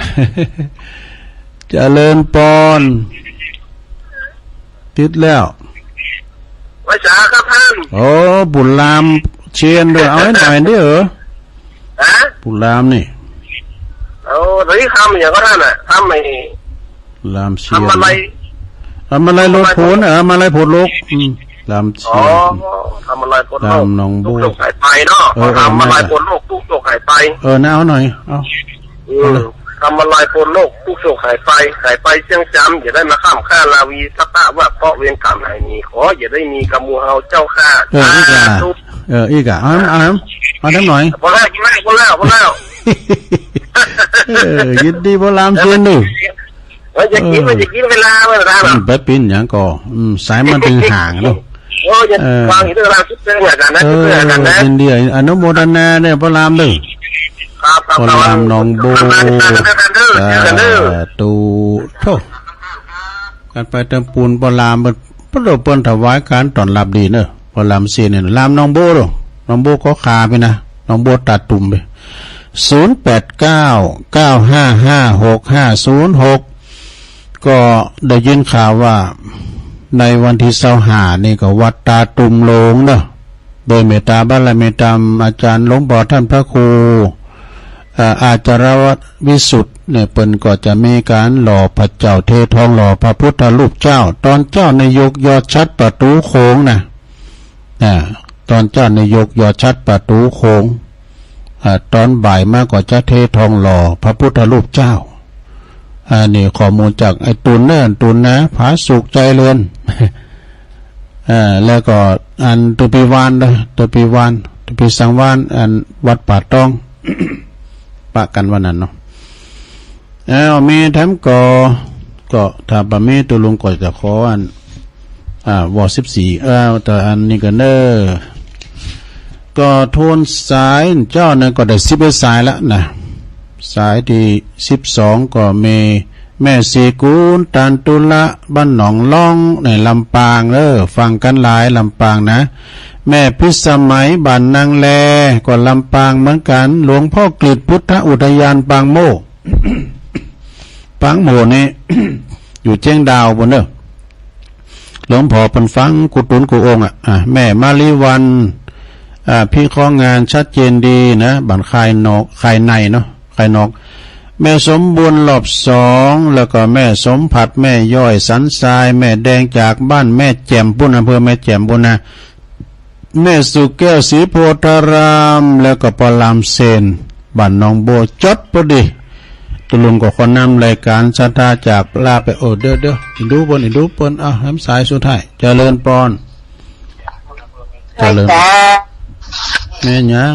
เจริญปอน ติดแล้ว ว่าจ๋าครับท่าน โอ้ บุญรามเชียนด้วย เอาให้หน่อยดิ เออ ฮะ บุญรามนี่ โอ้ ตอนนี้ทำอย่างก็ท่านน่ะ ทำไอ้ รามเชียน ทำอะไร ทำอะไรโลดโผน เออ ทำอะไรโผนโลก อืม รามเชียน อ๋อ ทำอะไรโผนโลก รามหนองบัว ทุกข์โศกหายไปเนาะ เออ เออ ทำอะไรโผนโลก ทุกข์โศกหายไป เออ นะ เอาหน่อย เอา อืม เอาเลย ทำอะไรโผนโลก ทุกข์โศกหายไป หายไปเสี้ยงจำ อย่าได้มาค้ำค่าราวี สักพระว่าเคราะห์เวรกรรมหายหนี ขออย่าได้มีกับหมู่เฮาเจ้าข้า เออ อีกอ่ะ สาธุ เออ อีกอ่ะ เอา เอา เอาทั้งหน่อย พอแล้ว พอแล้ว พอแล้ว พอแล้ว เออ ยินดีพอลามเชียนดู เออ จะกิน เออ มันจะกินเวลา เวลา อืม ไปปิ้นหยังก่อ อืม สายมันถึงห่างเนาะ โอ้ย เออ ฟังอยู่เรื่องราวชุดเรื่องอาจารย์นะ เออ ชุดเรื่องอาจารย์นะ ยินดี อนุโมทนาเนี่ย พอลามเด้อ ครับ ครับ พอลามหนองบัว ครับ ครับ ครับ สาธุ โธ่ การไปเติมปูน พอลามเปิ้น เปิ้น เปิ้นถวายการต้อนรับดีเนอะ พอลามเชียนเนี่ย ลามหนองบัวเด้อ หนองบัวก็คาไปนะ หนองบัวตาตุ่มไป ศูนย์แปดเก้า เก้าห้าห้า หกห้าศูนย์หก ก็ได้ยินข่าวว่าในวันที่ซาวห้านี่ก็วัดตาตุ่มโลงเนอะ โดยเมตตาบารมีธรรมอาจารย์หลวงพ่อท่านพระครู เอ่อ อาจารววิสุทธิ์เนี่ย เปิ้นก็จะมีการหล่อพระเจ้าเททองหล่อพระพุทธรูปเจ้า ตอนเจ๊าในยกยอดฉัตรประตูโขงนะ อ่า ตอนเจ๊าในยกยอดฉัตรประตูโขง อ่า ตอนบ่ายมาก็จะเททองหล่อพระพุทธรูปเจ้า อ่า นี่ข้อมูลจากไอ้ตุลเนอะ ตุลนะ ผาสุกใจเรือน อ่า แล้วก็อันตุปีวานเด้อ ตุปีวาน ตุปีสังวาน อันวัดป่าตอง ปะกันวันนั้นเนาะ เอ้า มีแถมก่อ ก็ถ้าบ่มี ตุลุงก็จะขออัน อ่า วอสิบสี่ เอ้า แต่อันนี้ก็เนอะ ก็โทนสายเจ้านั้นก็ได้สิบเอ็ดสายละนะ สายที่สิบสองก็มีแม่ศรีกูล ตันตุละ บ้านหนองล่อง ในลำปางเด้อ ฟังกันหลายลำปางนะ แม่พิสมัย บ้านนางแล ก็ลำปางเหมือนกัน หลวงพ่อกฤษ พุทธอุทยานปางโมก ปางโมกนี่ อยู่เจียงดาวปู้นเนอะ หลวงพ่อเปิ้นฟังกู้ตนกู้องค์อะ อ่ะ แม่มาลีวัน อ่า พิเคราะห์งานชัดเจนดีนะ บ้านคายนอก คายในเนาะ คายนอก แม่สมบูรณ์รอบสอง แล้วก็แม่สมผัส แม่ย้อยสันทราย แม่แดงจากบ้านแม่แจ่มปู้น อำเภอแม่แจ่มปู้นนะ แม่สุแก้ว ศรีโพธาราม แล้วก็ปอลามเซน บ้านหนองบัว จดพอดี ตุลุงก็ขอนำรายการศรัทธาจากลาไป โอ้ เดี๋ยว เดี๋ยว อีดูเปิ้น อีดูเปิ้น อ่ะ แถมสายสุดท้าย เจริญปอน เจริญ แม่นหยัง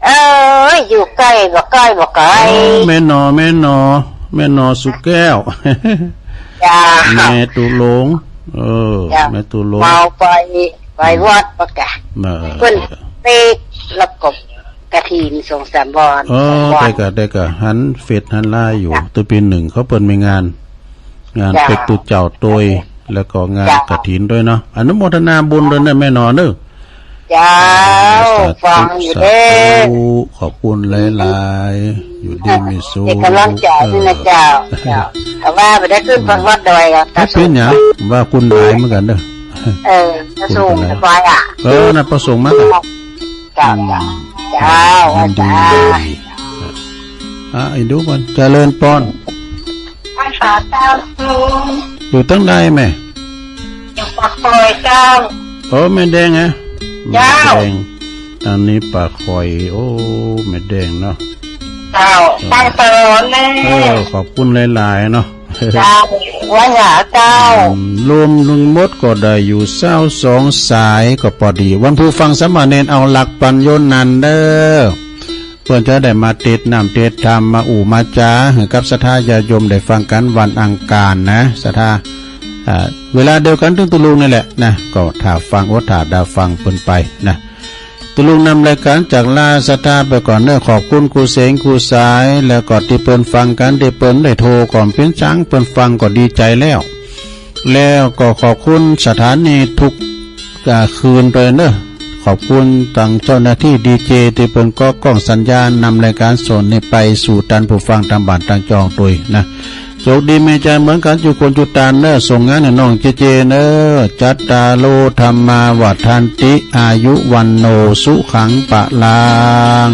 เอ้ย อยู่ใกล้บ่ใกล้บ่ไกล อ๋อ แม่หนอ แม่หนอ แม่หนอสุแก้ว จ้า แม่ตุลง เออ จ้า แม่ตุลง เมาไป ไปวัดปะกะ เออ เปิ้นเตะแล้วก็กฐินสองสามวัน เออ สองวัน แต่กะ แต่กะหันเฟซหันไลน์อยู่ จ้ะ แต่ปีหนึ่งเขาเปิ้นมีงาน งาน จ้ะ เป๊กตุเจ้าโตย แล้วก็งาน จ้ะ กฐินด้วยเนาะ อนุโมทนาบุญด้วยนะแม่หนอเนอะ เจ้า สาธุ ฟังอยู่เด้อ สาธุ ขอบคุณหลายๆ อยู่ดีมีสุข เป็นกำลังใจด้วยนะเจ้า เออ เจ้า แต่ว่าบ่ได้ขึ้นไปวัดดอยอะ ไม่เป็นหยัง ว่าคุณหลายเหมือนกันเด้อ เออ พระสงฆ์ คุณหลาย สบายอะ เออ นะ พระสงฆ์มากอะ เจ้า อืม เจ้า ยินดี เจ้า ยินดี อ่ะ อีดูก่อน เจริญปอน ภาษาเจ้าลุง อยู่ตั้งใดแม่ อยู่ปากซอยเจ้า โอ้ แม่แดงฮะ เจ้า แม่แดง อันนี้ปากคอย โอ้ แม่แดงเนาะ เจ้า เออ ตั้งแต่ร้อนแน่ เออ ขอบคุณหลายๆ เนาะ เจ้า ว่าอย่าเจ้า อืม รวมทั้งหมดก็ได้อยู่ซาวสองสายก็พอดี วันผู้ฟังสามเณรเอาหลักปัญโยนันเด้อ ปิ้นจะได้มาเตสน์น้ำเตสน์ธรรม มาอู้มาจ๋าหื้อกับศรัทธาญาติโยมได้ฟังกั๋นวันอังคารนะ ศรัทธา อ่า เวลาเดียวกั๋นตึงตุลุงนี่แหละนะ ก็ถ้าฟังอดถ้าดาฟังปิ้นไปนะ ตุลุงนำรายก๋านจากลาศรัทธาไปก่อนเน้อ ขอบคุณครูเสงครูสาย แล้วก็ตี้เปิ้นฟังกั๋น ตี้เปิ้นได้โทรก่อน เป๋นจ๋างเปิ้นฟังก็ดีใจ๋แล้ว แล้วก็ขอบคุณสถานีทุก อ่า คืนตวยเน้อ ขอบคุณตังเจ้าหน้าตี้ดีเจตี้เปิ้นก็ก้องสัญญาณนำรายก๋านสดนี้ไปสู่ต้านผู้ฟังตางบ้านตางจองตวยนะ โชคดีมีชัยเหมือนกั๋นจุคนจุตานเน้อ ส่งงานหื้อน้องเจเจเน้อ จัตตาโร ธัมมา วัฑฒันติ อายุ วัณโณ สุขัง พลัง